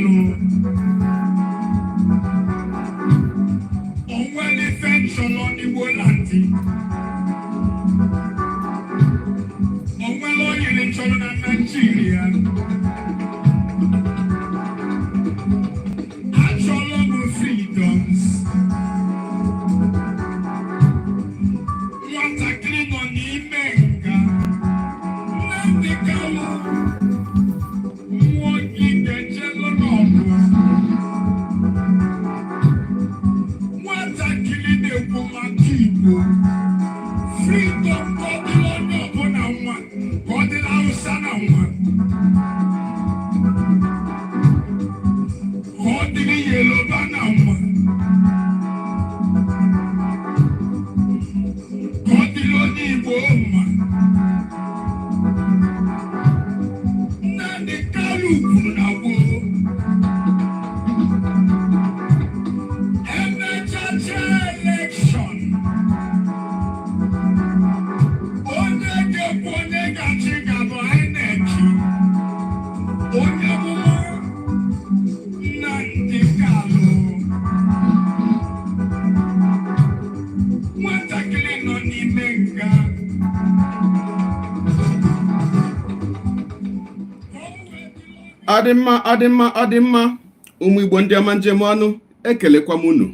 Kalụ, o nwere ife nchọrọ n'Igbo land, o nwere onye nchọrọ na Naijiria. Achọrọ m freedoms. Nwatakịrị nọ n'ime nga, Nnamdi Kalụ, mmụọ gị ga-ejelu n'ọgụ. Nwatakịrị na-ekwu maka Igbo freedom, ka ọ dịrị onye ọbụla nwa, ka ọ dịrị Hausa na nwa, ka ọ dịrị Yoruba na nwa, ka ọ dịrị onye Igbo mma. Nnamdi Kanu kwuru na gboo, emechacha election, onye ga-ekwu onye ga-achị ga-abụ INEC. Onye amụma Nnamdi Kanu, nwatakịrị nọ n'ime nga. Ọ dị mma, ọ dị mma, ọ dị mma. Ụmụ Igbo ndị ọma, njem ọnụ, ekelekwa m unu,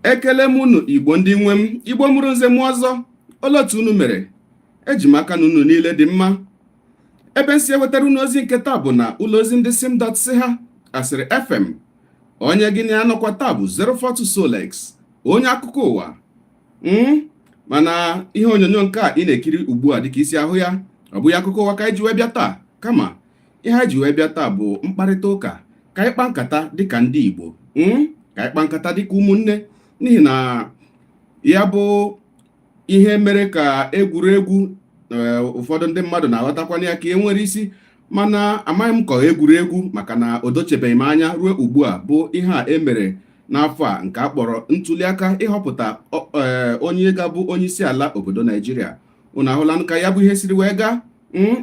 ekele m unu. Igbo ndị nwe m, Igbo mụrụ nze m ọzọ, olee otu unu mere? Eji m aka na unu niile dị mma. Ebe nsi ewetara unu ozi nke taa bụ na ụlọ ozi ndị sim dot si ha asịrị FM. Onye gị na ya nọkwa taa bụ 042 Solex, onye akụkọ ụwa. Mana ihe onyonyo nke a ị na-ekiri ugbu a, dịka isi ahụ ya, ọ bụghị akụkọ ụwa ka anyị ji wee bịa taa, kama ihe anyị ji wee bịa taa bụ mkparịta ụka, ka anyị kpaa nkata dịka ndị Igbo, ka anyị kpaa nkata dịka ụmụnne, n'ihi na ya bụ ihe mere ka egwuregwu. Ụfọdụ ndị mmadụ na-aghọtakwana ya ka e nwere isi, mana amaghị m ka egwuregwu, maka na o dochebeghị m anya ruo ugbu a. Bụ ihe a emere n'afọ a nke a kpọrọ ntuliaka ịhọpụta onye ga-abụ onye isi ala obodo Naijiria. Unu ahụla ka ya bụ ihe siri wee gaa.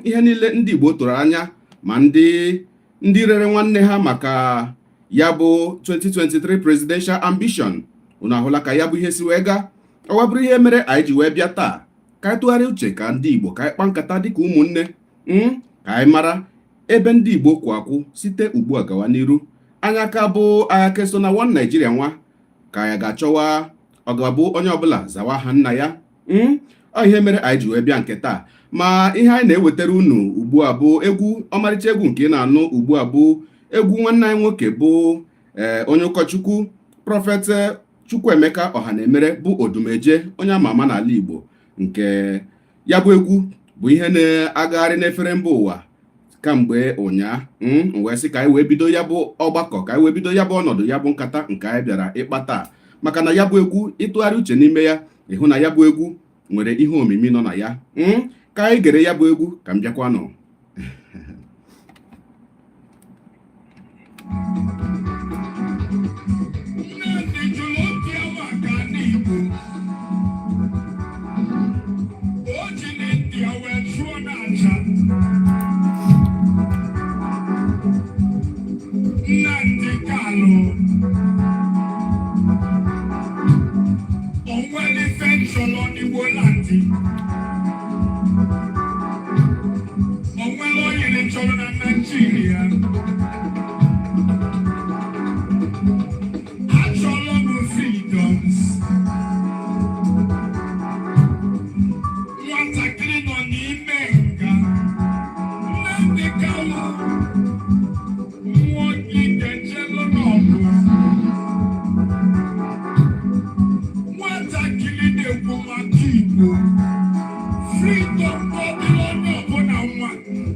Ihe niile ndị Igbo tụrụ anya, ma ndị rere nwanne ha maka ya bụ 2023 presidential ambition, unu ahụla ka ya bụ ihe si wee gaa. Ọ wabụrụ ihe mere anyị ji wee bịa taa ka anyị tụgharịa uche ka ndị Igbo, ka anyị kpaa nkata dịka ụmụnne, ka anyị mara ebe ndị Igbo kwụ akwụ site ugbu a gawa n'iru. Anya ka bụ agha keso na one Nigeria nwa ka ya ga-achọwa, ọ ga-abụ onye ọbụla zawa ha nna ya. Ọ ihe mere anyị ji wee bịa nke taa. Ma ihe anyị na-ewetara unu ugbu a bụ egwu, ọmarịcha egwu nke ị na-anụ ugbu a bụ egwu nwanne anyị nwoke bụ onye ụkọchukwu, Prophet Chukwuemeka Ọhanemere, bụ Odumeje, onye ama ama n'ala Igbo. Nke ya bụ egwu bụ ihe na-agagharị n'efere mba ụwa kamgbe ụnyaa. Wee sị ka anyị wee bido ya bụ ọgbakọ, ka anyị wee bido ya bụ ọnọdụ, ya bụ nkata nke anyị bịara ịkpa taa, maka na ya bụ egwu, ịtụgharị uche n'ime ya, ịhụ na ya bụ egwu nwere ihe omimi nọ na ya. Ka anyị gere ya bụ egwu ka m bịakwanụ. Nnamdi jụrụ obi ya maka ndị Igbo. O ji n'India wee chụọ n'aja. Nnamdi Kalụ, o nwere ife nchọrọ n'Igbo land, o nwere onye nchọrọ na Naijiria. Achọrọ m freedoms. Nwatakịrị nọ n'ime nga, Nnamdi Kalụ, mmụọ gị ga-ejelu n'ọgụ. Nwatakịrị na-ekwu maka Igbo freedom, ka ọ dịrị onye ọbụla nwa,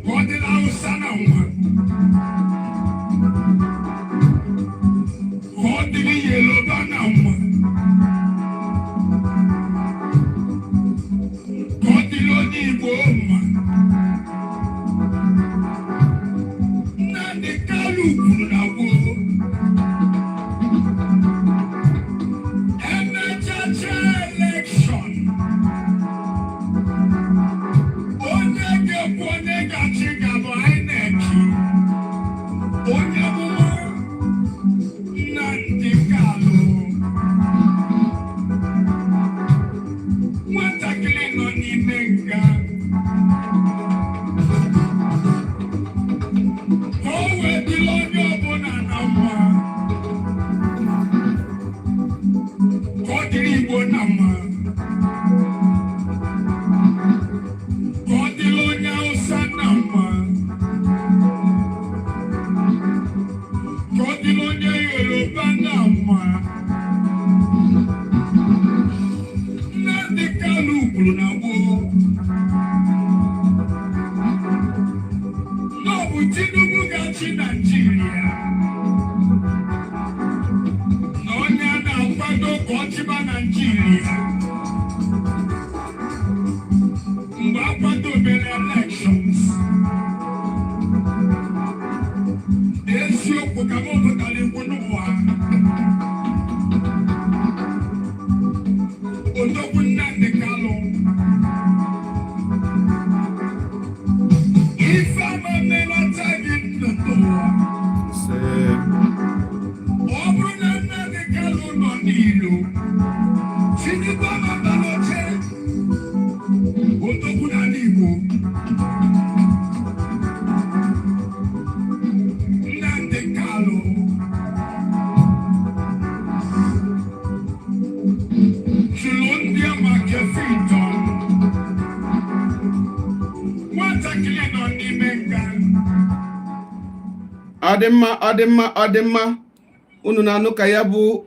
ka ọ dịrị Hausa na nwa, ka ọ dịrị Yoruba na nwa, ka ọ dịrị onye Igbo mma. Nnamdi Kanu kwuru na gboo, emechacha election, onye ga-ekwu onye ga-achị ga-abụ INEC. Onye amụma Nnamdi Kanu, nwatakịrị nọ n'ime nga, ka o wee dịrị onye ọbụla na mma, ka ọ dịrị Igbo na mma, ka ọ dịrị onye Hausa na mma, ka ọ dịrị onye Yoruba na mma. Nnamdi Kanu kwuru na gboo na ọ bụ Tinubu ga-achị Naijiria, na onye a na-akwado ka ọ chịba Naijiria mgbe akwadobere elections. Eziokwu ka m pụtara ikwu n'ụwa. Odogwu Nnamdi Kanu, ife ama mmelata gị ndụ n'ụwa. Ise. Ọ bụrụ na Nnamdi Kanu nọ n'ilo, Tinubu amaba n'oche. Odogwu n'ala Igbo Nnamdi Kanu chụrụ ndị maka freedom, nwatakịrị nọ n'ime nga. Ọ dị mma, ọ dị mma, ọ dị mma. Unu na-anụ ka ya bụ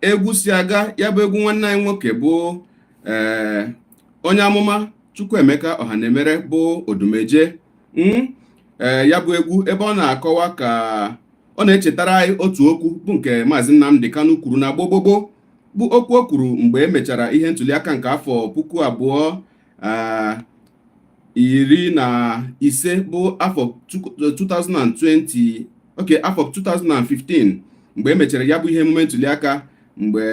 egwu si aga. Ya bụ egwu nwanne anyị nwoke bụ onye amụma Chukwuemeka Ọhanemere bụ Odumeje. Ee, ya bụ egwu ebe ọ na-akọwa ka ọ na-echetara anyị otu okwu bụ nke Maazị Nnamdi Kanu kwuru na gbogbogboo, bụ okwu o kwuru mgbe e mechara ihe ntụliaka nke afọ 2015, bụ afọ 2020, ok, afọ 2015, mgbe e mechara ya bụ ihe emume ntụliaka, mgbe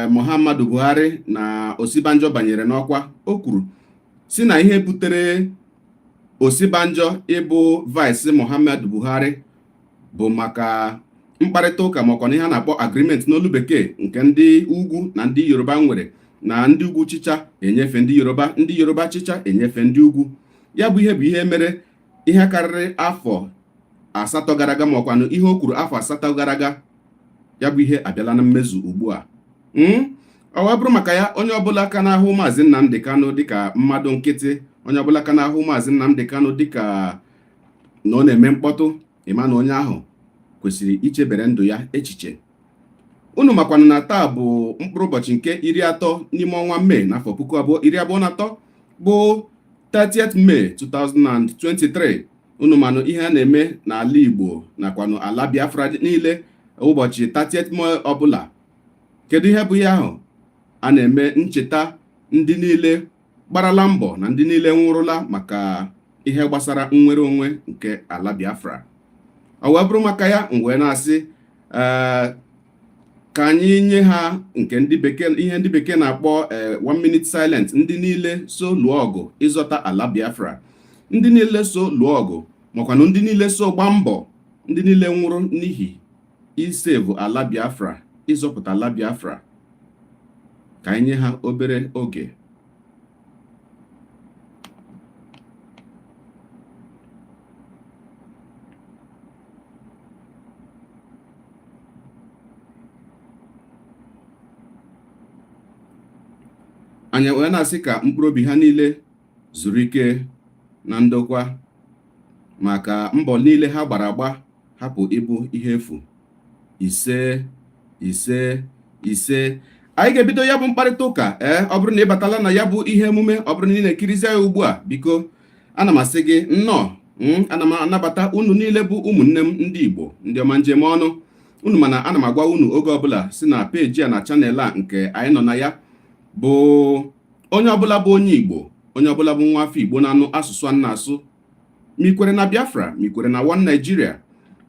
Muhammadu Buhari na Osibanjo banyere n'ọkwa. O kwuru si na ihe butere Osibanjo ịbụ vice Muhammadu Buhari bụ maka mkparịta ụka, makwa na ihe a na-akpọ agreement n'olu bekee, nke ndị ugwu na ndị Yoruba nwere, na ndị ugwu chicha enyefe ndị Yoruba, ndị Yoruba chicha enyefe ndị ugwu. Ya bụ ihe bụ ihe mere ihe karịrị afọ 8 gara aga, ma ọkwanụ ihe o kwuru afọ 8 gara aga, ya bụ ihe abịala na mmezu ugbu a. Ọ wee bụrụ maka ya, onye ọbụla ka na-ahụ Maazị Nnamdi Kanu dịka mmadụ nkịtị, onye ọbụla ka na-ahụ Maazị Nnamdi Kanu dịka na ọ na-eme mkpọtụ, ịma na onye ahụ kwesịrị ichebere ndụ ya echiche. Unu makwanụ na taa bụ mkpụrụ ụbọchị nke 30 n'ime ọnwa Mee n'afọ 2023, bụ 30th May 2023. Unu manụ ihe a na-eme n'ala Igbo nakwanụ ala Biafra niile ụbọchị 30th May ọbụla. Kedu ihe bụ ihe ahụ a na-eme? Ncheta ndị niile gbarala mbọ na ndị niile nwụrụla maka ihe gbasara nnwere onwe nke ala Biafra. Ọ wee bụrụ maka ya, m wee na-asị ee ka anyị nye ha nke ndị bekee, ihe ndị bekee na-akpọ one minute silent, ndị niile so lụọ ọgụ ịzọta ala Biafra, ndị niile so lụọ ọgụ, makwanụ ndị niile so gbaa mbọ, ndị niile nwụrụ n'ihi isevu ala Biafra, ịzọpụta ala Biafra. Ka anyị nye ha obere oge. Anyị wee na-asị ka mkpụrụ obi ha niile zuru ike na ndokwa, maka mbọ niile ha gbara agba hapụ ịbụ ihe efu. Ise, ise, ise. Anyị ga-ebido ya bụ mkparịta ụka. Ee, ọ bụrụ na ị batala na ya bụ ihe emume, ọ bụrụ na ị na-ekirizi ya ugbu a, biko ana m asị gị nnọọ. Ana m anabata unu niile bụ ụmụnne m ndị Igbo, ndị ọma njem ọnụ unu. Mana ana m agwa unu oge ọbụla si na peji a na channel a nke anyị nọ na ya bụ onye ọbụla bụ onye Igbo, onye ọbụla bụ nwa afọ Igbo na-anụ asụsụ a na-asụ, ma ikwere na Biafra, ma ikwere na One Nigeria,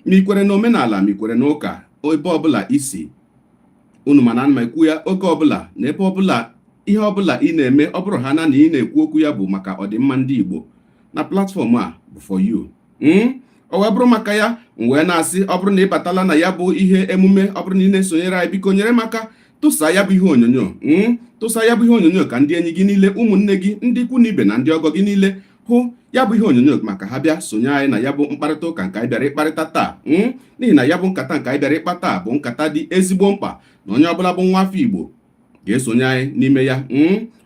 ma ikwere na omenala, ma ikwere na ụka, ebe ọbụla isi unu. Mana ana m ekwu ya oge ọbụla na ebe ọbụla, ihe ọbụla ị na-eme, ọ bụrụ ha na na ị na-ekwu okwu ya bụ maka ọdịmma ndị Igbo, na platform a bụ for you. Ọ wee bụrụ maka ya, M wee na-asị, ọ bụrụ na ị batala na ya bụ ihe emume, ọ bụrụ na ị na-esonyere anyị, biko nyere m aka tụsa ya bụ ihe onyonyo, tụsa ya bụ ihe onyonyo ka ndị enyi gị niile, ụmụnne gị, ndị ikwu na ibe na ndị ọgọ gị niile hụ ya bụ ihe onyonyo, maka ha bịa sonye anyị na ya bụ mkparịta ụka nke anyị bịara ịkparịta taa, n'ihi na ya bụ nkata nke anyị bịara ịkpa taa bụ nkata dị ezigbo mkpa na onye ọbụla bụ nwa afọ Igbo ga-esonye anyị n'ime ya.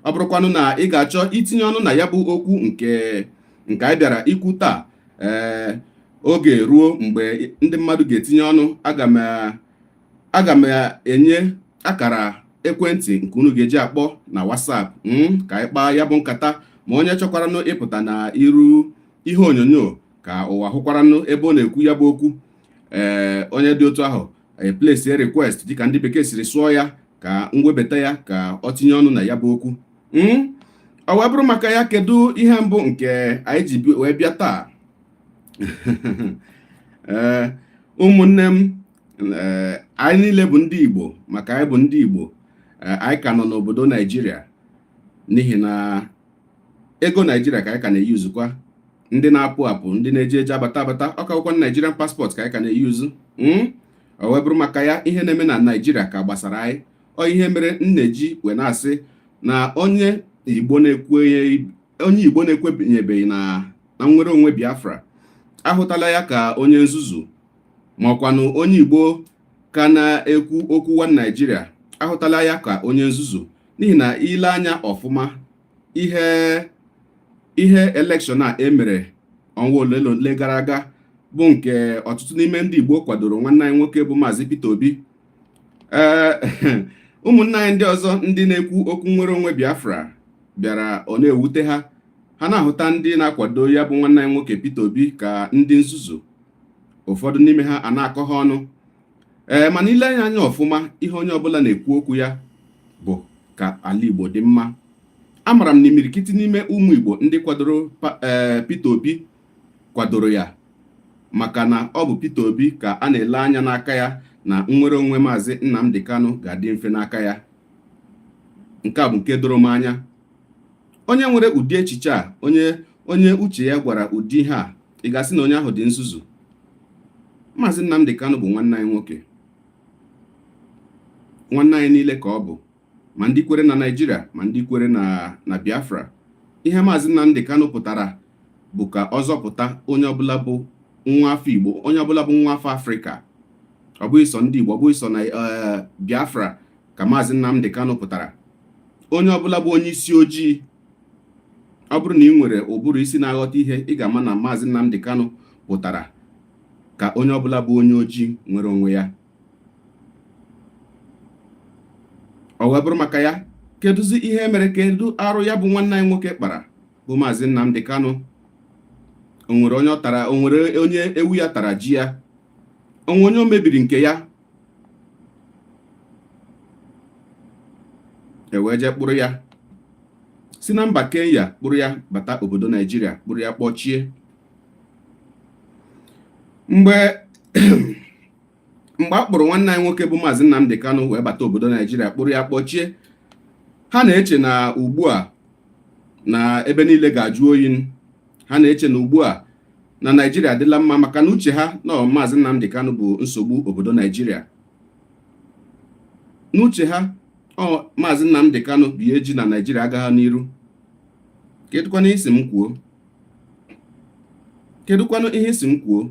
Ọ bụrụkwanụ na ị ga-achọ itinye ọnụ na ya bụ okwu nke anyị bịara ikwu taa, ee, oge ruo mgbe ndị mmadụ ga-etinye ọnụ, aga m enye akara ekwentị nke unu ga-eji akpọ na WhatsApp ka anyị kpaa ya bụ nkata. Ma onye chọkwaranụ ịpụta na iru ihe onyonyo ka ụwa hụkwaranụ ebe ọ na-ekwu ya bụ okwu, ee, onye dị otu ahụ eplace request, dịka ndị bekee siri sụọ ya, ka m webata ya ka ọ tinye ọnụ na ya bụ okwu. Ọ wee bụrụ maka ya, kedu ihe mbụ nke anyị ji wee bịa taa? Ee, ụmụnne m, ee, anyị niile bụ ndị Igbo. Maka anyị bụ ndị Igbo, anyị ka nọ n'obodo Naijiria, n'ihi na ego Naijiria ka anyị ka na-eyuzukwa. Ndị na-apụ apụ, ndị na-eje eje, abata abata, ọ ka akwụkwọ Nigerian passport ka anyị ka na-eyuzu. Ọ wee bụrụ maka ya, ihe na-eme na Naijiria ka gbasara anyị. Ọ ihe mere m na-eji wee na-asị na onye Igbo na-ekwenyebeghị na nnwere onwe Biafra, ahụtala ya ka onye nzuzu, ma ọkwanụ onye Igbo ka na-ekwu okwu one Nigeria, ahụtala ya ka onye nzuzu, n'ihi na ile anya ọfụma, ihe election a emere ọnwa ole na ole gara aga bụ nke ọtụtụ n'ime ndị Igbo kwadoro nwanne anyị nwoke bụ Maazị Peter Obi. Ee, ụmụnne anyị ndị ọzọ, ndị na-ekwu okwu nnwere onwe Biafra, bịara ọ na-ewute ha. Ha na-ahụta ndị na-akwado ya bụ nwanne anyị nwoke Peter Obi ka ndị nzuzu. Ụfọdụ n'ime ha a na-akọ ha ọnụ. Ee, mana ile anya anya ọfụma, ihe onye ọbụla na-ekwu okwu ya bụ ka ala Igbo dị mma. Amara m na imirikiti n'ime ụmụ Igbo ndị kwadoro ee Peter Obi kwadoro ya maka na ọ bụ Peter Obi ka a na-ele anya n'aka ya na nnwere onwe Maazị Nnamdi Kanu ga-adị mfe n'aka ya. Nke a bụ nke doro m anya. Onye nwere ụdị echiche a, onye uche ya gwara ụdị ihe a, ị ga-asị na onye ahụ dị nzuzu. Maazị Nnamdi Kanu bụ nwanne anyị nwoke, nwanne anyị niile ka ọ bụ, ma ndị kwere na Naịjirịa, ma ndị kwere na Biafra. Ihe Maazị Nnamdi Kanu pụtara bụ ka ọ zọpụta onye ọbụla bụ nwa afọ Igbo, onye ọbụla bụ nwa afọ Afrịka. Ọ bụghị sọ ndị Igbo, ọ bụghị sọ na Biafra ka Maazị Nnamdi Kanu pụtara. Onye ọbụla bụ onye isi ojii, ọ bụrụ na ị nwere ụbụrụ isi na-aghọta ihe, ị ga-ama na Maazị Nnamdi Kanu pụtara ka onye ọbụla bụ onye ojii nwere onwe ya. Ọ wee bụrụ maka ya, kedụzi ihe mere? Kedu arụ ya bụ nwanne anyị nwoke kpara bụ Maazị Nnamdi Kanu? O nwere onye ọ tara? O nwere onye ewu ya tara ji ya? Onwe onye o mebiri nke ya e wee jee kpụrụ ya si na mba Kenya, kpụrụ ya bata obodo Naijiria, kpụrụ ya kpọchie? Mgbe a kpụrụ nwanne anyị nwoke bụ Maazị Nnamdi Kanu wee bata obodo Naijiria, kpụrụ ya kpọchie, ha na-eche na ugbu a na ebe niile ga-ajụ oyi. Ha na-eche na ugbu a na Naijiria adịla mma, maka na uche ha na Maazị Nnamdi Kanu bụ nsogbu obodo Naijiria. N'uche ha, ọ Maazị Nnamdi Kanu bụ ihe ji na Naijiria agaghị n'iru. Kedụkwanụ isi m kwuo? Kedụkwanụ ihe isi m kwuo?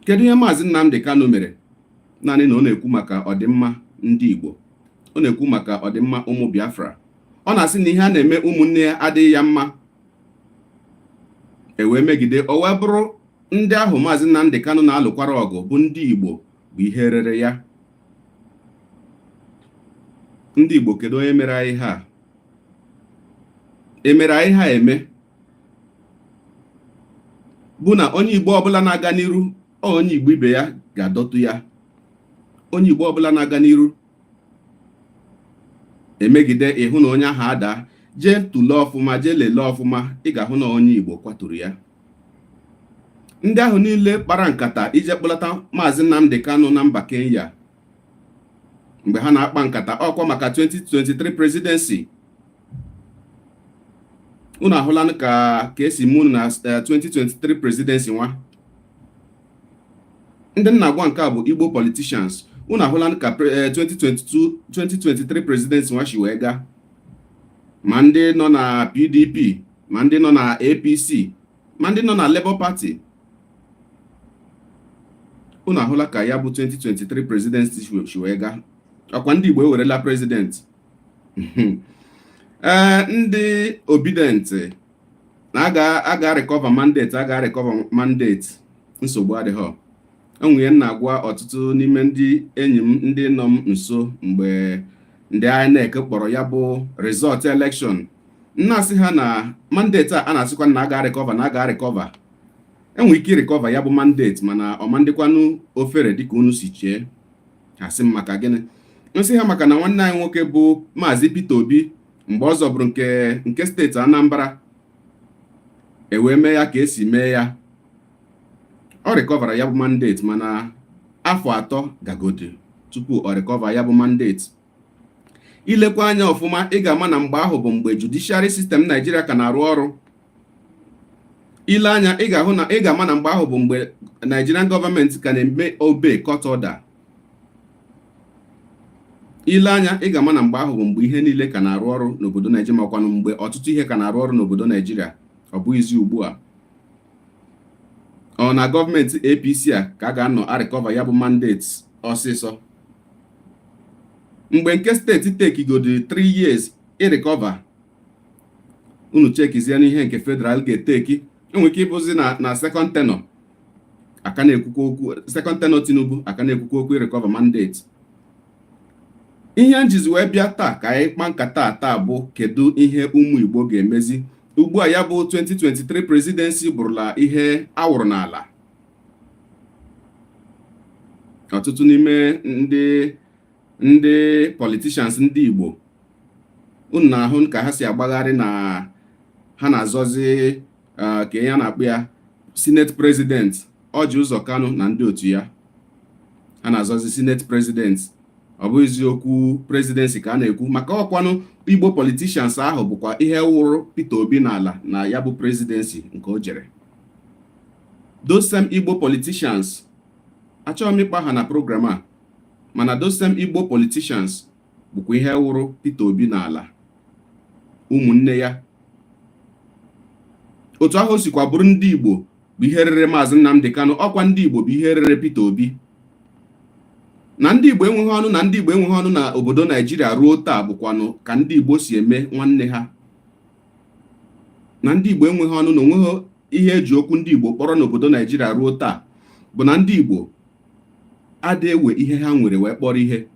Kedu ihe Maazị Nnamdi Kanu mere? Naanị na ọ na-ekwu maka ọdịmma ndị Igbo, ọ na-ekwu maka ọdịmma ụmụ Biafra. Ọ na-asị na ihe a na-eme ụmụnne ya adịghị ya mma, e wee megide. O wee bụrụ ndị ahụ Maazị Nnamdi Kanu na-alụkwara ọgụ bụ ndị Igbo bụ ihe rere ya. Ndị Igbo, kedu onye mere anyị ha? Emere anyị ha eme bụ na onye Igbo ọbụla na-aga n'iru, onye Igbo ibe ya ga-adọtụ ya. Onye Igbo ọbụla na-aga n'iru, emegide, ịhụ na onye ahụ ada. Jee tụlee ọfụma, jee lelee ọfụma, ị ga-ahụ na onye Igbo kwaturu ya. Ndị ahụ niile kpara nkata ije kpọlata Maazị Nnamdi Kanu na mba Kenya, mgbe ha na-akpa nkata ọkwa maka 2023 presidency, unu ahụlanụ ka esi mụ na 2023 presidency nwa. Ndị m na-agwa nke a bụ Igbo politicians. Unu ahụla ka 2022, 2023 presidency nwa shi wee gaa, ma ndị nọ na PDP, ma ndị nọ na APC, ma ndị nọ na Labour Party. Unu ahụla ka ya bụ 2023 presidency shi wee gaa. Ọkwa ndị Igbo ewerela president. Ee, ndị Obidient na aga recover mandate, aga recover mandate. Nsogbu adịghị. Enwe ihe m na-agwa ọtụtụ n'ime ndị enyi m, ndị nọ m nso, mgbe ndị INEC kpọrọ ya bụ result election, na-asị ha na mandate a na-asịkwa na aga recover, na aga recover, enwere ike ịrecover ya bụ mandate, mana ọma ndịkwanụ ofere dịka unu si chee. Asị m, maka gịnị? Nsị ha maka na nwanne anyị nwoke bụ Maazị Peter Obi, mgbe ọ zọbụrụ nke steeti Anambra, ewee mee ya ka esi mee ya, ọ recovera ya bụ mandate, mana afọ 3 gagodi tupu ọ recover ya bụ mandate. Ilekwa anya ọfụma, ị ga-ama na mgbe ahụ bụ mgbe judiciary system Naijiria ka na-arụ ọrụ. Ile anya, ị ga-ahụ na ị ga-ama na mgbe ahụ bụ mgbe Nigerian gọọmenti ka na-eme obey court order. Ile anya, ị ga-ama na mgbe ahụ bụ mgbe ihe niile ka na-arụ ọrụ n'obodo Naijiria, makwanụ mgbe ọtụtụ ihe ka na-arụ ọrụ n'obodo Naijiria. Ọ bụghịzi ugbu a. Ọ na gọọmenti APC a ka a ga-anọ arecover ya bụ mandate ọsịsọ, mgbe nke steeti takeigodi 3 years ịrecover. Unu checkizie n'ihe nke federal ga-etake. Enwere ike ịbụzi na second tenure aka na-ekwukwa okwu, second tenure Tinubu aka na-ekwukwa okwu ịrecover mandate. Ihe njizi wee bịa taa ka anyị kpa nkata taa bụ, kedu ihe ụmụ Igbo ga-emezi ugbu a ya bụ 2023 presidency bụrụla ihe awụrụ n'ala? Ọtụtụ n'ime ndị politicians ndị Igbo, unu na-ahụ ka ha si agbagharị na ha na-azọzi ka ya na-akpụ ya senate president. Orji Uzor Kalu na ndị otu ya, ha na-azọzi senate president. Ọ bụghịzi okwu presidency ka a na-ekwu maka ọkwanụ. Igbo politicians ahụ bụkwa ihe wụrụ Peter Obi n'ala na ya bụ presidency nke o jere. Those same Igbo politicians, achọghị m ịkpa ha na program a, mana those same Igbo politicians bụkwa ihe wụrụ Peter Obi n'ala, ụmụnne ya. Otu ahụ o sikwa bụrụ ndị Igbo bụ ihe rere Maazị Nnamdi Kanu, ọkwa ndị Igbo bụ ihe rere Peter Obi. Na ndị Igbo enweghị ọnụ, na ndị Igbo enweghị ọnụ na obodo Naijiria ruo taa, bụkwanụ ka ndị Igbo si eme nwanne ha. Na ndị Igbo enweghị ọnụ, na onweghị ihe eji okwu ndị Igbo kpọrọ n'obodo Naijiria ruo taa, bụ na ndị Igbo ada ewe ihe ha nwere wee kpọrọ ihe.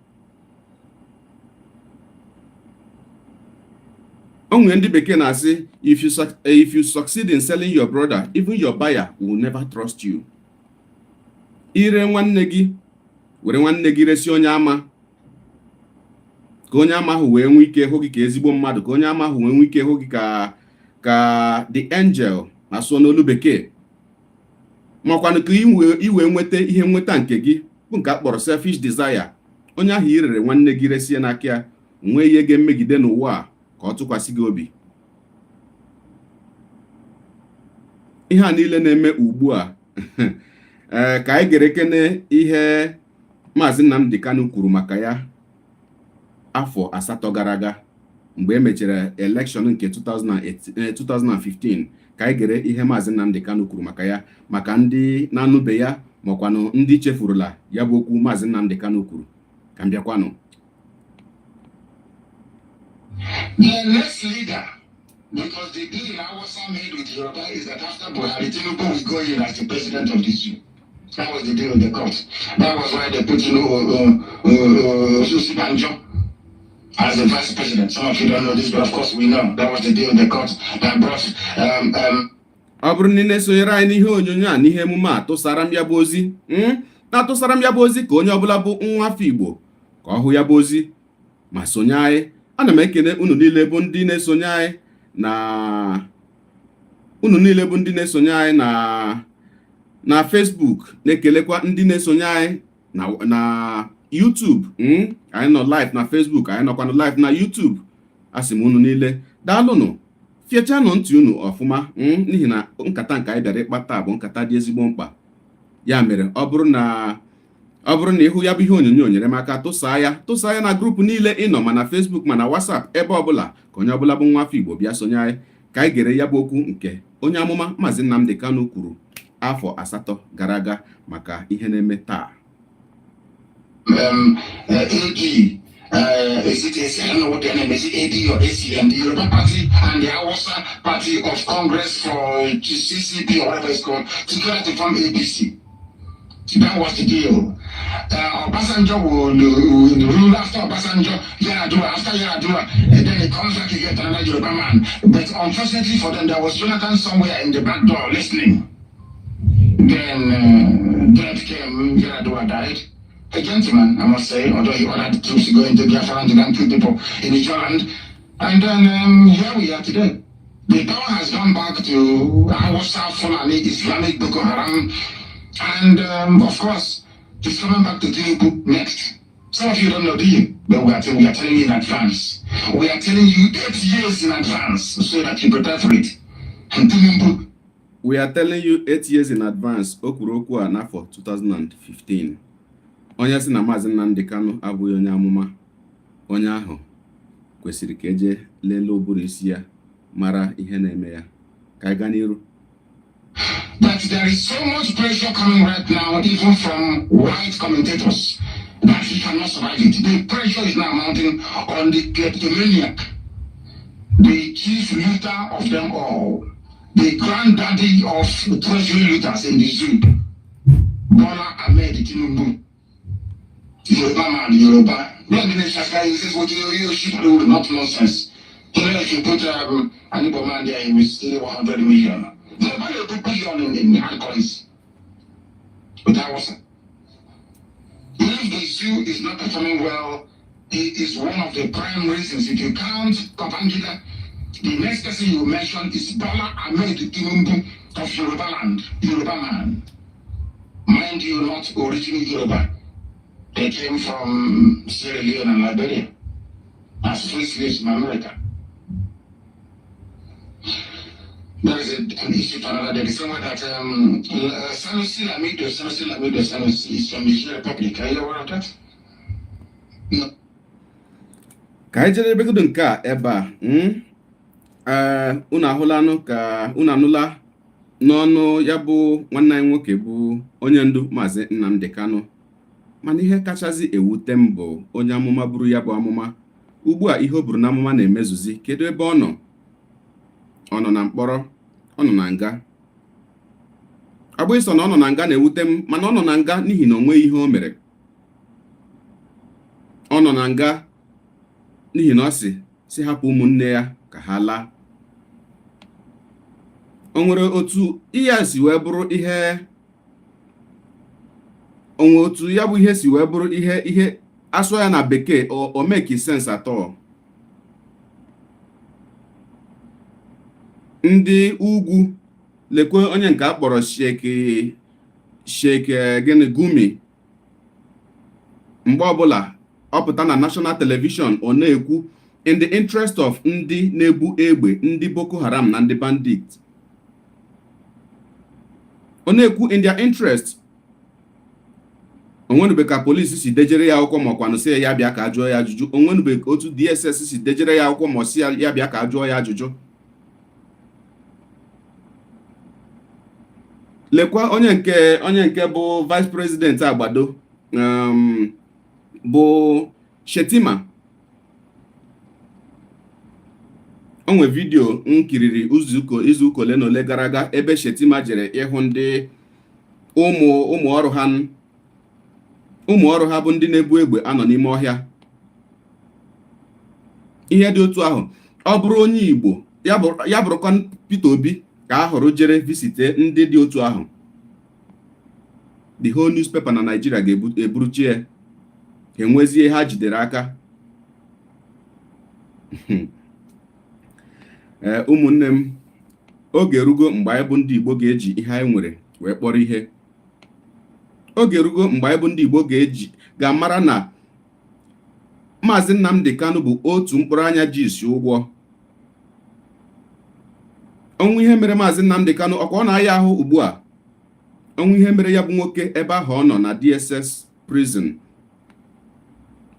O nwere ndị bekee na-asị, If you succeed in selling your brother, even your buyer will never trust you." Ire nwanne gị, were nwanne gị resi onye ama, ka onye ama ahụ wee nwee ike hụ gị ka ezigbo mmadụ, ka onye ama ahụ wee nwee ike hụ gị ka the angel na-asụ n'olu bekee, makwanụ ka iwee nweta ihe nweta nke gị, bụ nke a kpọrọ selfish desire. Onye ahụ i rere nwanne gị resie n'aka ya, nwee ihe ga-emegide n'ụwa a ka ọ tụkwasị gị obi. Ihe a niile na-eme ugbu a, ee, ka anyị gere kene ihe Maazị Nnamdi Kanu kwuru maka ya afọ 8 gara aga, mgbe e mechara election nke 2015. Ka anyị gere ihe Maazị Nnamdi Kanu kwuru maka ya, maka ndị na-anụbe ya, makwanụ ndị chefurula ya bụ okwu Maazị Nnamdi Kanu kwuru. Ka m bịakwanụ. The next leader, because the deal Hausa made with Yoruba is that after Buhari, Tinubu will go in as the president of the zoo. That was the deal in the court. That was why they put Osinbajo as the vice president. Some of you don't know this, but of course we know. That was the deal in the court that brought Ọ bụrụ na ị na-esonyere anyị n'ihe onyonyo a, n'ihe emume a, tụsara m ya bụ ozi, na-atụsara m ya bụ ozi ka onye ọbụla bụ nwa afọ Igbo ka ọ hụ ya bụ ozi ma sonye anyị. Ana m ekene unu niile bụ ndị na-esonye anyị na unu niile bụ ndị na-esonye anyị na Facebook, na-ekelekwa ndị na-esonye anyị na YouTube. Anyị nọ live na Facebook, anyị nọkwanụ live na YouTube. Asị m unu niile daalụnụ. Fiechanụ ntị unu ọfụma, n'ihi na nkata nke anyị bịara ịkpa taa bụ nkata dị ezigbo mkpa. Ya mere, ọ bụrụ na ịhụ ya bụ ihe onyonyo, nyere m aka tụsaa ya, tụsaa ya na group niile ị nọ, ma na Facebook, ma na WhatsApp, ebe ọbụla, ka onye ọbụla bụ nwa afọ Igbo bịa sonye anyị ka anyị gere ya bụ okwu nke onye amụma Maazị Nnamdi Kanu kwuru afọ 8 gara aga maka ihe na-eme taa. AD, is it AC? I don't know what their name is. It AD or ACM? The Yoruba Party and the Hausa Party of Congress for CCP or whatever it's called, together to form APC. That was the deal. Obasanjo will rule after Obasanjo, Yar'Adua, after Yar'Adua, and then he comes back again to another Yoruba man. But unfortunately for them, there was Jonathan somewhere in the back door listening. Then death came, Yar'Adua died. A gentleman, I must say, although he ordered the troops to go into Biafra and to go and kill people in Ijoland. And then here we are today. The power has gone back to Hausa, Fulani, Islamic Boko Haram. And of course, it's coming back to Tinubu next. Some of you don't know, do you? But we are telling you in advance. We are telling you 8 years in advance so that you prepare for it. And Tinubu We are telling you 8 years in advance. O kwuru okwu a n'afọ 2015. Onye sị na Maazị Nnamdi Kanu abụghị onye amụma, onye ahụ kwesịrị ka eje lelee ụbụrụ isi ya, mara ihe na-eme ya. Ka anyị gaa n'iru. That there is so much pressure coming right now, even from white commentators, that he cannot survive it. The pressure is now mounting on the kleptomaniac, the chief looter of them all, the granddaddy of treasury looters in the zoo, Bola Ahmed Tinubu. Yoruba man, Yoruba. Not the nation, he says, what you should do, not nonsense. If you put an Igbo man there, he will steal 100 million. Nobody will put billion in hard coins. But that wasn't. If the zoo is not performing well, it is one of the prime reasons. If you count Babangida, the next person you mention is Bola Ahmed Tinubu of Yoruba land, Yoruba man. Mind you, not originally Yoruba. They came from Sierra Leone and Liberia as free slaves in America. There is an issue for another day. The same way that Sanusi Lamido, Sanusi Lamido Sanusi is from the Niger Republic. Are you aware of that? No. Ka anyị jerebegodo nke a ebe a. Ee, unu ahụlanụ ka unu anụla n'ọnụ ya bụ nwanne anyị nwoke bụ onye ndu Maazị Nnamdi Kanu. Mana ihe kachasị ewute m bụ onye amụma buru ya bụ amụma. Ugbu a ihe o buru n'amụma na-emezuzi, kedu ebe ọ nọ? Ọ nọ na mkpọrọ, ọ nọ na nga. Ọ bụghị sọ na ọ nọ na nga na-ewute m, mana ọ nọ na nga n'ihi na o nweghị ihe o mere. Ọ nọ na nga n'ihi na ọ sị si hapụ ụmụnne ya ka ha laa. O nwere otu ihe a si wee bụrụ ihe onwe, otu ya bụ ihe si wee bụrụ ihe asụ ya na bekee, o make sense at all. Ndị ugwu, lekwe onye nke a kpọrọ Sheikh Sheikh gịnị Gumi. Mgbe ọbụla ọ pụta na national television, ọ na-ekwu in the interest of ndị na-ebu egbe, ndị Boko Haram na ndị bandit. Ọ na-ekwu in their interest. Onwenube ka polisi si dejere ya akwụkwọ ma ọkwanụ sị ya bịa ka a jụọ ya ajụjụ. Onwenube ka otu DSS si dejere ya akwụkwọ ma ọ sị ya bịa ka a jụọ ya ajụjụ. Lekwa onye nke bụ vice president agbado, bụ Shetima. O nwe video m kiriri izuụka ole na ole gara aga ebe Shetima jere ịhụ ndị ụmụ ọrụ ha bụ ndị na-ebu egbe anọ n'ime ọhịa. Ihe dị otu ahụ, ọ bụrụ onye Igbo ya bụrụkwa Peter Obi ka a hụrụ jere visite ndị dị otu ahụ, the whole newspaper na Nigeria ga-eburuchi ya, ha enwezie ha jidere aka. Ee, ụmụnne m, oge erugo mgbe anyị bụ ndị Igbo ga-eji ihe anyị nwere wee kpọrọ ihe. Oge erugo mgbe anyị bụ ndị Igbo ga-eji ga-amara na Maazị Nnamdi Kanu bụ otu mkpụrụ anya ji isi ụgwọ. Ọnwụ ihe mere Maazị Nnamdi Kanu, ọkwa ọ na-aya ahụ ugbu a. O nwee ihe mere ya bụ nwoke ebe ahụ ọ nọ na DSS prison,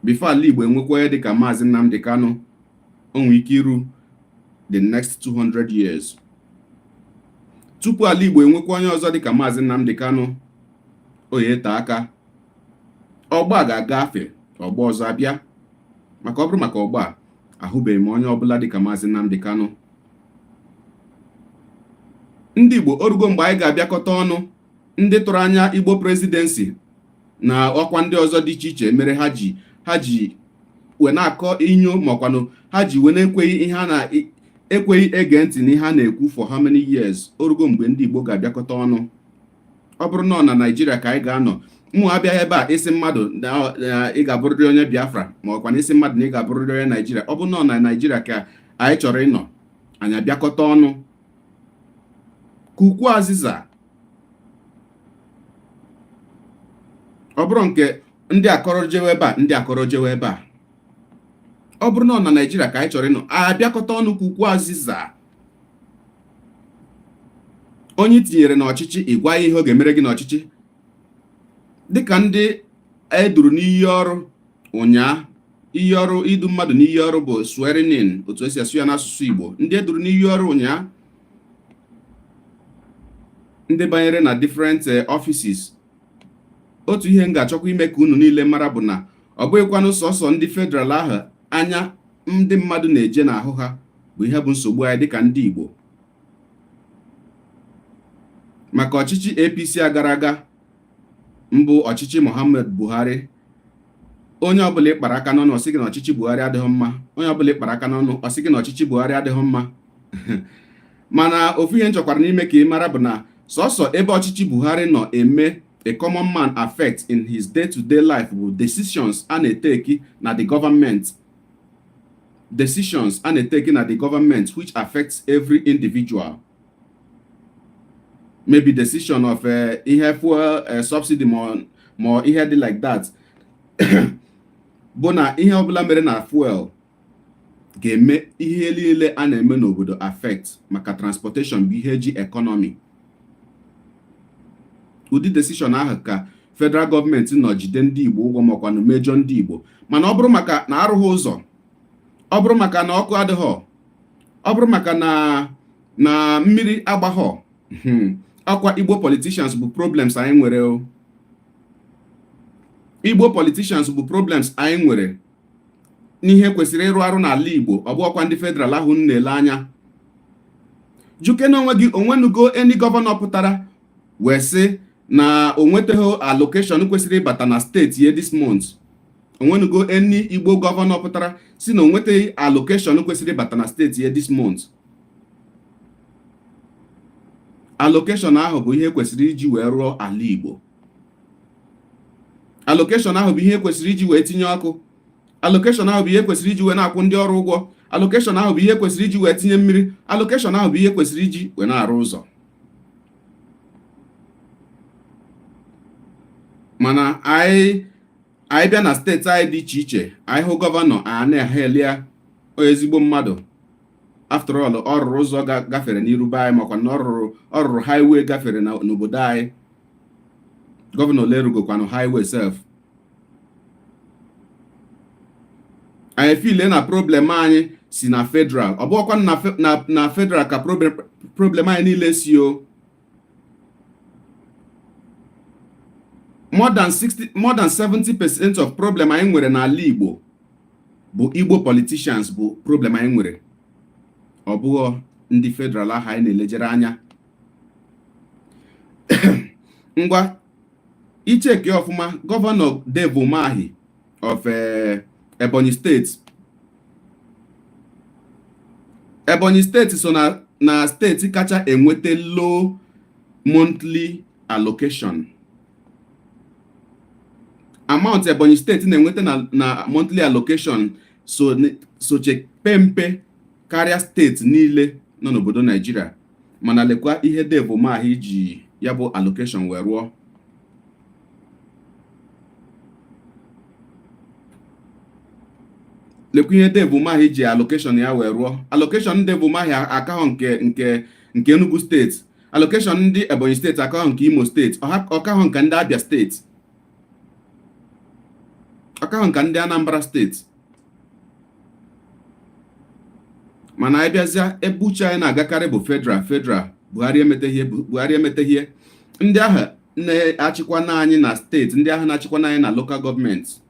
before ala Igbo enwekwa onye dịka Maazị Nnamdi Kanu, o nwee ike iru the next 200 years. Tupu ala Igbo enwekwa onye ọzọ dịka Maazị Nnamdi Kanu, o ya ete aka. Ọgbọ a ga-agafe, ọgbọ ọzọ abịa, maka ọ bụrụ maka ọgbọ a, ahụbeghị m onye ọbụla dịka Maazị Nnamdi Kanu. Ndị Igbo, orugo mgbe anyị ga-abịakọta ọnụ. Ndị tụrụ anya Igbo presidency na ọkwa ndị ọzọ dị iche iche mere ha ji wee na-akọ inyo, makwanụ ha ji wee na-ekweghị ihe a na-ekweghị ege ntị na ihe a na-ekwu for how many years. Orugo mgbe ndị Igbo ga-abịakọta ọnụ. Ọ bụrụ na ọ na Naịjirịa ka anyị ga-anọ, mụ abịaghị ebe a ịsị mmadụ na ị ga-abụrịrị onye Biafra, ma ọkwa na ịsị mmadụ na ị ga-abụrịrị onye Naịjirịa. Ọ bụrụ na ọ na Naịjirịa ka anyị chọrọ ịnọ, anyị abịakọta ọnụ ka ukwu azịza. Ọ bụrụ nke ndị akọrọ jewe ebe a, ndị akọrọ jewe ebe a, ọ bụrụ na ọ na Naịjirịa ka anyị chọrọ ịnọ, abịakọta ọnụ ka ukwu azịza. Onye i tinyere n'ọchịchị, ịgwa ya ihe ọ ga-emere gị n'ọchịchị, dịka ndị eduru n'iyi ọrụ ụnyaa. Iyi ọrụ, idu mmadụ n'iyi ọrụ bụ swearing in, otu esi asụ ya n'asụsụ Igbo. Ndị eduru n'iyi ọrụ ụnyaa, ndị banyere na different offices. Otu ihe m ga-achọkwa ime ka unu niile mara bụ na ọ bụghịkwanụ sọsọ ndị federal ahụ anya ndị mmadụ na-eje n'ahụ ha bụ ihe bụ nsogbu anyị dịka ndị Igbo. Maka ọchịchị APC a gara aga, mbụ ọchịchị Muhammad Buhari, onye ọbụla ịkpara aka n'ọnụ, ọsị gị na ọchịchị Buhari adịghị mma. Onye ọbụla ịkpara aka n'ọnụ, ọsị gị na ọchịchị Buhari adịghị mma. Mana ofu ihe m chọkwara n'ime ka ị mara bụ na sọsọ ebe ọchịchị Buhari nọ eme a common man affect in his day-to-day life bụ decisions a na-eteki na the government, decisions a na-eteki na the government which affects every individual, maybe decision of ihe fuel subsidy ma ihe dị like that, bụ na ihe ọbụla mere na fuel ga-eme ihe niile a na-eme n'obodo affect, maka transportation bụ ihe ji economy. Ụdị decision ahụ ka federal gọọmenti nọ jide ndị Igbo ụgwọ, makwanụ mejọ ndị Igbo. Mana ọ bụrụ maka na arụghị ụzọ, ọ bụrụ maka na ọkụ adịghọ, ọ bụrụ maka na mmiri agbaghọ, ọkwa Igbo politicians bụ problems anyị nwere o. Igbo politicians bụ problems anyị nwere n'ihe kwesịrị ịrụ arụ n'ala Igbo. Ọ bụ ọkwa ndị federal ahụ na-ele anya. Juke na onwe gị, onwenugo any governor pụtara wee sị na o nwetaghị allocation kwesịrị ịbata na steeti ya this month? Onwenugo any Igbo governor pụtara si na o nwetaghị allocation kwesịrị ịbata na steeti ya this month? Allocation ahụ bụ ihe kwesịrị iji wee rụọ ala Igbo. Allocation ahụ bụ ihe kwesịrị iji wee tinye ọkụ. Allocation ahụ bụ ihe kwesịrị iji wee na-akwụ ndị ọrụ ụgwọ. Allocation ahụ bụ ihe kwesịrị iji wee tinye mmiri. Allocation ahụ bụ ihe kwesịrị iji wee na-arụ ụzọ. Mana anyị bịa na steeti anyị dị iche iche, anyị hụ governor, anyị na-eheli ya ezigbo mmadụ. After all, ọ rụrụ ụzọ gafere n'iru be anyị, makwa na ọ rụrụ highway gafere n'obodo anyị. Governor ole rugokwanụ highway sef? Anyị feel na problem anyị si na federal. Ọ bụghịkwa na federal ka problem anyị niile si o. More than 60, more than 70% of problem anyị nwere n'ala Igbo bụ Igbo politicians bụ problem anyị nwere, ọ bụghị ndị federal ahụ anyị na-elejere anya. Ngwa, icheki ọfụma, Governor Dave Umahi of Ebonyi State, Ebonyi Steeti so na steeti kacha enweta low monthly allocation amount. Ebonyi Steeti na-enweta na monthly allocation so soche pempe karịa steeti niile nọ n'obodo Naijiria. Mana lekwa ihe Dave Umahi ji ya bụ allocation wee rụọ. Lekwa ihe Dave Umahi ji allocation ya wee rụọ. Allocation Dave Umahi akaghọ nke Enugu Steeti. Allocation ndị Ebonyi Steeti akahụ nke Imo Steeti, ọkahụ nke ndị Abia Steeti, ọkahụ nke ndị Anambra Steeti. Mana anyị bịazịa, ebe uche anyị na-agakarị bụ federal, federal. Buhari emeteghie, Buhari emeteghie. Ndị ahụ na-achịkwa anyị na steeti, ndị ahụ na-achịkwa anyị na local gọọmenti,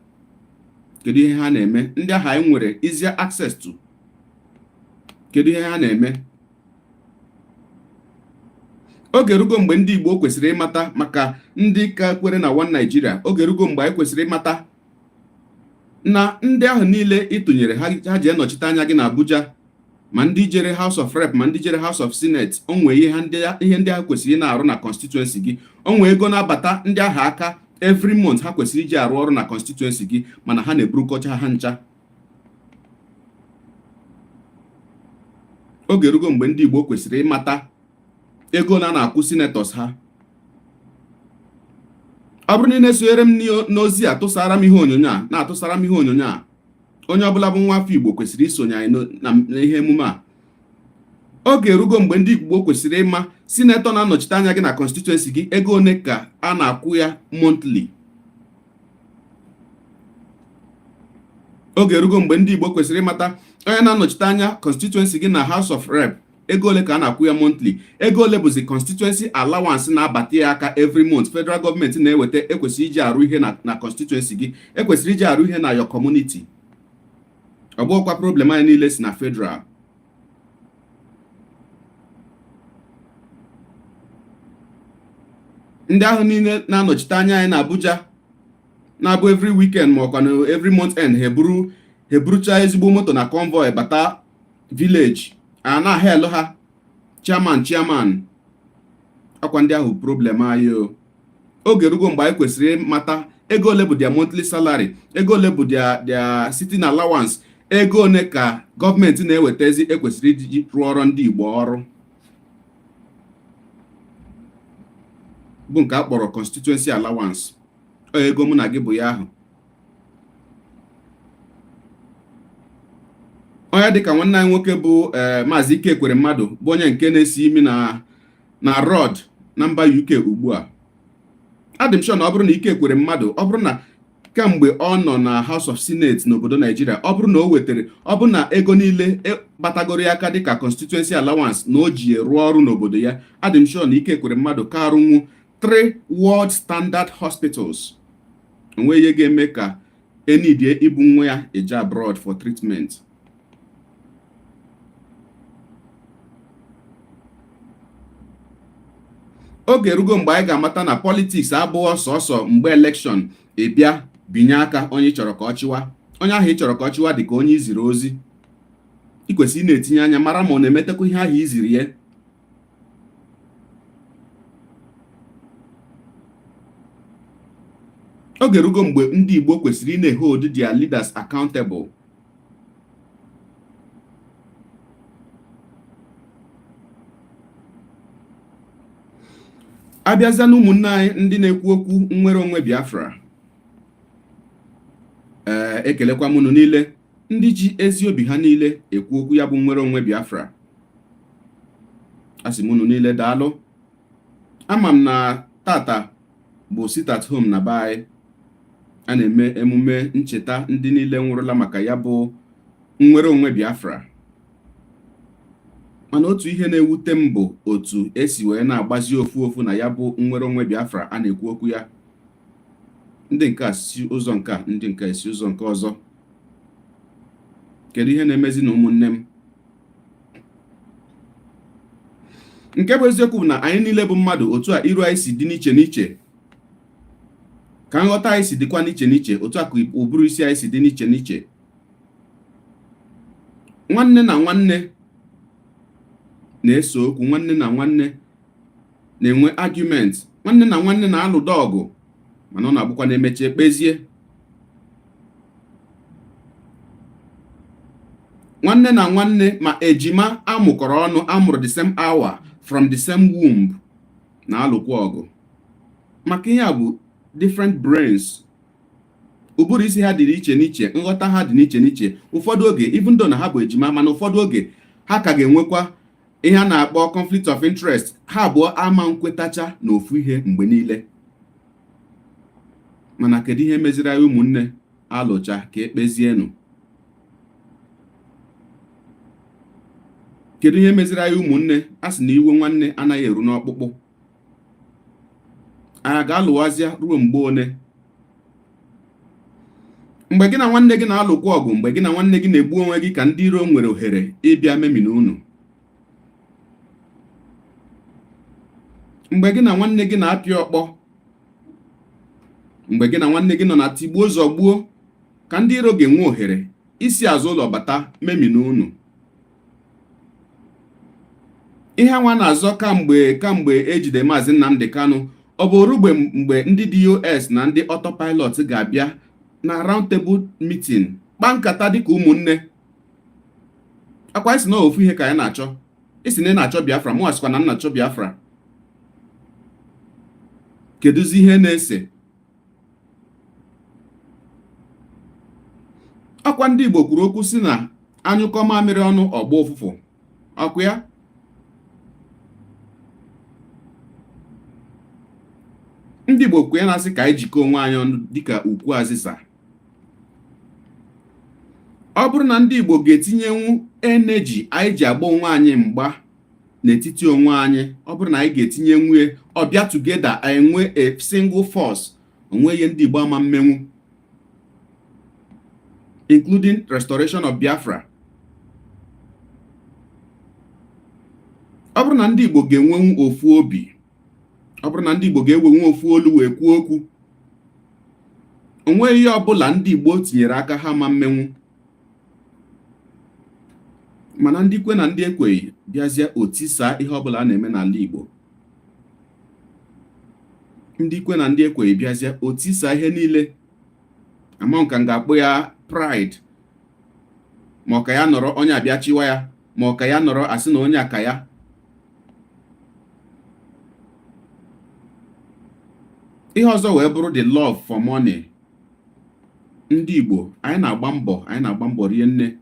kedu ihe ha na-eme? Ndị ahụ anyị nwere easier access to, kedu ihe ha na-eme? Oge erugo mgbe ndị Igbo kwesịrị ịmata, maka ndị ka kwere na One Nigeria, oge erugo mgbe anyị kwesịrị ịmata na ndị ahụ niile ịtụnyere ha ji enọchite anya gị na Abuja, ma ndị jere House of Rep, ma ndị jere House of Senate, o nwee ihe ndị ahụ kwesịrị ị na-arụ na constituency gị. O nwee ego na-abata ndị ahụ aka every month ha kwesịrị iji arụ ọrụ na constituency gị, mana ha na-eburukọcha ha ncha. Oge erugo mgbe ndị Igbo kwesịrị ịmata ego na na-akwụ senators ha. Ọ bụrụ na ị na-esonyere m n'ozi a, tụsara m ihe onyonyo a, na-atụsara m ihe onyonyo a. Onye ọbụla bụ nwa afọ Igbo kwesịrị isonye anyị n'ihe emume a. Oge erugo mgbe ndị Igbo kwesịrị ịma senator na-anọchite anya gị na constituency gị, ego one ka a na-akwụ ya monthly. Oge erugo mgbe ndị Igbo kwesịrị ịmata onye na-anọchite anya constituency gị na House of Rep, ego ole ka a na-akwụ ya monthly, ego ole bụzi constituency allowance na-abata ya aka every month federal gọọmenti na-eweta, ekwesịrị iji arụ ihe na constituency gị, ekwesịrị iji arụ ihe na your community. Ọ bụghịkwa problem anyị niile si na federal. Ndị ahụ niile na-anọchite anya anyị na Abuja na-abụ every weekend ma ọkwa na every month end, ha eburu, ha eburucha ezigbo moto na convoy bata village, a na-ahelu ha chairman, chairman. Ọkwa ndị ahụ problem anyị o. Oge erugo mgbe anyị kwesịrị ịmata ego ole bụ their monthly salary, ego ole bụ their sitting allowance, ego ole ka gọọmenti na-ewetazi ekwesịrị iji rụọ ọrụ ndị Igbo ọrụ, bụ nke a kpọrọ constituency allowance. Ọ ego mụ na gị bụ ya ahụ. Onye dịka nwanne anyị nwoke bụ ee Maazị Ike Ekweremadu, bụ onye nke na-esi imi na rod na mba UK ugbu a, adị m sure na ọ bụrụ na Ike Ekweremadu, ọ bụrụ na kemgbe ọ nọ na House of Senate n'obodo Naijiria, ọ bụrụ na o wetara, ọ bụ na ego niile kpatagoro ya aka dịka constituency allowance na o ji rụọ ọrụ n'obodo ya, adị m sure na Ike Ekweremadu ka arụnwu three world standard hospitals. Onwe ihe ga-eme ka enidie ibu nwa ya eje abroad for treatment. Oge erugo mgbe anyị ga-amata na politics abụghị sọsọ mgbe election ịbịa binye aka onye ị chọrọ ka ọ chịwa. Onye ahụ ị chọrọ ka ọ chịwa dị ka onye iziri ozi. Ị kwesịrị ị na-etinye anya mara ma ọ na-emetekwa ihe ahụ iziri ya. Oge erugo mgbe ndị Igbo kwesịrị ị na-hold their leaders accountable. Abịazịa na ụmụnne anyị ndị na-ekwu okwu nnwere onwe Biafra, ee, ekelekwa m unu niile ndị ji ezi obi ha niile ekwu okwu ya bụ nnwere onwe Biafra. Asị m unu niile daalụ. Ama m na tata bụ sit at home na be anyị. A na-eme emume ncheta ndị niile nwụrụla maka ya bụ nnwere onwe Biafra. Mana otu ihe na-ewute m bụ otu esi wee na-agbazi ofu ofu na ya bụ nnwere onwe Biafra a na-ekwu okwu ya. Ndị nke a si ụzọ nke a, ndị nke esi ụzọ nke ọzọ. Kedu ihe na-emezi na ụmụnne m? Nke bụ eziokwu bụ na anyị niile bụ mmadụ. Otu a iru anyị si dị n'iche n'iche ka nghọta anyị si dịkwa n'iche n'iche, otu a ka ụbụrụ isi anyị si dị n'iche n'iche. Nwanne na nwanne na-ese okwu, nwanne na nwanne na-enwe argument, nwanne na nwanne na-alụdo ọgụ, mana ọ na-abụkwa na-emechi ekpezie. Nwanne na nwanne, ma ejima amụkọrọ ọnụ, amụrụ the same hour from the same womb, na-alụkwa ọgụ, maka ihe a bụ different brains. Ụbụrụ isi ha dị n'iche n'iche, nghọta ha dị n'iche n'iche. Ụfọdụ oge, even though na ha bụ ejima, mana ụfọdụ oge ha ka ga-enwekwa Ihe a na-akpọ conflict of interest, ha abụọ ama nkwetacha n'ofu ihe mgbe niile. Mana kedu ihe meziri anyị ụmụnne alụcha ka ekpezienụ? Kedu ihe meziri anyị ụmụnne a sị na iwe nwanne anaghị eru n'ọkpụkpụ? Anyị ga-alụwazịa ruo mgbe one? Mgbe gị na nwanne gị na-alụkwa ọgụ, mgbe gị na nwanne gị na-egbu onwe gị, ka ndị iro nwere ohere ịbịa memina unu. Mgbe gị na nwanne gị na-apịa ọkpọ, mgbe gị na nwanne gị nọ na tigbuo zọgbuo, ka ndị iro ga-enwe ohere isi azụ ụlọ bata memina unu. Ihe anwa na-azọ kamgbe ejide Maazị Nnamdi Kanu, ọ bụ orugbe mgbe ndị DOS na ndị autopilot ga-abịa na round table meeting kpaa nkata dịka ụmụnne? Akwa isi na ofu ihe ka anyị na-achọ. Isi na ị na-achọ Biafra, mụ asịkwa na m na-achọ Biafra. Kedụzi ihe na-ese? Ọkwa ndị Igbo kwuru okwu si na anyụkọ mamịrị ọnụ, ọgba ụfụfụ. Ọkụ ya ndị Igbo kwu ya na-asị ka anyị jikọọ onwe anyị ọnụ dịka ukwu azịza. Ọ bụrụ na ndị Igbo ga-etinyenwu energy anyị ji agba onwe anyị mgba n'etiti onwe anyị, ọ bụrụ na anyị ga-etinye nwunye ọbịa together, anyị nwee a single force, onwe ihe ndị Igbo ama mmenwu, including restoration of Biafra. Ọ bụrụ na ndị Igbo ga-enwenwu ofu obi, ọ bụrụ na ndị Igbo ga-ewenwu ofu olu wee kwuo okwu, onweghị ihe ọbụla ndị Igbo tinyere aka ha ma mmenwu. Mana ndị kwe na ndị ekweghị bịazie otisa ihe ọbụla a na-eme n'ala Igbo. Ndị kwe na ndị ekweghị bịazie otisa ihe niile. Ama nka m ga-akpụ ya pride, ma ọ ka ya nọrọ onye abịa chiwa ya, ma ọ ka ya nọrọ asị na onye aka ya. Ihe ọzọ wee bụrụ the love for money. Ndị Igbo, anyị na-agba mbọ, anyị na-agba mbọ rie nne,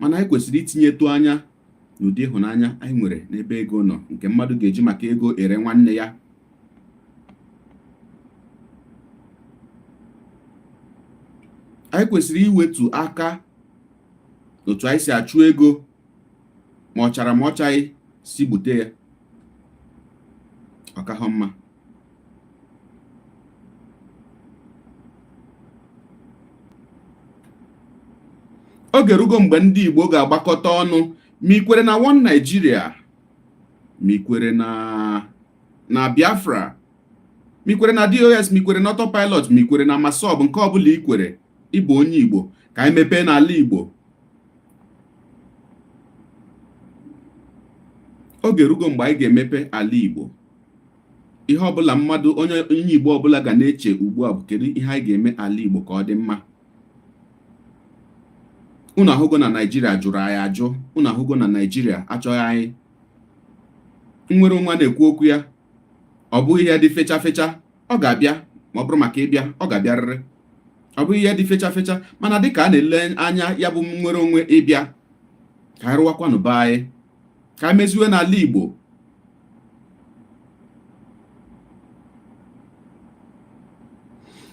mana anyị kwesịrị itinyetụ anya n'ụdị ịhụnanya anyị nwere n'ebe ego nọ, nke mmadụ ga-eji maka ego ere nwanne ya. Anyị kwesịrị iwetu aka otu anyị si achụ ego, ma ọ chara ma ọ chaghị, si gbute ya, ọ kahụ mma. Oge rugo mgbe ndị Igbo ga-agbakọta ọnụ, ma ikwere na one Nigeria, ma ikwere na Biafra, ma ikwere na DOS, ma ikwere na autopilot, ma ikwere na MASSOB, nke ọbụla ikwere, ịbụ onye Igbo, ka anyị mepee n'ala Igbo. Oge rugo mgbe anyị ga-emepe ala Igbo. Ihe ọbụla mmadụ, onye onye Igbo ọbụla ga na-eche ugbu a bụ kedu ihe anyị ga-eme ala Igbo ka ọ dị mma. Unu ahụgo na Naijiria jụrụ anyị ajụ. Unu ahụgo na Naijiria achọghị anyị. Nnwere onwe a na-ekwu okwu ya, ọ bụghị ihe dị fecha fecha. Ọ ga-abịa, ma ọ bụrụ maka ịbịa, ọ ga-abịarịrị. Ọ bụghị ihe dị fecha fecha, mana dịka a na-ele anya ya bụ nnwere onwe ịbịa, ka anyị rụwakwanụ be anyị, ka anyị meziwe n'ala Igbo.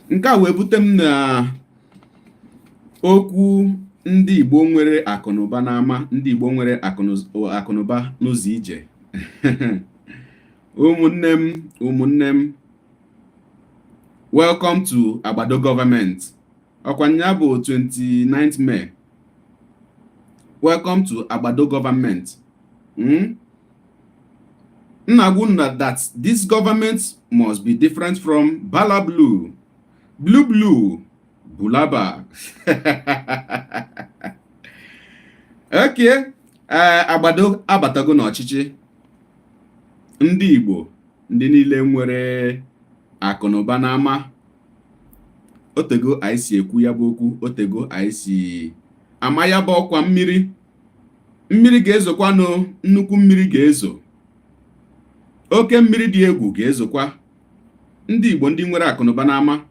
Nke a wee bute m na okwu ndị Igbo nwere akụnụba n'ama, ndị Igbo nwere akụnụba n'ụzọ ije. Ụmụnne m, ụmụnne m, welcome to Agbado Government. Ọkwa nya bụ 29th May. Welcome to Agbado Government. Nna gwa na that this government must be different from Bala Blue, Blue Blue, Bulaba. Okay, Agbado abatago n'ọchịchị. Ndị Igbo, ndị niile nwere akụnụba n'ama, otego anyị si ekwu ya bụ okwu, otego anyị si ama ya bụ ọkwa. Mmiri, mmiri ga-ezokwanụ, nnukwu mmiri ga-ezo, oke mmiri dị egwu ga-ezokwa. Ndị Igbo, ndị nwere akụnụba n'ama,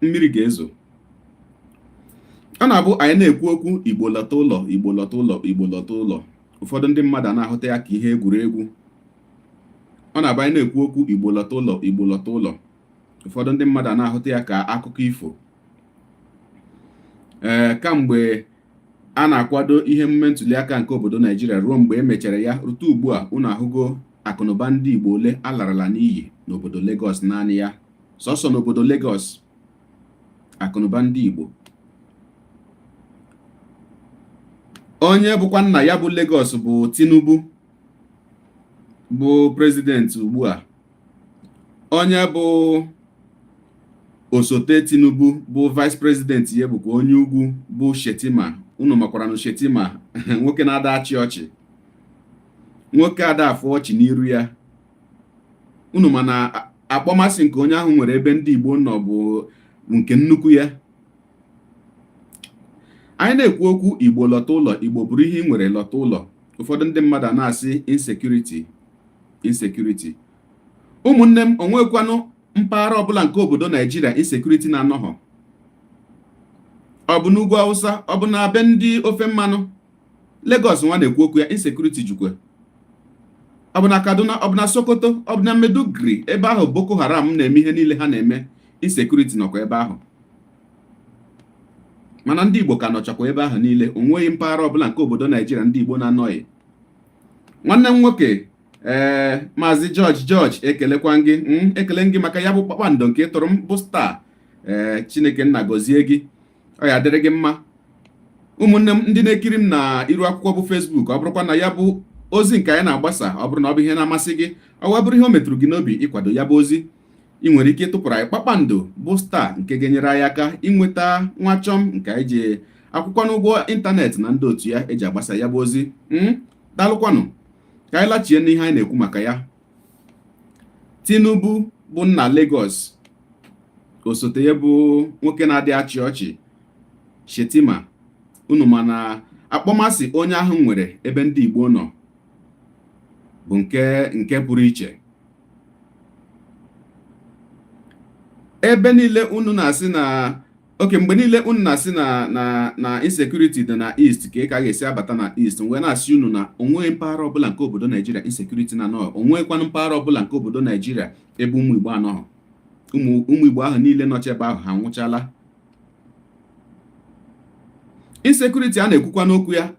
mmiri ga-ezo. Ọ na-abụ anyị na-ekwu okwu Igbo lọta ụlọ, Igbo lọta ụlọ, Igbo lọta ụlọ. Ụfọdụ ndị mmadụ a na-ahụta ya ka ihe egwuregwu. Ọ na-abụ anyị na-ekwu okwu Igbo lọta ụlọ, Igbo lọta ụlọ, ụfọdụ ndị mmadụ a na-ahụta ya ka akụkọ ifo. Ee, kamgbe a na-akwado ihe emume ntụliaka nke obodo Naijiria ruo mgbe e mechara ya rute ugbu a, unu ahụgo akụnụba ndị Igbo ole alarala n'iyi n'obodo Lagos. Naanị ya sọsọ n'obodo Lagos, akụnụba ndị Igbo. Onye bụkwa nna ya bụ Lagos bụ Tinubu, bụ prezidenti ugbu a. Onye bụ osote Tinubu, bụ vice president ya, bụkwa onye ugwu, bụ Shetima. Unu makwara na Shetima, nwoke na-ada achị ọchị, nwoke ada afụ ọchị n'iru ya. Unu ma na akpọmasị nke onye ahụ nwere ebe ndị Igbo nọ bụ nke nnukwu ya. Anyị na-ekwu okwu Igbo lọta ụlọ, Igbo bụrụ ihe ị nwere lọta ụlọ, ụfọdụ ndị mmadụ a na-asị insecurity, insecurity. Ụmụnne m, onwekwanụ mpaghara ọbụla nke obodo Naijiria insecurity na-anọghọ? Ọ bụ n'ugwu Awụsa, ọ bụ na be ndị ofe mmanụ? Lagos nwa na-ekwu okwu ya, insecurity jukwe. Ọ bụ na Kaduna, ọ bụ na Sokoto, ọ bụ na Maiduguri, ebe ahụ Boko Haram na-eme ihe niile ha na-eme, insecurity nọkwa ebe ahụ. Mana ndị Igbo ka nọchakwa ebe ahụ niile. O nweghị mpaghara ọbụla nke obodo Naijiria ndị Igbo na-anọghị. Nwanne m nwoke, ee, Maazị George George, ekelekwa gị. Ekele gị maka ya bụ kpakpando nke tụrụ m bụ star. Ee, Chineke nna gọzie gị, ọ ya dịrị gị mma. Ụmụnne m ndị na-ekiri m na iru akwụkwọ bụ Facebook, ọ bụrụkwa na ya bụ ozi nke anyị na-agbasa, ọ bụrụ na ọ bụ ihe na-amasị gị, ọ wee bụrụ ihe o metụrụ gị n'obi ịkwado ya bụ ozi, ị nwere ike ịtụpụrụ anyị kpakpando bụ star nke ga-enyere anyị aka inweta nwa chọm nke anyị ji akwụkwọ n'ụgwọ ịntanetị na ndị otu ya eji agbasa ya bụ ozi. Daalụkwanụ. Ka anyị lachie n'ihe anyị na-ekwu maka ya. Tinubu bụ nna Lagos, osote ya bụ nwoke na-adị achị ọchị, Shetima. Unu ma na akpọmasị onye ahụ nwere ebe ndị Igbo nọ bụ nke pụrụ iche. Ebe niile unu na-asị na oke mgbe niile unu na-asị na insecurity dị na East, ka ị ka ga-esi abata na East, wee na-asị unu na onweghị mpaghara ọbụla nke obodo Naijiria insecurity na anọghọ. Onweghịkwanụ mpaghara ọbụla nke obodo Naijiria ebe ụmụ Igbo anọghọ. Ụmụ Igbo ahụ niile nọcha ebe ahụ, ha nwụchala. Insecurity a na-ekwukwa n'okwu ya,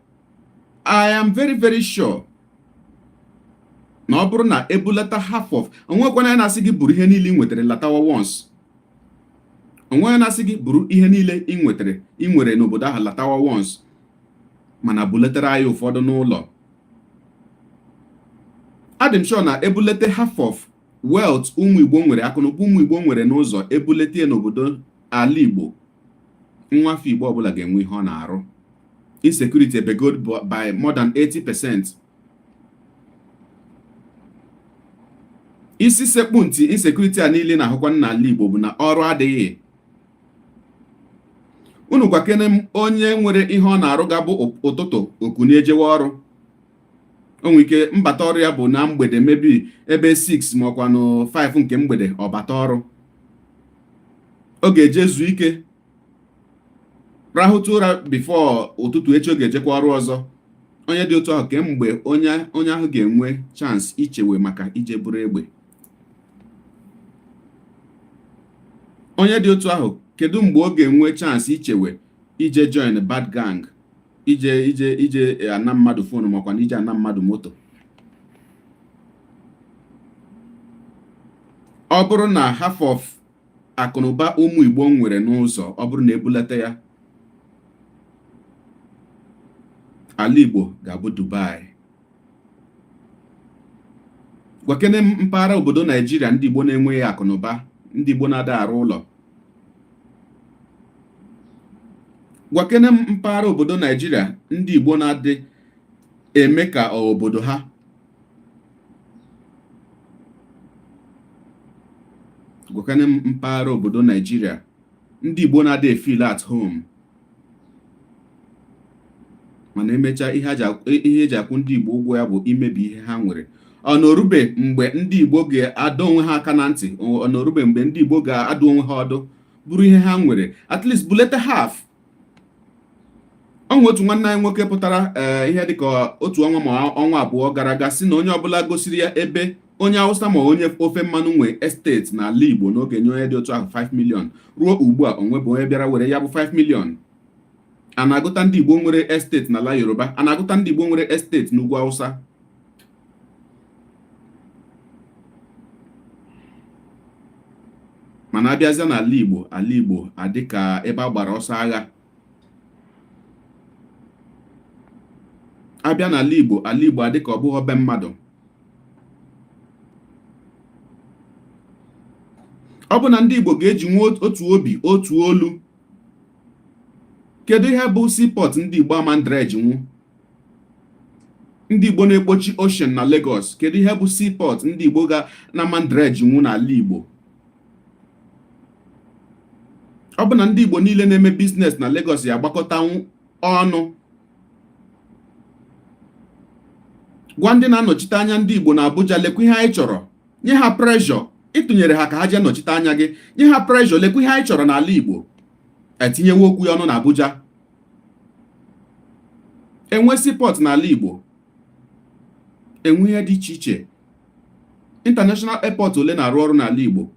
I am very very sure na ọ bụrụ na ebulata half of, onwekwana ya na-asị gị buru ihe niile ị nwetara latawa once. Onwe ya na-asị gị buru ihe niile ị nwetara, ị nwere n'obodo ahụ latawa once, mana buletara anyị ụfọdụ n'ụlọ. Adị m sure na ebulete half of wealth ụmụ Igbo nwere, akụnụba ụmụ Igbo nwere n'ụzọ, ebulete ya n'obodo ala Igbo, nwa afọ Igbo ọbụla ga-enwe ihe ọ na-arụ. Insecurity ebego by more than 80%. Isi sekpu ntị insecurity a niile na-ahụkwa n'ala Igbo bụ na ọrụ adịghị. Unu gwakene m onye nwere ihe ọ na-arụ ga-abụ ụtụtụ okunie jewe ọrụ, o nwere ike mbata ọrụ ya bụ na mgbede, maybe ebe 6 ma ọkwanụ 5 nke mgbede ọ bata ọrụ. Ọ ga-eje zuo ike, rahụtụ ụra before ụtụtụ echi ọ ga-ejekwa ọrụ ọzọ. Onye dị otu ahụ, kemgbe onye ahụ ga-enwe chance ichewe maka ije buru egbe? Onye dị otu ahụ, kedu mgbe ọ ga-enwe chance ichewe ije join bad gang, ije ana mmadụ phone makwa na ije ana mmadụ moto? Ọ bụrụ na half of akụnụba ụmụ Igbo nwere n'ụzọ, ọ bụrụ na ebulata ya, ala Igbo ga-abụ Dubai. Gwakene m mpaghara obodo Naijiria ndị Igbo na-enweghị akụnụba, ndị Igbo na-ada arụ ụlọ. Gwakene m mpaghara obodo Naijiria ndị Igbo na-adị eme ka obodo ha. Gwakene m mpaghara obodo Naijiria ndị Igbo na-adị efeel at home. Mana emechaa, ihe eji akwụ ndị Igbo ụgwọ ya bụ imebi ihe ha nwere. Ọ na orube mgbe ndị Igbo ga-adọ onwe ha aka na ntị? Ọ na orube mgbe ndị Igbo ga-adụ onwe ha ọdụ, buru ihe ha nwere, at least bulete half? Ọ nwe otu nwanne anyị nwoke pụtara ee ihe dịka otu ọnwa ma ọnwa 2 gara aga sị na onye ọbụla gosiri ya ebe onye Hausa ma onye ofe mmanụ nwe estate n'ala Igbo na ọ ga-enye onye dị otu ahụ 5 million. Ruo ugbu a, onwe bụ onye bịara were ya bụ 5 million. A na-agụta ndị Igbo nwere estate n'ala Yoruba? A na-agụta ndị Igbo nwere estate n'ugwu Hausa? Mana abịazịa n'ala Igbo, ala Igbo adị ka ebe a gbara ọsọ agha. Abịa n'ala Igbo, ala Igbo adị ka ọ bụghị be mmadụ. Ọ bụ na ndị Igbo ga-eji nwe otu obi, otu olu. Kedu ihe bụ seaport ndị Igbo ama dredge nwu? Ndị Igbo na-ekpochi ocean na Lagos, kedu ihe bụ seaport ndị Igbo ga na ama dredge nwu n'ala Igbo? Ọ bụ na ndị Igbo niile na-eme business na Lagos ya agbakọtanwu ọnụ gwa ndị na-anọchite anya ndị Igbo na Abuja, lekwa ihe anyị chọrọ, nye ha pressure. Ịtụnyere ha ka ha jee nọchite anya gị, nye ha pressure, lekwa ihe anyị chọrọ n'ala Igbo. Etinyewe okwu ya ọnụ na Abuja, enwe seaport n'ala Igbo, enwe ihe dị iche iche. International airport ole na-arụ ọrụ n'ala Igbo?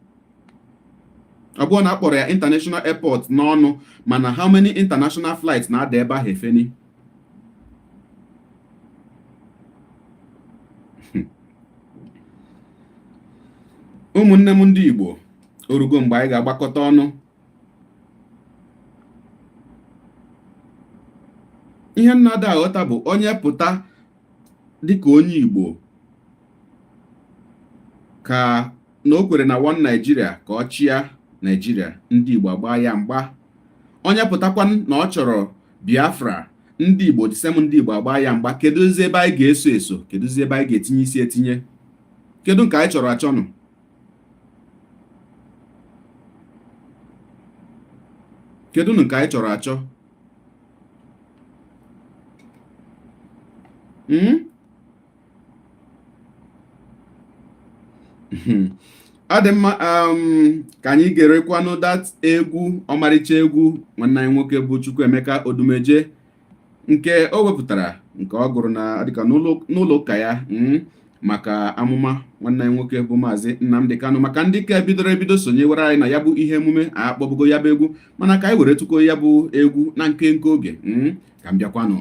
Ọ bụrụ na a kpọrọ ya international airport n'ọnụ, mana how many international flights na-ada ebe ahụ efeni? Ụmụnne m ndị Igbo, orugo mgbe anyị ga-agbakọta ọnụ. Ihe m na-ada aghọta bụ onye pụta dịka onye Igbo ka na o kwere na one Nigeria ka ọ chịa Nigeria, ndị Igbo agbaa ya mgba. Onye pụtakwa na ọ chọrọ Biafra, ndị Igbo, the same ndị Igbo agbaa ya mgba. Kedụzi ebe anyị ga-eso eso? Kedụzi ebe anyị ga-etinye isi etinye? Kedu nke anyị chọrọ achọnụ? Kedu nke anyị chọrọ achọ? Ọ dị mma, ka anyị gerekwanụ that egwu, ọmarịcha egwu nwanne anyị nwoke bụ Chukwuemeka Odumeje nke o wepụtara, nke ọ gụrụ na dịka n'ụlọ ụka ya maka amụma nwanne anyị nwoke bụ Maazị Nnamdi Kanu. Maka ndị ka bidoro ebido sonyewere anyị na ya bụ ihe emume, akpọbugo ya bụ egwu, mana ka anyị were tụkọ ya bụ egwu na nkenke oge ka m bịakwanụ.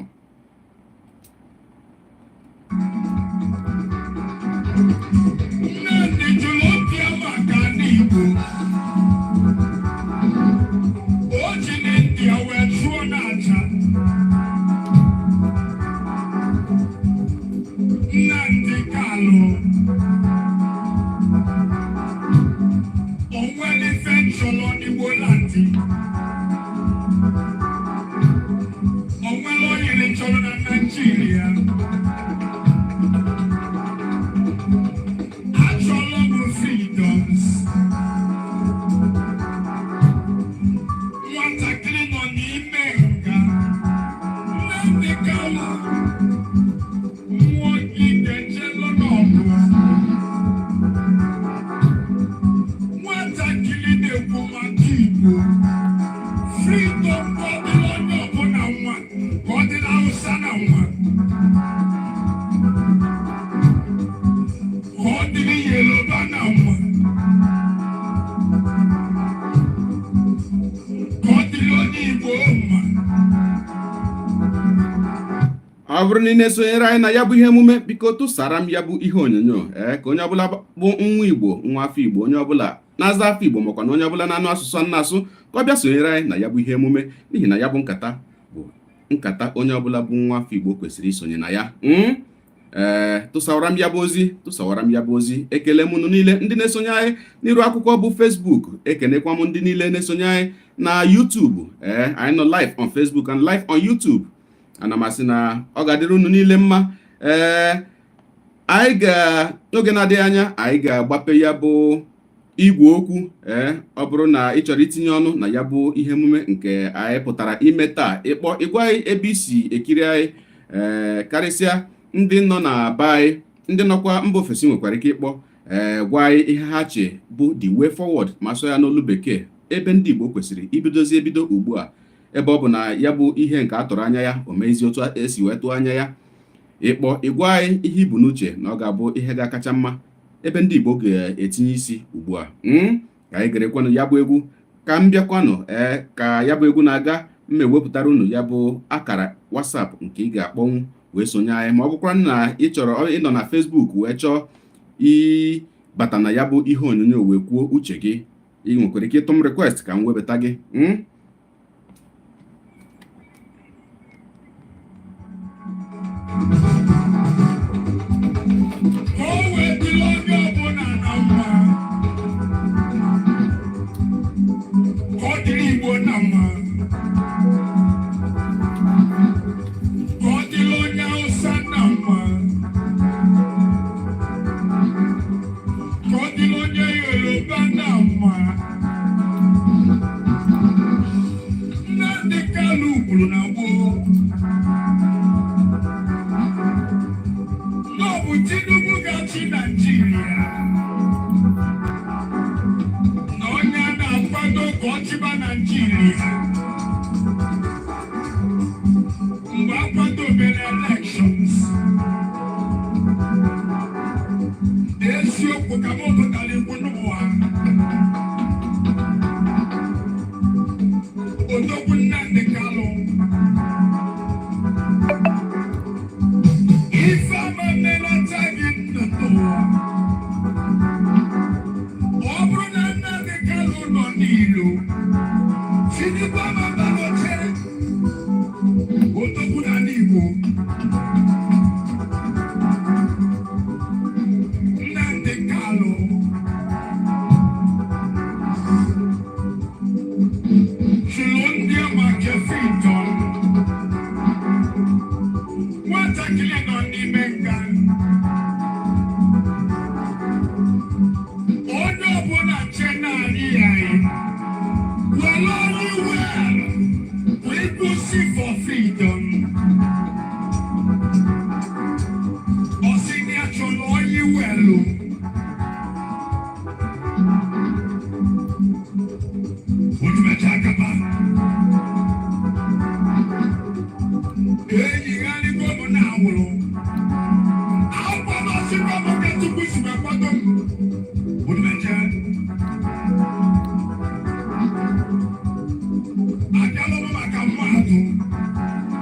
Nnamdi jụrụ obi ya maka ndị Igbo. O ji n'India wee chụọ n'aja. Nnamdi Kanu, o nwere ife nchọrọ n'Igbo land. O nwere onye chọrọ na Naịjirịa. Achọrọ m freedoms. Nwatakịrị nọ n'ime nga. Nnamdi Kanu, mmụọ gị ga-echelụ n'ọgụ. Nwatakịrị na-ekwu maka Igbo. Freedom ka ọ dịrị onye ọbụla nwa, ka ọ dịrị Hausa na nwa, ka ọ dịrị Yoruba na nwa, ka ọ dịrị onye Igbo mma. Ọ bụrụ na ị na-esonyere anyị na ya bụ ihe emume, biko tụsara m ya bụ ihe onyonyo ee ka onye ọbụla bụ nwa Igbo, nwa afọ Igbo, onye ọbụla na-aza afọ Igbo, makwa na onye ọbụla na-anụ asụsụ a na-asụ, ka ọ bịa sonyere anyị na ya bụ ihe emume, n'ihi na ya bụ nkata bụ nkata onye ọbụla bụ nwa afọ Igbo kwesịrị isonye na ya. Ee, tụsawara m ya bụ ozi, tụsawara m ya bụ ozi. Ekele m unu niile ndị na-esonye anyị n'iru akwụkwọ bụ Facebook. Ekenekwa m ndị niile na-esonye anyị na YouTube. Ee, anyị nọ live on Facebook and live on YouTube. Ana m asị na ọ ga-adịrị unu niile mma. Ee, anyị ga n'oge na-adịghị anya anyị ga-agbape ya bụ igwe okwu. Ee, ọ bụrụ na ị chọrọ itinye ọnụ na ya bụ ihe emume nke anyị pụtara ime taa, ịkpọ ịgwa anyị ebe i si ekiri anyị. Ee, karịsịa ndị nọ na be anyị, ndị nọkwa mba ofesi nwekwara ike ịkpọ, ee, gwa anyị ihe ha che bụ the way forward, ma sọ ya n'olu Bekee, ebe ndị Igbo kwesịrị ibidozi ebido ugbu a. Ebe ọ bụ na ya bụ ihe nke a tụrụ anya ya, o meghịzi otu esi wee tụọ anya ya. Ịkpọ ịgwa anyị ihe i bu n'uche na ọ ga-abụ ihe ga-akacha mma ebe ndị Igbo ga-etinye isi ugbu a. Ka anyị gerekwanụ ya bụ egwu, ka m bịakwanụ. Ee, ka ya bụ egwu na-aga, m ewepụtara unu ya bụ akara WhatsApp nke ị ga-akpọnwụ wee sonye anyị, ma ọ bụkwa na ị chọrọ ịnọ na Facebook wee chọọ ịbata na ya bụ ihe onyonyo wee kwuo uche gị, ị nwekwara ike ịtụ m request ka m webata gị. Ka o wee dịrị onye ọbụla na mma, ka ọ dịrị Igbo na mma, ka ọ dịrị onye Hausa na mma, ka ọ dịrị onye Yoruba na mma. Nnamdi Kanu kwuru na gboo na ọ bụ Tinubu ga-achị Naijiria, na onye a na-akwado ka ọ chịba Naijiria mgbe a kwadobere elections. Eziokwu ka m pụtara ikwu n'ụwa, odogwu Nnamdi Kanu, ife ama mmelata gị ndụ n'ụwa. Ọ bụrụ na Nnamdi Kanu nọ n'ilo, Tinubu ama ba n'oche. Odogwu n'ala Igbo, Nnamdi Kanu, chụrụ ndị maka freedom. Nwatakịrị nọ n'ime nga, onye ọbụla che naanị ya were only well wee kwụsị for freedom. Ọ sị na ya chọrọ onye welu otumecha akapa eyigharịgo m na awụrụ akwadosịkwa m ka Chukwu si wee kwado m otumecha. Abịalụ m maka mmadụ,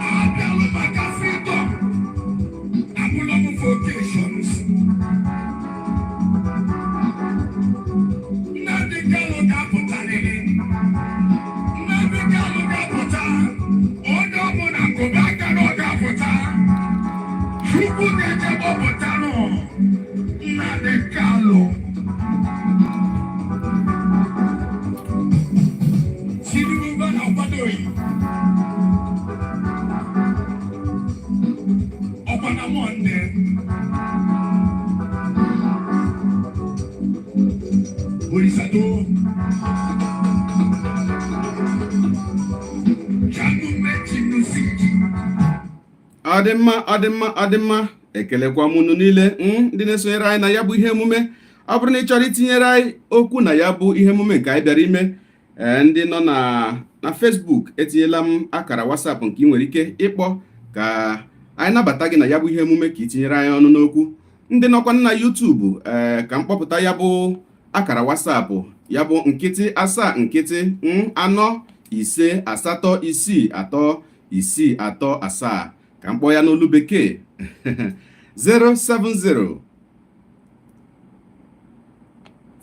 abịalụ maka freedom, abụlọ m for occasions. Nnamdi Kanu ga-apụtarịrị. Nnamdi Kanu ga-apụta. Onye ọbụla kụba aka na ọ ga-apụta. Chukwu ga-eje kpọpụtanụ Nnamdi Kanu. Tinubu ba na-akwadoghị ọkwa na Monday. Orisado Janu Mechinusi. Ọ dị mma, ọ dị mma, ọ dị mma. Ekelekwa m unu niile ndị na-esonyere anyị na ya bụ ihe emume. Ọ bụrụ na ị chọrọ itinyere anyị okwu na ya bụ ihe emume nke anyị bịara ime, ee, ndị nọ na Facebook, etinyela m akara WhatsApp nke ị nwere ike ịkpọ ka anyị nabata gị na ya bụ ihe emume ka ị tinyere anyị ọnụ n'okwu. Ndị nọkwa na YouTube, ee, ka m kpọpụta ya bụ akara WhatsApp. Ya bụ 0 7 0 4 5 8 6 3 6 3 7. Ka m kpọọ ya n'olu bekee: 070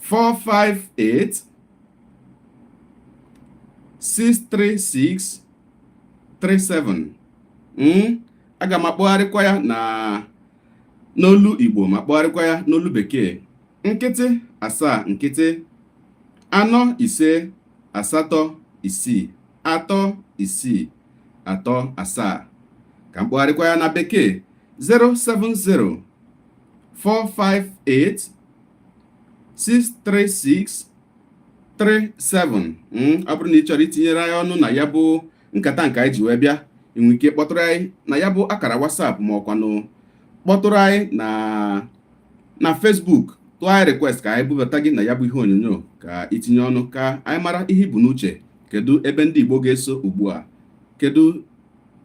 458 636 37. Aga m akpọgharịkwa ya na n'olu Igbo ma kpọgharịkwa ya n'olu bekee: 0 7 0 4 5 8 6 3 6 3 7. Ka m kpọgharịkwa ya na bekee: 070 458 636 37. Ọ bụrụ na ị chọrọ itinyere anyị ọnụ na ya bụ nkata nke anyị ji wee bịa, ị nwere ike kpọtụrụ anyị na ya bụ akara WhatsApp, ma ọkwanụ kpọtụrụ anyị na Facebook, tụọ anyị request ka anyị bubata gị na ya bụ ihe onyonyo ka itinye ọnụ, ka anyị mara ihe i bu n'uche. Kedu ebe ndị Igbo ga-eso ugbu a? Kedu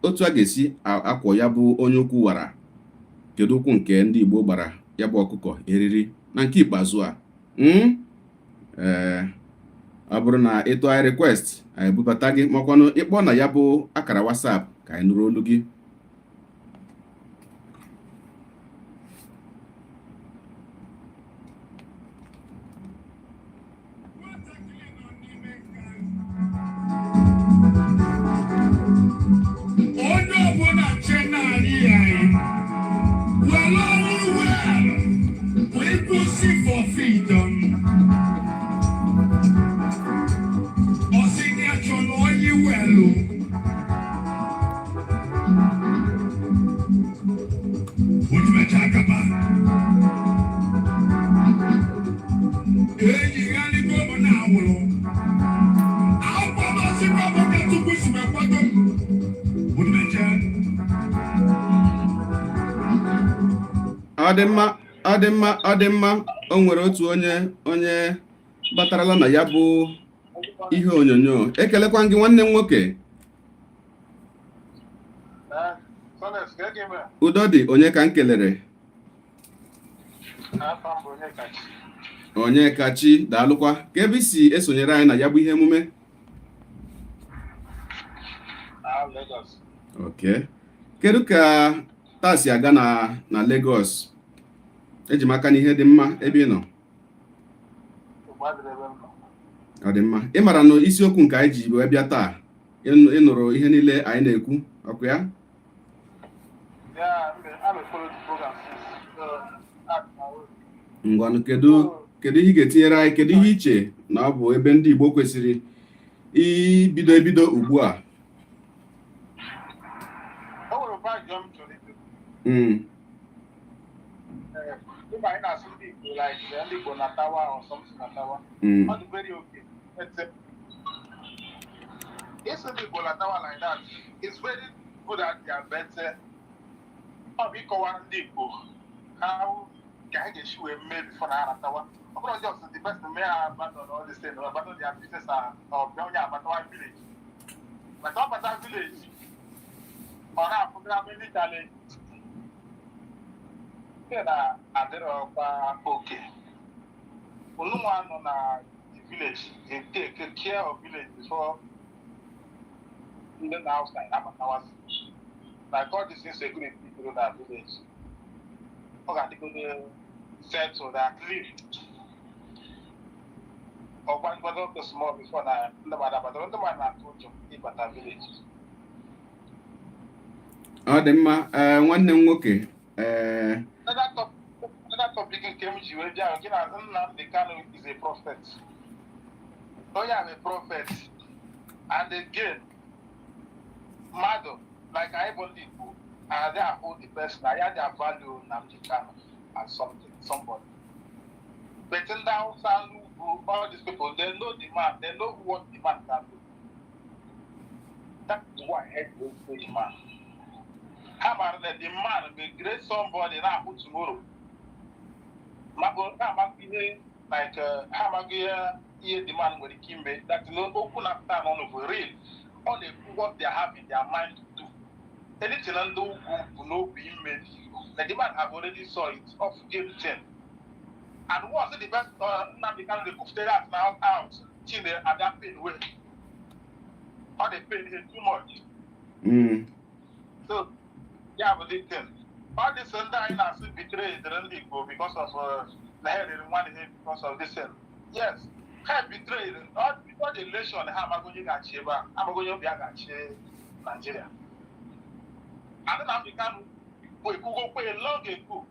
otu a ga-esi akwọ ya bụ onye ukwu wara? Kedu ụkwụ nke ndị Igbo gbara ya bụ ọkụkọ eriri na nke ikpeazụ a? Ee, ọ bụrụ na ịtụ anyị request, anyị ebubata gị, makwanụ ịkpọ na ya bụ akara WhatsApp ka anyị nụrụ olu gị. Nwatakịrị nọ n'ime nga. Onye ọbụla che naanị ya were ọrụ wel wee kwụsị for freedom. Ọ sị na ya chọrọ onye welu. Ojumecha akaba. Eyigharịgo m na awụrụ. Akwụkwọ masịkwa m ka Chukwu si m kwado m. Ojumecha. Ọ dị mma, ọ dị mma, ọ dị mma. O nwere otu onye batarala na ya bụ ihe onyonyo. Ekelekwa gị, nwanne m nwoke. Sọles, ka gị mere? Udo dị. Onye ka m kelere? Afa m bụ Onyekachi. Onye kachi, daalụkwa. Ka ebe isi esonyere anyị na ya bụ ihe emume? Ah, Lagos. Ok, kedu ka taa si aga na Lagos? Eji m aka na ihe dị mma ebe ị nọ. Ugbu adịrị ebe m nọ. Ọ dị mma. Ị mara na isiokwu nke anyị ji wee bịa taa, ịnụrụ ihe niile anyị na-ekwu ọkụ ya? Yeah, I'm a follow the program since. So, that's my own. Ngwanụ, kedu ihe ị ga-etinyere anyị? Kedu ihe iche na ọ bụ ebe ndị Igbo kwesịrị ibido ebido ugbu a? O nwere ajụjụ m chọrọ ịjụ. Ịma anyị na-asụ ndị Igbo, like ndị Igbo na tawa or something na tawa. Ọ dị very okay. But ịsụ ndị Igbo na tawa like that, it's very good idea, but ọ bụ ịkọwara ndị Igbo how ka ha ga-esi wee mee before na ha natawa. Ọ bụrụ just the person may have abandon all this thing or abandon their business and or bịa onye abatawa village. But ọ bata village, ọ na-afụgara many challenges. Nke na adịrọkwa oke. Olunwa nọ na the village dey take care of village before ndị na outside abatawazi. Like all this insecurity bidoro na village, ọ ga-adịgodo settled at least. Ọ gbagoro ọkụ small before na ndị mmadụ abatara. Ndị mmadụ na-atụ ụjọ ịbata village. Ọ dị mma. Ee, nwanne m nwoke, ee. Another topic nke m ji wee bịa gị na Nnamdi Kanu is a prophet. Onye a bụ a prophet. And again, mmadụ like anyị bụ ndị Igbo adị ahụ the person, anyị adị value Nnamdi Kanu as something, somebody. But ndị Hausa, ndị ugwu, all these people, they know the man, they know what the man can do. That is why I hate the man. Ha mara na the man may great somebody na-ahụ tomorrow. Mabụ ha amaghị ihe, like ha amaghị ihe the man nwere ike ime, that no okwu na-apụta n'ọnụ bụ real. Ọ na-ekwu what they have in their mind to do. Anything ndị ugwu bụ n'obi ime, na the man have already saw it of everything. And once the best Nnamdi Kanu dey that now out, Chine ada pain wey ọ dey pain him too much. So ya bụ the thing. All this ndị anyị na-asị betray dịrị ndị Igbo because of na ha rere nwanne ha because of this thing. Yes, ha betrayed all the election. Ha amaghị onye ga-achị ebe a, amaghị onye obi a ga-achị Nigeria. And Nnamdi Kanu bụ ekwugo kwe long ago.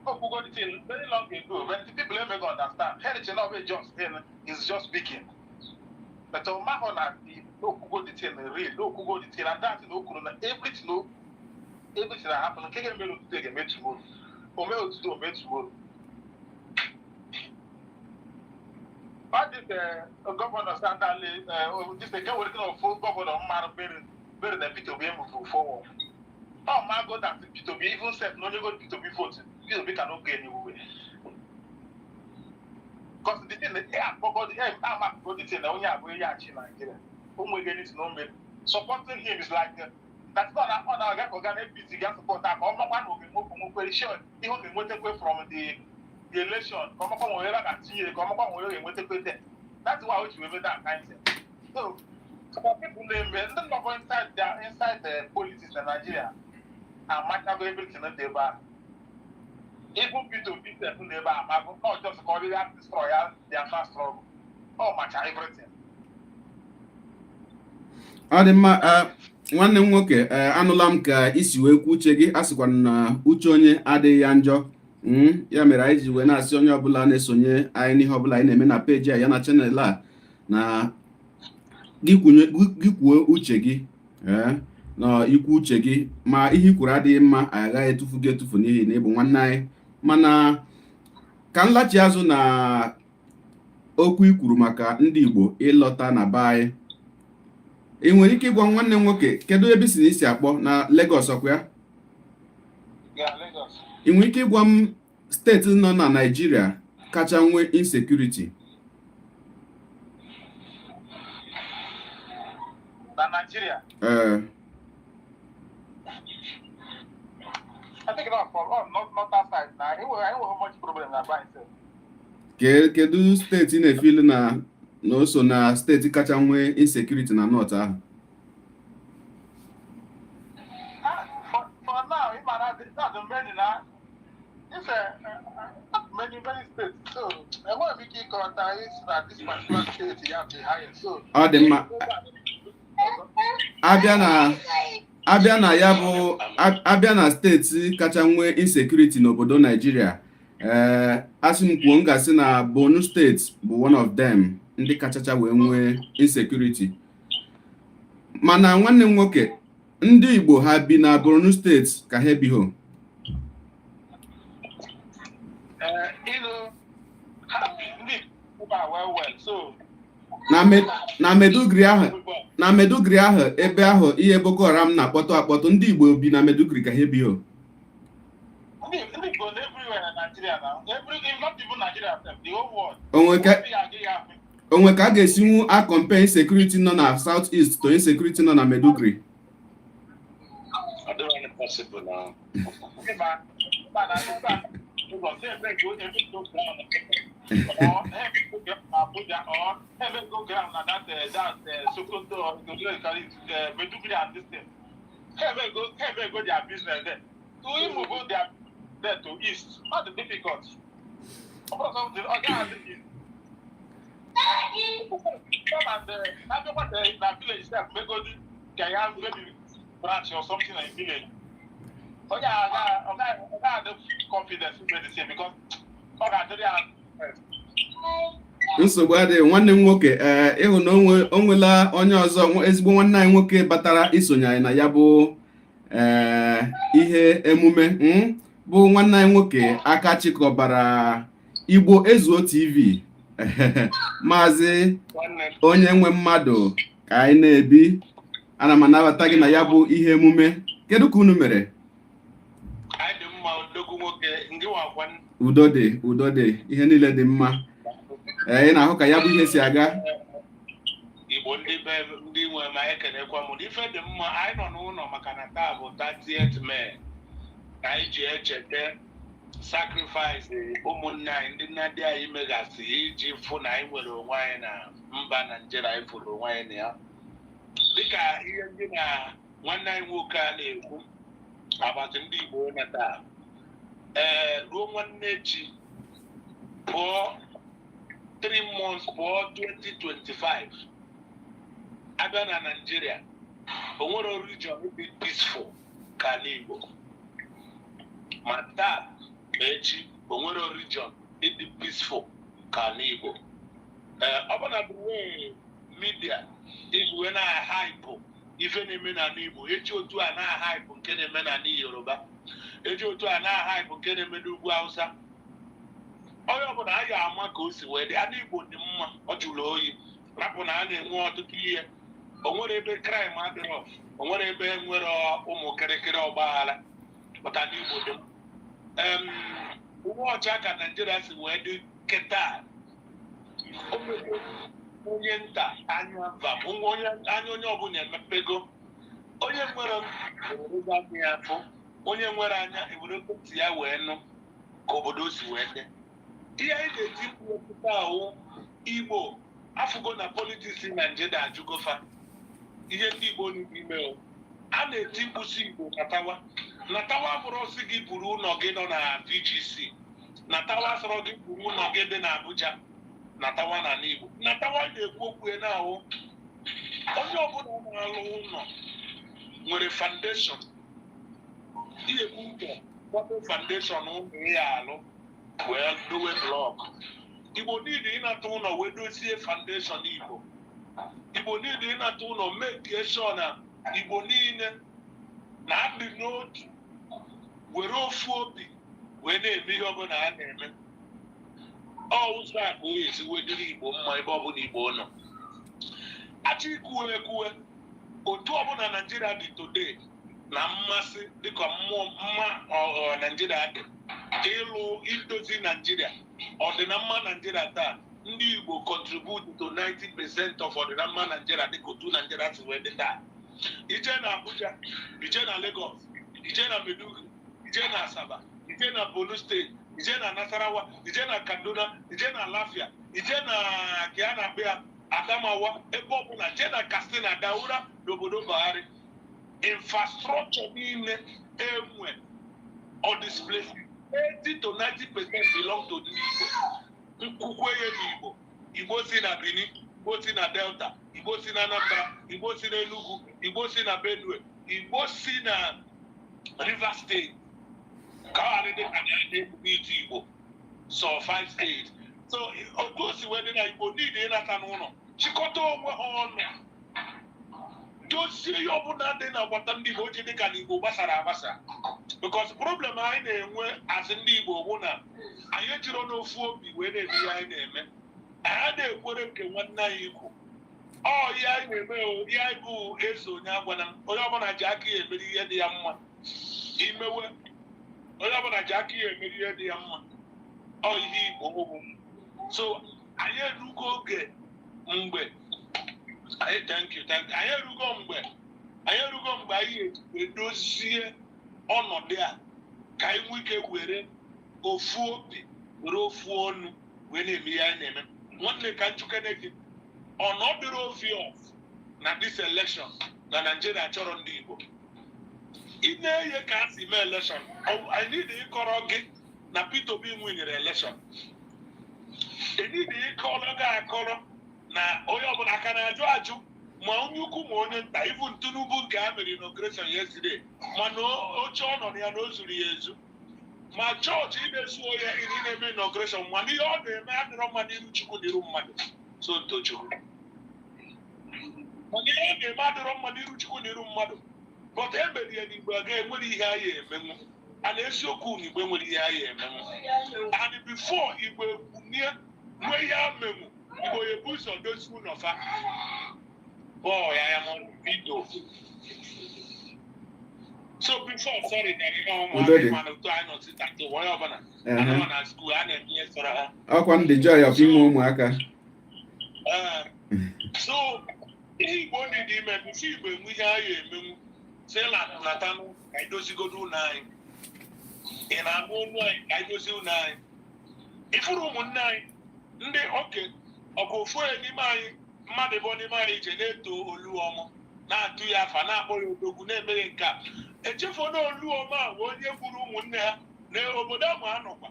Okwugo the thing very long ago, but the people emego understand. Ha eche na ọ bụ just him is just speaking. But ọ mahụ na the okwugo the thing real, okwugo the thing, and that thing o kwuru na everything o everything that happen, nke ga-eme today ga-eme tomorrow. O mee today, o mee tomorrow. Ọ dị ka governor Sandali, this nke nwere ike na ofu governor mmadụ bere na Peter Obi move forward. Ọ mago that Peter Obi even sef na onye go Peter Obi vote, Peter Obi cannot go anywhere. Because the thing, eh, akpọgo the eh, amakgo the thing na onye abụghị ya achị Nigeria. O nweghị anything o mere. Supporting him is like that's not ọ na-aga ka ọ ga na APC ga support ka ọ makwa na oge nwekwere sure ihe ọ ga-enwetakwe from the election, ka ọ makwa nwere ebe a ga-atinye, ka ọ makwa nwere ọ ga-enwetakwe there. That's why o ji wee mee that kind thing. So some people na-eme ndị nọkọ inside the politics na Nigeria amachago everything dị ebe ahụ. Even Peter Obi sef nọ ebe a amago not just ka ọ bịa destroy ya Biafra struggle. Ọ macha everything. Ọ dị mma. Nwanne m nwoke, anụla m ka isi wee kwuo uche gị. A sịkwa na uche onye adịghị ya njọ. Ya mere anyị ji wee na-asị onye ọbụla na-esonye anyị n'ihe ọbụla anyị na-eme na peji a ya na channel a na gị kwuo uche gị, ee, na ikwu uche gị, ma ihe i kwuru adịghị mma, anyị agaghị etufu gị etufu n'ihi na ị bụ nwanne anyị. Mana ka m lachi azụ na okwu i kwuru maka ndị Igbo ịlọta na be anyị, ị nwere ike ịgwa nwanne m nwoke kedu ebe i si na isi akpọ? Na Lagos, ọkwa ya? Yeah, Lagos. Ị nwere ike ịgwa m steeti nọ na Naịjirịa kacha nwee insecurity? Na Nigeria? Ee. I think not for all not that side na enweghị much problem na be sef. Kedu steeti ị na-efeel na o so na steeti kacha nwee insecurity na north ahụ? Ah, for now, ịma na the many na it's a many many states, so enweghị m ike ịkọta isi na this particular state ya the highest, so Ọ dị mma. Abịa na ya bụ abịa na steeti kacha nwee insecurity n'obodo Naijiria, ee, asị m kwuo, m ga-asị na Borno Steeti bụ one of them, ndị kachacha wee nwee insecurity. Mana nwanne m nwoke, ndị Igbo ha bi na Borno Steeti ka ha ebiho? Ha bi, ndị Igbo well well, so Na Maiduguri ahụ, ebe ahụ ihe Boko Haram na-akpọtụ akpọtụ, ndị Igbo bi na Maiduguri ka ha ebiho? Ndị Igbo na everywhere na Nigeria now, every, if not even Nigeria sef, the whole world. Onwe ka a ga-esinwu a compare insecurity nọ na South East to insecurity nọ na Maiduguri? Ọ dịrọ possible now. Ịma na ebe a ụzọ si ebe go ebe go ground or ebe go ground na Abuja or ebe go ground na that Sokoto or Maiduguri and this thing. Ebe go their business there. To move their there to east, not the difficult. Ọ bụrụ something ọ gaghị adị easy. Come and abịakwa na village sef, megodi ka ya maybe branch or something in village. Onye aga ọ gaghị adị confidence ime the same because ọ ga-adịrị ya. Nsogbu adịghị, nwanne m nwoke. Ee, ịhụ na o nwela onye ọzọ, ezigbo nwanne anyị nwoke batara isonye anyị na ya bụ ee ihe emume, bụ nwanne anyị nwoke aka chịkọbara Igbo Ezuo TV, Maazị onye nwe mmadụ ka anyị na-ebi. Ana m anabata gị na ya bụ ihe emume. Kedu ka unu mere? Anyị dị mma, odogwu nwoke, ngị wakwa? Udo dị, udo dị, ihe niile dị mma. Ee, ị na-ahụ ka ya bụ ihe si aga. Igbo ndị be ndị nwe ma ekenekwa m. Ife dị mma. Anyị nọ n'ụlọ maka na taa bụ 30th May, ka anyị ji echeta sacrifice ụmụnne anyị, ndị nna dị anyị megasị iji fụ na anyị nwere onwe anyị na mba Naijiria anyị fụrụ onwe anyị na ya. Dịka ihe ndị na nwanne anyị nwoke a na-ekwu agbata ndị Igbo na taa, ee, ruo nwanne echi pụọ 3 months pụọ 2025, abịa na Naijiria, o nwere region dị peaceful ka n'Igbo. Ma taa ma echi, o nwere region dị peaceful ka n'Igbo. Ee, ọ bụ na the way media iji wee na-ahype ife na-eme n'ala Igbo, eji otu a na-ahype nke na-eme n'ala Yoruba, eji otu a na-ahype nke na-eme n'ugwu Hausa, onye ọbụla a ga-ama ka o si wee dị. Ala Igbo dị mma, ọ jụrụ oyi, rapụ na a na-enwe ọtụtụ ihe. O nwere ebe crime adịrọ, o nwere ebe nwere ụmụ kịrịkịrị ọgbaghara pụta. N'Igbo dị mma. Uwe ọcha ka Naijiria si wee dị kịta. Onye nta anya va onye anya, onye ọbụla emepego. Onye nwere ewere anya ya afụ, onye nwere anya ewere ntị ya wee nụ ka obodo si wee dị. Ihe anyị na-eti mkpu pụta ahụ, Igbo afụgo na politics Naijiria ajụgofa ihe ndị Igbo n'ime o. A na-eti mkpu si Igbo natawa, natawa. Bụrụ ọsị gị buru ụlọ gị nọ na VGC, natawa. Sọrọ gị buru ụlọ gị dị na Abuja, natawa n'ala Igbo, natawa. Na-ekwu okwu ya na-ahụ onye ọbụla na-alụ ụlọ nwere foundation. Ihe ekwu ụlọ kwado foundation ụlọ ya alụ wee dowe block. Igbo niile ịnata ụlọ wee dozie foundation Igbo. Igbo niile ịnata ụlọ, make sure na Igbo niile na-adị n'otu, were ofu obi wee na-eme ihe ọbụla a na-eme. Ọ ụzọ a ka o esi wedịrị Igbo mma ebe ọbụla Igbo nọ. Achọ ikwuwe ekwuwe otu ọbụla Naijiria dị today na mmasị dịka mmụọ mma ọ Naijiria dị ịlụ idozi Naijiria, ọdịnamma Naijiria taa, ndị Igbo contribute to 90% of ọdịnamma Naijiria dịka otu Naijiria si wee dị taa. Ije na Abuja, ije na Lagos, ije na Maiduguri, ije na Asaba, ije na Borno State, ije na Nasarawa, ije na Kaduna, ije na Lafia, ije na ka a na-akpọ ya Adamawa, ebe ọbụla, jee na Katsina, Daura, n'obodo Buhari, infrastructure niile enwe all these places, 80 to 90% belong to ndị Igbo. Nkwukwe ya n'Igbo, Igbo si na Benin, Igbo si na Delta, Igbo si na Anambra, Igbo si na Enugu, Igbo si na Benue, Igbo si na Rivers State, ka ọ ghara dị ka na na-ebubo iji Igbo so five states. So otu o si wee dị na Igbo niile ịnata n'ụlọ, chịkọta onwe ha ọnụ, dozie ihe ọbụla dị n'agbata ndị Igbo ji dịka na Igbo gbasara agbasa, because problem anyị na-enwe asị ndị Igbo bụ na anyị ejiro n'ofu obi wee na-eme ihe anyị na-eme. Anyị na-ekwere nke nwanne anyị ikwu ọ ihe anyị na-eme o, ihe anyị bụ eze onye agwana m. Onye ọbụla ji aka ya emeri ihe dị ya mma imewe. Onye ọbụla ji aka ya emeri ihe dị ya mma. Ọ ihe Igbo bụ. So anyị erugo oge mgbe anyị, thank you, thank you. Anyị erugo mgbe anyị edozie ọnọdụ a ka anyị nwee ike were ofu obi, were ofu ọnụ wee na-eme ihe anyị na-eme. Nwanne, ka njukene gị, ọnọdụrụ obvious na this election na Nigeria chọrọ ndị Igbo. Ị na-eye ka a si mee election, I need ịkọrọ gị na Peter Obi winyere election. I need ịkọrọ gị akọrọ na onye ọbụla aka na-ajụ ajụ, ma onye ukwu ma onye nta, even Tinubu nke a mere inauguration yesterday, mana oche ọ nọ na ya na o zuru ya ezu, ma chọọchị ị na-esu onye ị na-eme inauguration, mana ihe ọ na-eme adịrọ mma n'iru Chukwu, n'iru mmadụ. So Tochukwu, mana ihe ọ na-eme adịrọ mma n'iru Chukwu, n'iru mmadụ, but emere ya n'Igbo aga enwere ihe anyị emenwu. Ana eziokwu na Igbo enwere ihe anyị emenwu, and before Igbo ekwunie nwee ihe amenwu, Igbo ebu ụzọ dozie ụlọ fa bọọ ya ya video. So before, sorry, na ihe Udo dị. ụmụaka mana otu anyị nọ sita onye ọbụla anọ na school a na-eme ihe sọrọ ha. Ọkwa ndị joy of inwe ụmụaka. Ee. So ihe Igbo ndị dị ime before Igbo enwe ihe anyị emenwu si na natanụ ka anyị dozigodo ụlọ anyị. Ị na-agụ olu anyị, ka anyị dozie ụlọ anyị. Ifuru ụmụnne anyị ndị oke ọkụ, ofu onye n'ime anyị, mmadụ ịbụọ n'ime anyị je na-eto Oluọmụ, na-atụ ya afa, na-akpọ ya odogwu, na-emeghe nke a, echefuo na Oluọma a bụ onye gburu ụmụnne ha na obodo ahụ ha nọkwa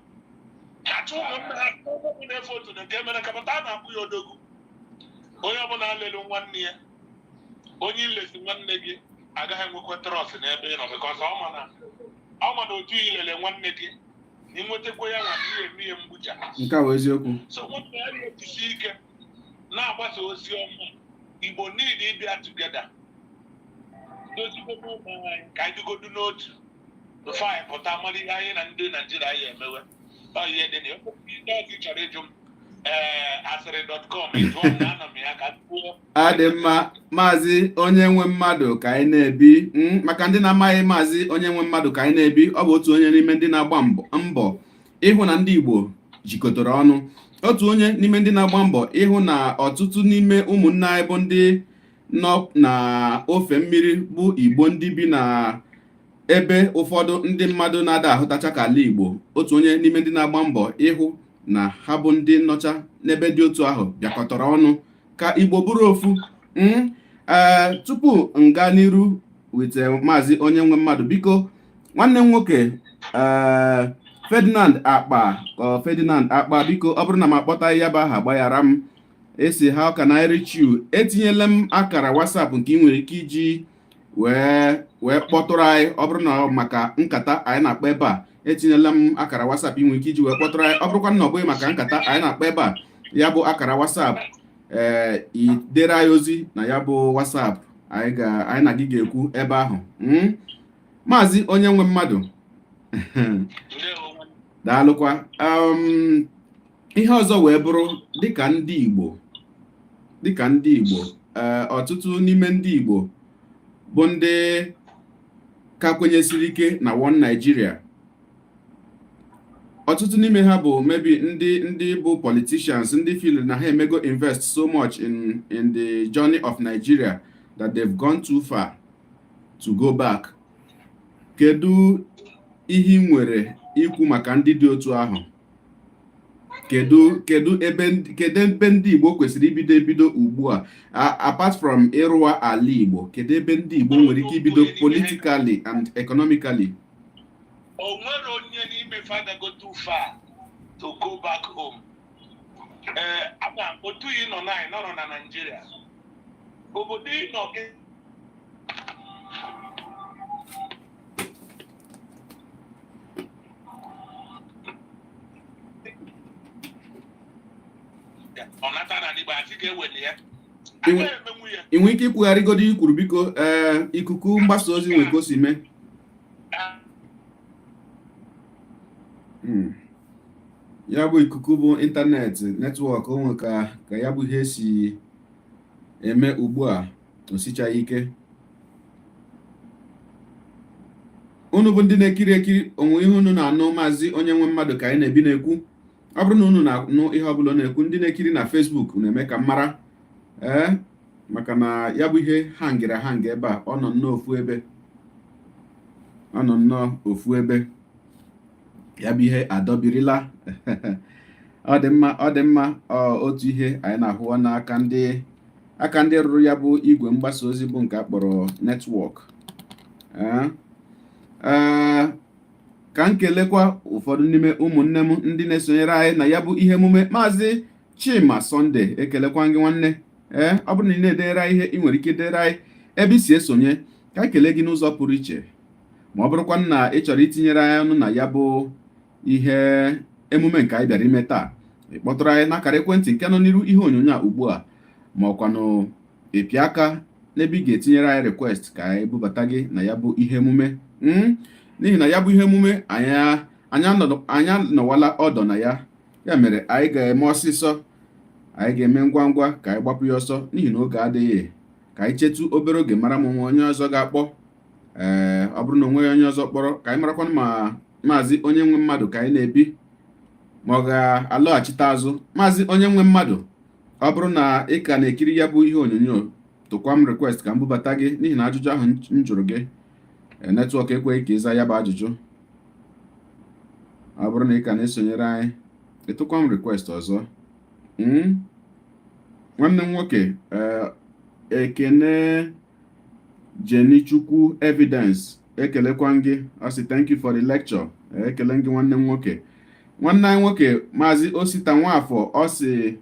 achụ ụmụnne ha na-efe otu na nke mere kapụta a na-akpụ ya odogwu. Onye ọbụla lelu nwanne ya, onye ilesi nwanne gị agaghị enwekwa trust n'ebe ị nọ, because ọ ma na otu ilele nwanne gị na ịnwetakwa ya nwa ihe eme ihe mgbuja. Nke a bụ eziokwu. So nwanne ya na-ekwusi ike na-agbasa ozi ọma. Igbo need ịbịa together, dozigodo ụmụ anyị ka anyị dịgodu n'otu before anyị pụta mara ihe anyị na ndị Naijiria ya emewe. Ọ ihe dị na ya. Ndị ọzọ ị chọrọ ịjụ m, ee, asịrị.com, ịjụọ m na anọ m ya ka m kwuo. Adị mma, Maazị Onye Nwe Mmadụ Ka Anyị Na-ebi. Maka ndị na-amaghị Maazị Onye Nwe Mmadụ Ka Anyị Na-ebi, ọ bụ otu onye n'ime ndị na-agba mbọ ịhụ na ndị Igbo jikọtara ọnụ. Otu onye n'ime ndị na-agba mbọ ịhụ na ọtụtụ n'ime ụmụnne anyị bụ ndị nọ na ofe mmiri, bụ Igbo ndị bi na ebe ụfọdụ ndị mmadụ na-ada ahụtacha ka ala Igbo, otu onye n'ime ndị na-agba mbọ ịhụ na ha bụ ndị nọcha n'ebe dị otu ahụ bịakọtara ọnụ ka Igbo bụrụ ofu. Ee, tupu m gaa n'iru with Maazị Onye Nwe Mmadụ, biko, nwanne m nwoke, ee, Ferdinand Akpa, ọ Ferdinand Akpa, biko, ọ bụrụ na m akpọtaghị ya bụ aha, gbaghara m. Esi, "How can I reach you?" Etinyela m akara WhatsApp nke ị nwere ike iji wee kpọtụrụ anyị. Ọ bụrụ na ọ maka nkata anyị na-akpa ebe a, etinyela m akara WhatsApp ị nwere ike iji wee kpọtụrụ anyị. Ọ bụrụkwa na ọ bụghị maka nkata anyị na-akpa ebe a, ya bụ akara WhatsApp, ee, i dere anyị ozi na ya bụ WhatsApp, anyị na gị ga-ekwu ebe ahụ. Maazị Onye Nwe Mmadụ. Ndewo, nwanne. Daalụkwa. Ihe ọzọ wee bụrụ, dịka ndị Igbo, ee, ọtụtụ n'ime ndị Igbo bụ ndị ka kwenyesiri ike na One Nigeria. Ọtụtụ n'ime ha bụ maybe ndị bụ politicians, ndị feel na ha emego invest so much in the journey of Nigeria that they've gone too far to go back. Kedu ihe ị nwere ikwu maka ndị dị otu ahụ? Kedu ebe ndị Igbo kwesịrị ibido ebido ugbu a, apart from ịrụwa ala Igbo? Kedu ebe ndị Igbo nwere ike ibido politically and economically? O nwere onye n'ime fa go too far to go back home. Ee, ama otu ị nọ na ị nọrọ na Naịjirịa, obodo ị nọ gị ọ nata na Igbo, asị ga-eweli ya. Agaghị emenwu ya. Ị nwere ike ikwugharịgodo ikwuru, biko? Ee, ikuku mgbasa ozi nwere ka o si mee. Ya bụ ikuku bụ ịntanetị network, onwe ka ya bụ ihe si eme ugbu a, o sichaghị ike. Unu bụ ndị na-ekiri ekiri, onwe ihe unu na-anụ Maazị Onye Nwe Mmadụ ka anyị na-ebi na-ekwu? Ọ bụrụ na unu na-anụ ihe ọbụla ọ na-ekwu, ndị na-ekiri na Facebook na-eme ka m mara. Ee, maka na ya bụ ihe hangịrị ahanga ebe a, ọ nọ nnọọ ofu ebe, ọ nọ nnọọ ofu ebe. Ya bụ ihe adọbirila. Ọ dị mma, ọ dị mma. Ọ otu ihe anyị na-ahụwa n'aka ndị aka ndị rụrụ ya bụ igwe mgbasa ozi bụ nke a kpọrọ network. Ee, ka m kelekwa ụfọdụ n'ime ụmụnne m ndị na-esonyere anyị na ya bụ ihe emume. Maazị Chima Sunday, ekelekwa gị, nwanne. Ee, ọ bụrụ na ị na-edere anyị ihe, ị nwere ike idere anyị ebe i si esonye ka anyị kelee gị n'ụzọ pụrụ iche. Ma ọ bụrụkwa na ị chọrọ itinyere anyị ọnụ na ya bụ ihe emume nke anyị bịara ime taa, ị kpọtụrụ anyị n'akara ekwentị nke nọ n'iru ihe onyonyo a ugbu a, ma ọkwanụ ịpịa aka n'ebe ị ga-etinyere anyị request ka anyị bubata gị na ya bụ ihe emume, n'ihi na ya bụ ihe emume anyị anọwala ọdọ na ya. Ya mere anyị ga-eme ọsịsọ, anyị ga-eme ngwa ngwa ka anyị gbapụ ya ọsọ, n'ihi na oge adịghị. Ka anyị chetu obere oge, mara ma onwe onye ọzọ ga-akpọ. Ee, ọ bụrụ na onweghị onye ọzọ kpọrọ, ka anyị marakwanụ ma Maazị Onye Nwe Mmadụ ka anyị na-ebi ma ọ ga-alọghachite azụ. Maazị Onye Nwe Mmadụ, ọ bụrụ na ị ka na-ekiri ya bụ ihe onyonyo, tụkwa m request ka m bubata gị, n'ihi na ajụjụ ahụ m jụrụ gị, network ekweghị ka ịza ya bụ ajụjụ. Ọ bụrụ na ị ka na-esonyere anyị, ịtụkwa m request ọzọ. Nwanne m nwoke, Ekene Jenichukwu Evidence, ekelekwa gị. Ọ sị, "Thank you for the lecture." Ekele gị, nwanne m nwoke. Nwanne anyị nwoke, Maazị Osita Nwafọ, ọ sị,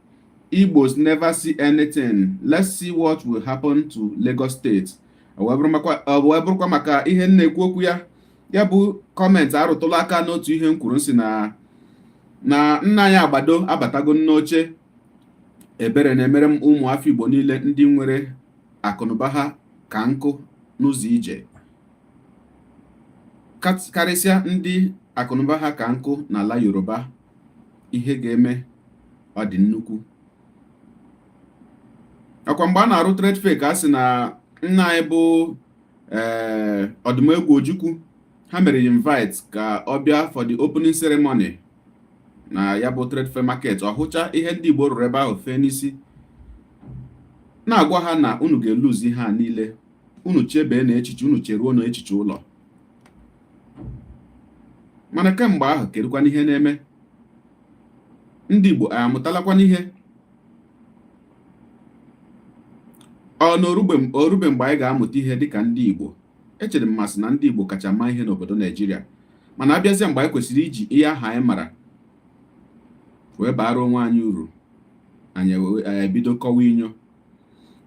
"Igbos never see anything. Let's see what will happen to Lagos State." Ọ wee bụrụkwa maka ihe m na-ekwu okwu ya, ya bụ comment arụtụla aka n'otu ihe m kwuru, si na nna anyị agbado abatago n'oche. Ebere na-emere m ụmụ afọ Igbo niile ndị nwere akụnụba ha ka nkụ n'ụzọ ije, karịsịa ndị akụnụba ha ka nkụ n'ala Yoruba. Ihe ga-eme ọ dị nnukwu. Ọkwa mgbe a na-arụ trade fair, ka a sị na nna anyị bụ ee Ọdụmegwu Ojukwu, ha mere ya invite ka ọ bịa for the opening ceremony. Na ya bụ Trade Fair Market, ọ hụcha ihe ndị Igbo rụrụ ebe ahụ, fee n'isi na-agwa ha na unu ga-eluzi ha niile. Unu chebee na echiche unu, cheruo na echiche ụlọ. Mana kemgbe ahụ, kedụkwana ihe na-eme? Ndị Igbo anyị amụtalakwana ihe? Ọ na orube mgbe anyị ga-amụta ihe dịka ndị Igbo? Echere m masị na ndị Igbo kacha ma ihe n'obodo Naijiria, mana abịazịa mgbe anyị kwesịrị iji ihe ahụ anyị mara wee baara onwe anyị uru, anyị ebido kọwa inyo.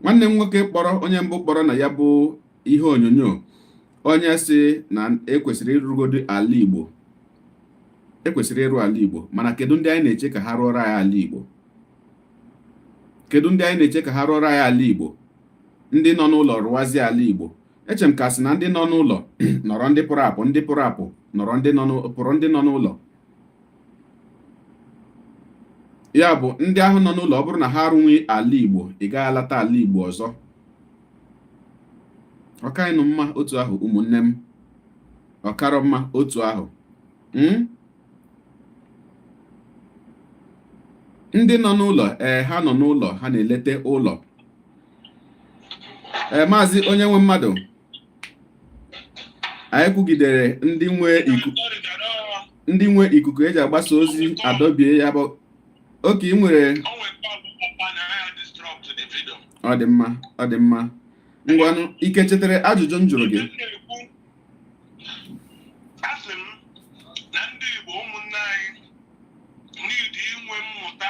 Nwanne m nwoke kpọrọ, onye mbụ kpọrọ na ya bụ ihe onyonyo, onye sị na ekwesịrị ịrụgodo ala Igbo, ekwesịrị ịrụ ala Igbo. Mana kedu ndị anyị na-eche ka ha rụọrọ anyị ala Igbo? Kedu ndị anyị na-eche ka ha rụọrọ anyị ala Igbo? Ndị nọ n'ụlọ rụwazie ala Igbo. Eche m ka sị na ndị nọ n'ụlọ nọrọ, ndị pụrụ apụ, ndị pụrụ apụ nọrọ, ndị nọ pụrụ, ndị nọ n'ụlọ, ya bụ ndị ahụ nọ n'ụlọ, ọ bụrụ na ha arụnwe ala Igbo, ị gaghị alata ala Igbo ọzọ. Ọ kaghịnụ mma otu ahụ, ụmụnne m? Ọ karọ mma otu ahụ? Ndị nọ n'ụlọ, ee, ha nọ n'ụlọ, ha na-elete ụlọ. Ee, maazị onye nwe mmadụ, anyị kwugidere ndị nwe ikuku eji agbasa ozi adọbie ya bụ oke ị nwere. Ọ dị mma, ọ dị mma. Ngwanụ, ike chetara ajụjụ m jụrụ gị. Asị m na ndị Igbo, ụmụnne anyị, need inwe mmụta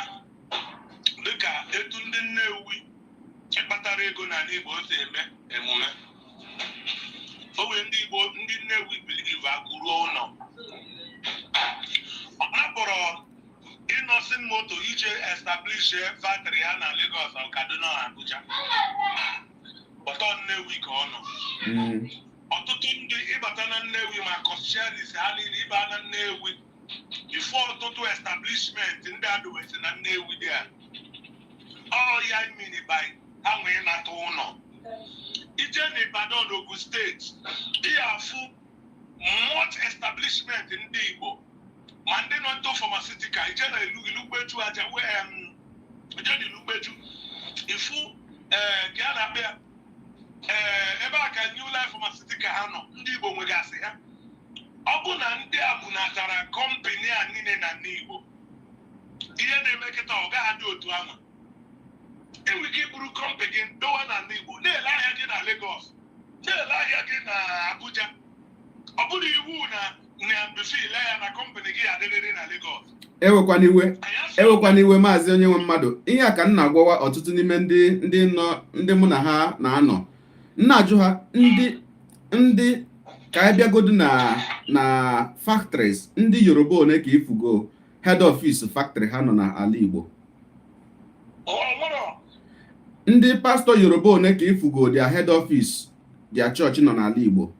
dịka etu ndị Nnewi ịkpatara ego n'ala Igbo si eme emume. O nwere ndị Igbo, ndị Nnewi believe akụ ruo ụlọ. Ọ napụrụ Innoson Motor ije establish factory ha na Lagos or Kaduna or Abuja, but ọ Nnewi ka ọ nọ. Ọtụtụ ndị ịbata na Nnewi ma coscharis ha niile ịba na Nnewi before ọtụtụ establishment ndị adowesi na Nnewi dị a. Ọ ya mean by ha nwee nata ụlọ. Ije na Ibadan, Ogun State, ị afụ much establishment ndị Igbo, ma ndị nọ into pharmaceutical. Ije na ilu Ilugbeju aja wee ije na Ilugbeju, ifu ee ka a na-akpọ ya, ee, ebe a ka New Life Pharmaceutical ha nọ. Ndị Igbo nwegasị ha. Ọ bụ na ndị a bunatara company a niile na ndị Igbo, ihe na-eme kịta ọ gaghị adị otu ahụ. Enwere ike iburu company gị dowa na ndị Igbo, na-ele ahịa gị na Lagos, na-ele ahịa gị na Abuja. Ọ bụrụ iwu na before ile ya na company gị adịrịrị na Lagos. Ewekwana iwe. Anyị asị Ewekwana iwe, maazị onye nwe mmadụ. Ihe a ka m na-agwawa ọtụtụ n'ime ndị nọ, ndị mụ na ha na-anọ. M na-ajụ ha, ndị ka anyị bịagodu na factories ndị Yoruba, one ka ifugo head office factory ha nọ n'ala Igbo? Ọ nwere. Ndị pastọ Yoruba, one ka ifugo their head office, their church nọ n'ala Igbo?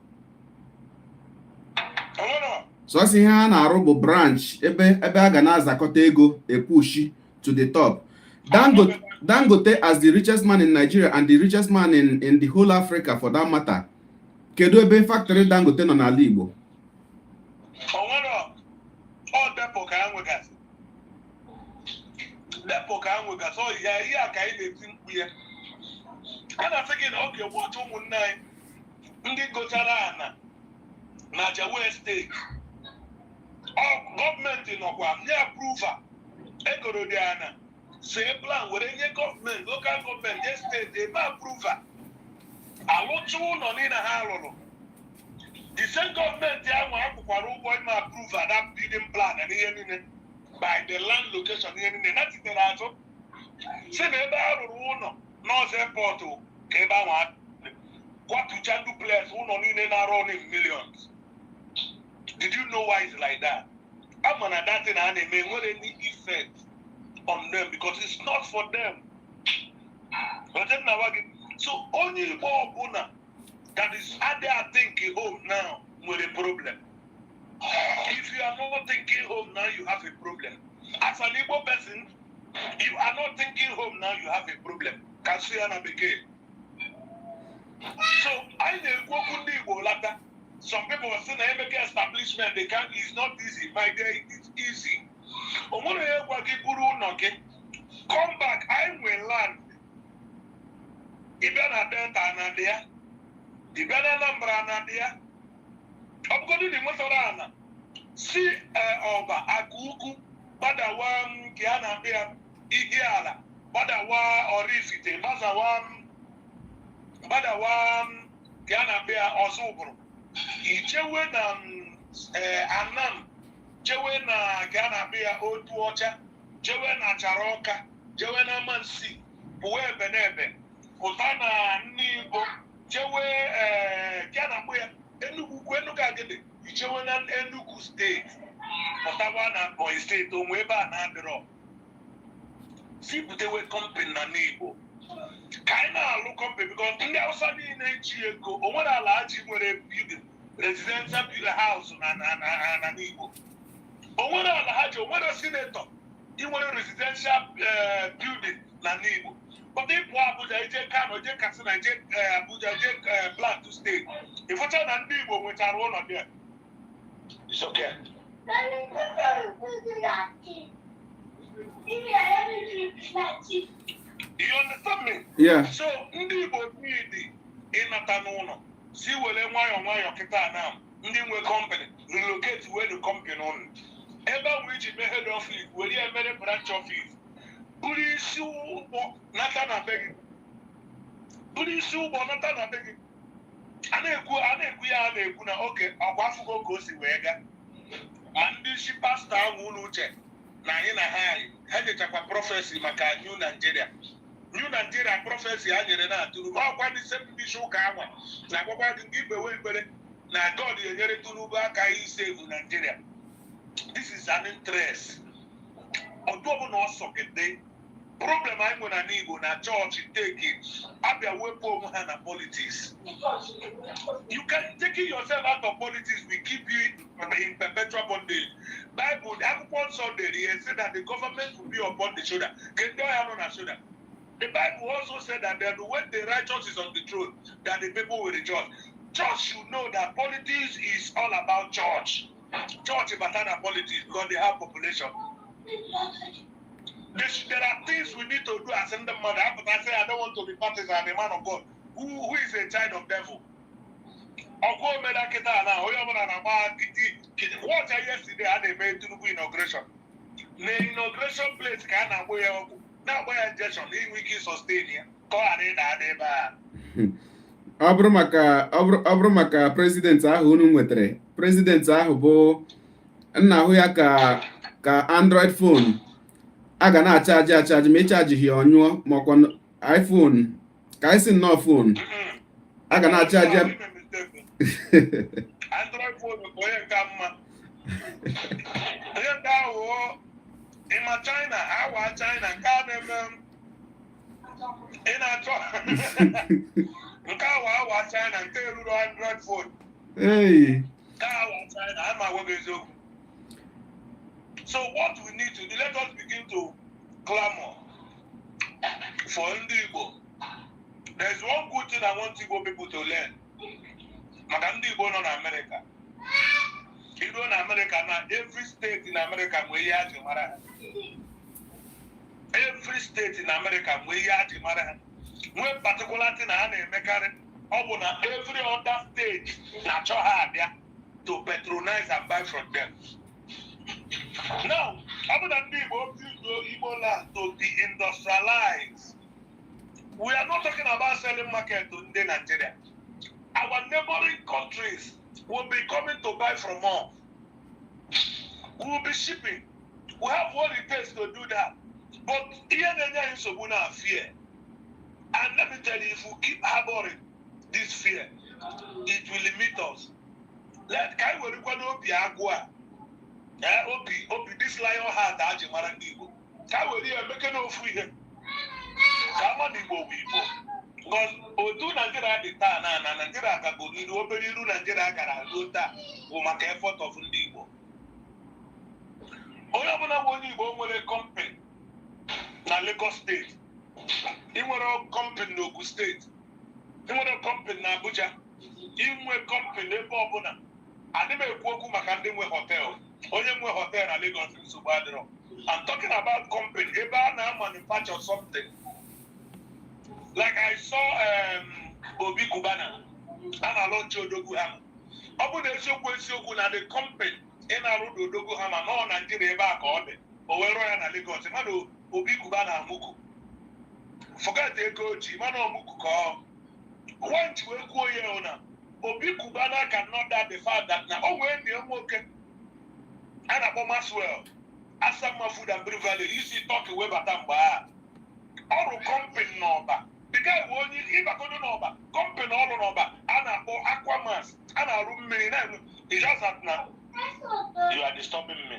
Ọ nwere. Sọsọ ihe ha na-arụ bụ branch, ebe a ga na-azakọta ego, epushi to the top. Dangote as the richest man in Nigeria and the richest man in the whole Africa for that matter, kedu ebe factory Dangote nọ n'ala Igbo? Ọ nwere. Ọ depot ka ha nwegasị, depot ka ha nwegasị. Ọ ya ihe a ka anyị na-eti mkpu ya. A na-asị gị na ọ ga-egbu otu ụmụnne anyị ndị gochara ana na Ajawa Estate. Ọ gọọmenti nọkwa nye approval, egoro dị ana, see plan were nye gọọmenti, local government, nye steeti eme approval, alụcha ụlọ niile ha rụrụ. The same gọọmenti ahụ akwụkwara ụgwọ ime approval that building plan na ihe niile by the land location, ihe niile na titere azụ si na ebe a rụrụ ụlọ nọọsụ airport ka ebe ahụ adị, kwatucha duplex ụlọ niile na-arụ ọrụ in millions. Did you know why it's like that? Ama na that thing a na-eme nwere any effect on them because it's not for them. Ọtị na gị. So onye Igbo ọbụla that is adịghị think home now nwere problem. If you are not thinking home now, you have a problem. As an Igbo person, you are not thinking home now, you have a problem. Ka sụ ya na bekee. So anyị na-ekwu okwu ndị Igbo lata. Some people say na emeke establishment, they can. It's not easy, my dear. It is easy. O nwere onye gwa gị buru ụlọ gị come back. Anyị nwe land. Ịbịa na Delta na dị ya, ịbịa na Anambra na dị ya. Ọ bụgodị na ị nwetara ana si Ọba Aka Ukwu gbadawa nke a na-akpị ya ihe ala, gbadawa Oraifite, gbadawa nke a na-akpị ya Ọzọ Ụbụrụ, ichewe na Anam, jewe na nke a na-akpị ya Otu Ọcha, jewe na Achara Ọka, jewe na Amansi, pụwa ebe na ebe, pụta na Nne Igbo, jewe nke a na-akpọ ya Enugu Ukwu, Enugu Agidi, ijewe na Enugu Steeti, pụtawa na Ebonyi Steeti. Onwe ebe a na-adịrọ si butewe company na n'Igbo ka anyị na-alụ company, because ndị Hausa niile ji ego o nwere ala ji nwere building, residential building, house na n'Igbo. O nwere ala ha ji, o nwere senator inwere residential building na n'Igbo. But ịpụ Abuja, ije Kano, ije Katsina, ije Abuja, ije Plateau Steeti, ịfụcha na ndị Igbo nwechara ụlọ dị. It's okay. You understand me? Yeah. So ndị Igbo niile ịnata n'ụlọ si were nwayọọ nwayọọ kịta na ndị nwe company relocate wenu company ụnụ ebe ahụ iji mee head office, were ya mere branch office, buru isi ụgbọ nata na be gị, buru isi ụgbọ nata na be gị. A na-ekwu ya, a na-ekwu na oke ọkwa afụgo ka o si wee gaa. Ma ndị isi pastọ ahụ, ụlọ uche na anyị na ha, anyị ha nyechakwa prophecy maka New Nigeria. New Nigeria prophecy ha nyere na Tinubu, ọkwa ndị same ndị isi ụka anwa na-agwakwa gị ndị ikpewe ekpere na God enyere Tinubu aka isave Nigeria. This is an interest ọdụ ọbụla ọsọ gede. Problem anyị nwere na Igbo na chọọchị take abịa wepụ onwe ha na politics. You can taking yourself out of politics will keep you in perpetual bondage. Bible, akwụkwọ nsọ dere ihe say that the government will be upon the shoulder ke ndị ọhịa nọ na shoulder. The Bible also said that then when the righteous is on the throne, that the people will rejoice. Church should know that politics is all about church. Church bata na politics because they have population. There are things we need to do as ndị mmadụ apụta say, "I don't want to be partisan." A man of God who is a child of devil. Ọkụ omena kịta na onye ọbụla na-agba kiti. Watch yesterday, a na-eme Tinubu inauguration. Na inauguration place ka a na-agba ya ọgwụ, na-agba ya injection inwe ike sustain ya ka ọ ghara ịda ada ebe a. Ọ bụrụ maka president ahụ unu nwetara, president ahụ bụ nna ahụ ya ka Android phone a ga na-acharge acharge, ma ịchargeghị ya ọnyụọ, ma ọkwa iPhone ka anyị si nnọọ phone a ga na-acharge ya. Android phone bụ onye nke mma, onye nke ahụ ịma China awa China nke a na-eme ị na-achọ nke awa awa China nke eruru Android phone. Hey. Nke awa China ama agwa gị eziokwu. So what we need to do, let us begin to clamor for ndị Igbo. There's one good thing I want Igbo people to learn. Maka ndị Igbo nọ na Amerịka, iruo na Amerịka na every state in America nwee ihe a ji mara ha. Every state in America nwee ihe a ji mara ha, nwee particular thing na ha na-emekarị. Ọ bụ na every other state na-achọ ha abịa to patronize and buy from them. Now, ọ bụ na ndị Igbo build Igbo land to be industrialized, we are not talking about selling market to ndị Nigeria. Our neighboring countries will be coming to buy from us. We will be shipping. We have what it takes to do that. But ihe na-enye anyị nsogbu na fear. And let me tell you, if we keep harboring this fear, it will limit us. Let ka anyị werekwa n'obi agụ a, obi this lion heart a ji mara ndị Igbo, ka anyị were ya emeke n'ofu ihe ka ama na Igbo bụ Igbo. Because otu Naijiria dị taa, na Naijiria gagoro iru obere iru Naijiria gara ruo taa bụ maka effort of ndị Igbo. Onye ọbụla bụ onye Igbo nwere company na Lagos Steeti, ị nwere company na Ogun Steeti, ị nwere company na Abuja, inwe company ebe ọbụla. Adị m ekwu okwu maka ndị nwe hotel. Onye nwe hotel na Lagos, nsogbu adịrọ. I'm talking about company ebe a na-manufacture something. Like I saw Obi Cubana a na-alụ nche Odogwu Hammer. Ọ bụ na eziokwu eziokwu na the company ị na-arụ the Odogwu Hammer nọ Naijiria ebe a ka ọ dị, o wee rụọ ya na Lagos, mmadụ Obi Cubana amụku, forget ego oji mana ọmụku ka ọ wench wee kwuo ya hụ na Obi Cubana cannot doubt the fact that na o wee nie nwoke a na-akpọ Maxwell Asamma Food and Brewery isi Turkey wee bata. Mgbe a ọrụ company n'Ọba, the guy bụ onye ịbagodo n'Ọba, company ọrụ n'Ọba a na-akpọ Aquamas, a na-arụ mmiri na. It's just that now you are disturbing me,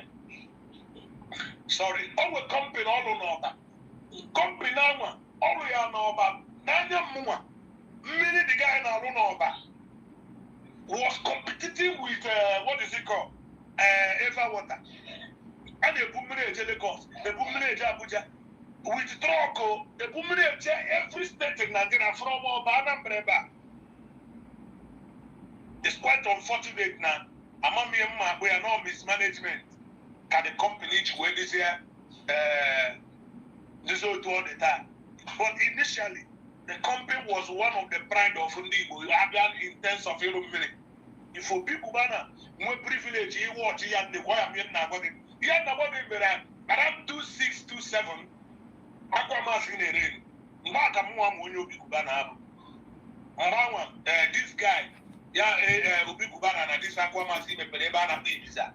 sorry. O nwe company ọrụ n'Ọba, company anwa ọrụ ya n'Ọba n'anya mmụnwa mmiri the guy na-arụ n'Ọba was competing with what is it called, Eva Water. A na-ebu mmiri eje Lagos, ebu mmiri eje Abuja with truck o, ebu mmiri eje every state in Nigeria from Ọba, Anambra ebe a. It's quite unfortunate na amamihe mma akpụ ya no mismanagement ka the company ji wee dịzie dịzie otu ọ dị taa. But initially the company was one of the pride of ndị Igbo abịa in terms of ịrụ mmiri. If Obi Cubana nwee privilege iwọchị ya, ndekwa ya ihe na-agwa gị, ihe na-agwa gị mere around 2627 Aquamas na-ere elu. Mgbe a ka m nwa ma onye Obi Cubana abụ mgbe anwa this guy ya Obi Cubana na this Aquamas mepere ebe a na-akpọ Ibiza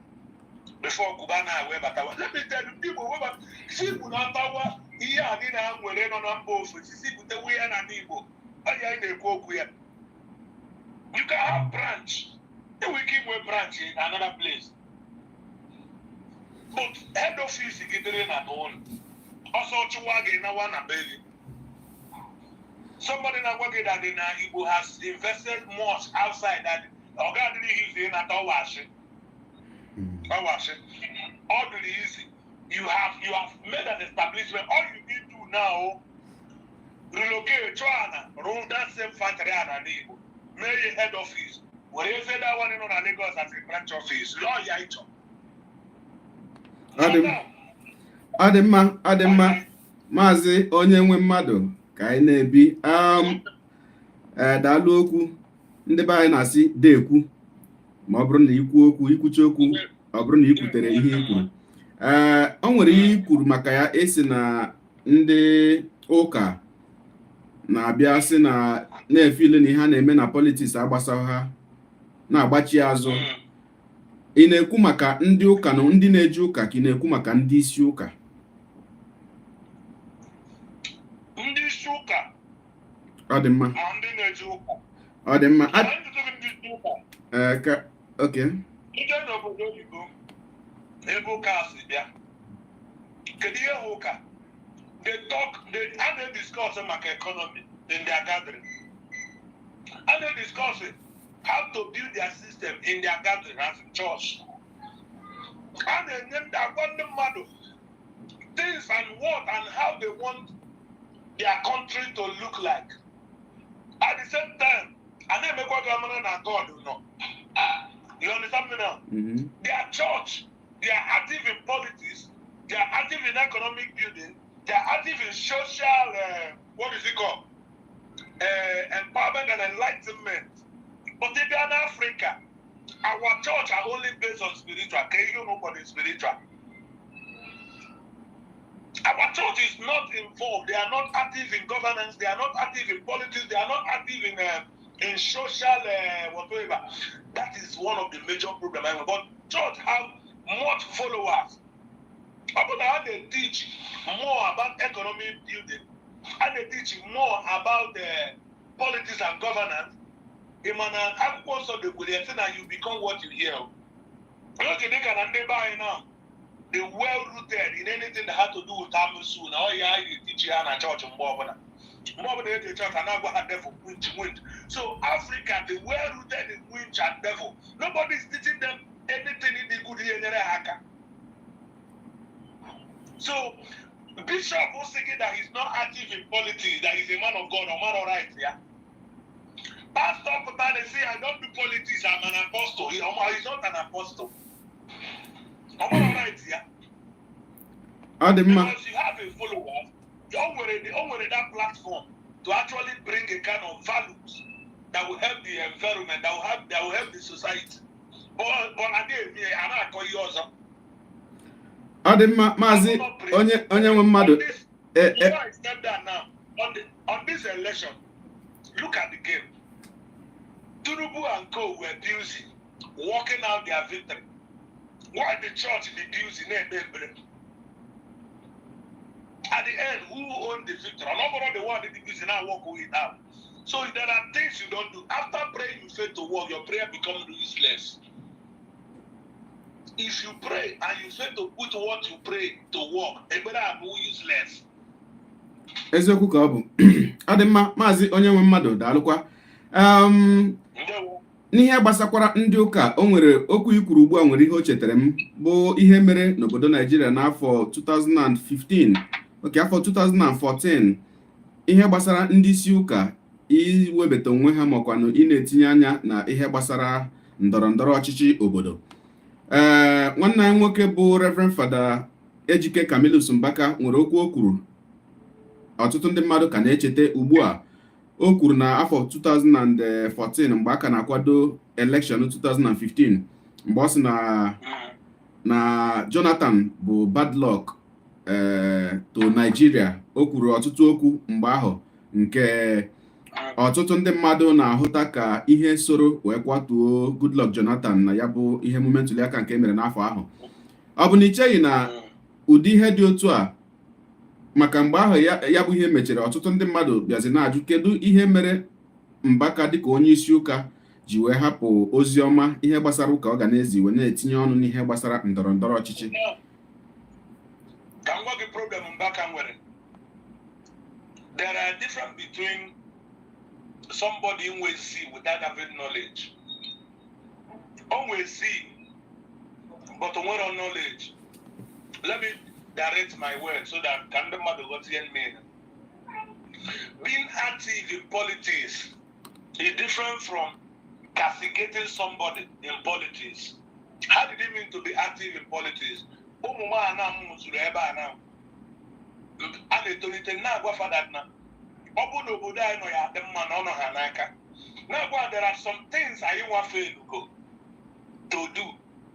before Cubana wee batawa. Let me tell you, ndị Igbo weba si Igbo na-atawa ihe a niile ha nwere nọ na mba ofesi si butewu ya na ndị Igbo. Ọ ya anyị na-ekwu okwu ya. You can have branch, enwere ike inwe branch in another place, but head office gị dịrị na ụlọ ọsọ chụwa gị nawa na be gị. Somebody na-agwa gị that na Igbo has invested much outside, that ọ ga-adịrị easy ịnata ọwashi ọwashi. Ọ dịrị easy. You have made an establishment. All you need to do now, relocate, chọọ ana rụọ that same factory a na Igbo, mee ya head office, were eze that one nọ na Lagos as a branch office lụọ ya ịchọ. Ọ dị mma, ọ dị mma, Maazị onye nwe mmadụ, ka anyị na-ebi ee, daalụ. Okwu ndị be anyị na-asị dekwu ma ọ bụrụ na ikwu okwu, ikwuchi okwu, ọ bụrụ na i kwutere ihe i kwuru. Ee, o nwere ihe i kwuru maka ya, esi na ndị ụka na-abịa sị na na-efile na ihe a na-eme na politics agbasaghị ha, na-agbachi azụ. Ị na-ekwu maka ndị ụka na ndị na-eje ụka, ka ị na-ekwu maka ndị isi ụka? Ndị isi ụka. Ọ dị mma. Ma ndị na-eje ụka. Ọ dị mma. Ma ndị ndị isi ụka. Ee, ka oke. Ndị n'obodo oyibo ebe ụka si bịa, kedu ihe ha ụka they talk? They a na-discuss maka economy in their gathering, a na-discuss how to build their system in their gathering as in church. A na-enye ndị agwa ndị mmadụ things and what and how they want their country to look like. At the same time, a na-emekwa gị amara na God nọ. You understand me now? Mhm. Their church, they are active in politics, they are active in economic building, they are active in social, what is it called? Empowerment and enlightenment. But if you are in Africa, our church are only based on spiritual. Can you know what is spiritual? Our church is not involved. They are not active in governance. They are not active in politics. They are not active in social whatever. That is one of the major problems. But church have much followers. Ọ bụ na ha na-teach more about economic building, ha na-teach more about politics and governance. Ị ma na akwụkwọ nsọ dekwere ya sị na you become what you hear. Oge dịka na ndị be anyị now, they well rooted in anything that had to do with amusu na ọ ya anyị ga-etichi ha na chọọchị. Mgbe ọbụla eji chọọchị a na-agwa ha devil, winch, winch. So Africa, they well rooted in winch and devil. Nobody is teaching them anything in the good ihe nyere ha aka. So bishop who saying that he's not active in politics, that he's a man of God, or man of right, yeah. Pastor pụta na say, "I don't do politics, I'm an apostle." He's not an apostle. Ọ bụrụ right ya. Ọ dị mma. Because you have a followers, o nwere that platform to actually bring a kind of values that will help the environment, that will help the society. But adịghị eme ya, a na-akọ ihe ọzọ. Ọ dị mma, Maazị onye nwe mmadụ. On this, before I step down now, on this election, look at the game. Tinubu and co were busy working out their victory. Why the church be busy na-ekpe ekpere? At the end, who owned the victory? I'm not the one that is busy now work it out. So there are things you don't do. After praying, you fail to work, your prayer becomes useless. If you pray and you fail to put what you pray to work, ekpere abụ useless. Eziokwu ka ọ bụ. Ọ dị mma, Maazị onye nwe mmadụ, daalụkwa. Ndewo. N'ihe gbasakwara ndị ụka, o nwere okwu i kwuru ugbu a nwere ihe o chetara m, bụ ihe mere n'obodo Naijiria n'afọ 2015, oke afọ 2014, ihe gbasara ndị isi ụka iwebata onwe ha makwanụ ị na-etinye anya na ihe gbasara ndọrọ ndọrọ ọchịchị obodo. Ee, nwanne anyị nwoke bụ Reverend Fada Ejike Camillus Mbaka nwere okwu o kwuru ọtụtụ ndị mmadụ ka na-echeta ugbu a. O kwuru na afọ 2014, mgbe a ka na-akwado election 2015, mgbe ọ sị na Jonathan bụ bad luck to Nigeria. O kwuru ọtụtụ okwu mgbe ahụ nke ọtụtụ ndị mmadụ na-ahụta ka ihe soro wee kwatuo Goodluck Jonathan na ya bụ ihe emume ntuliaka nke e mere n'afọ ahụ. Ọ bụ na ị cheghị na ụdị ihe dị otu a, maka mgbe ahụ ya bụ ihe mechara, ọtụtụ ndị mmadụ bịazi na-ajụ kedu ihe mere Mbaka dịka onye isi ụka ji wee hapụ ozi ọma, ihe gbasara ụka ọ ga na-ezi, wee na-etinye ọnụ n'ihe gbasara ndọrọ ndọrọ ọchịchị? Ka m gwa gị problem Mbaka nwere. There are difference between somebody nwe zeal without having knowledge. O nwe zeal, but o nwere knowledge. Let me direct my words so that ka ndị mmadụ ghọta ihe m mean. Being active in politics is different from castigating somebody in politics. How did it mean to be active in politics? Ụmụ nwaanyị na m zuru ebe a na a na-etolite na-agwa fada na ọ bụrụ na obodo anyị nọ ya adị mma na ọ nọ ha n'aka, na-agwa there are some things anyị nwa fail go to do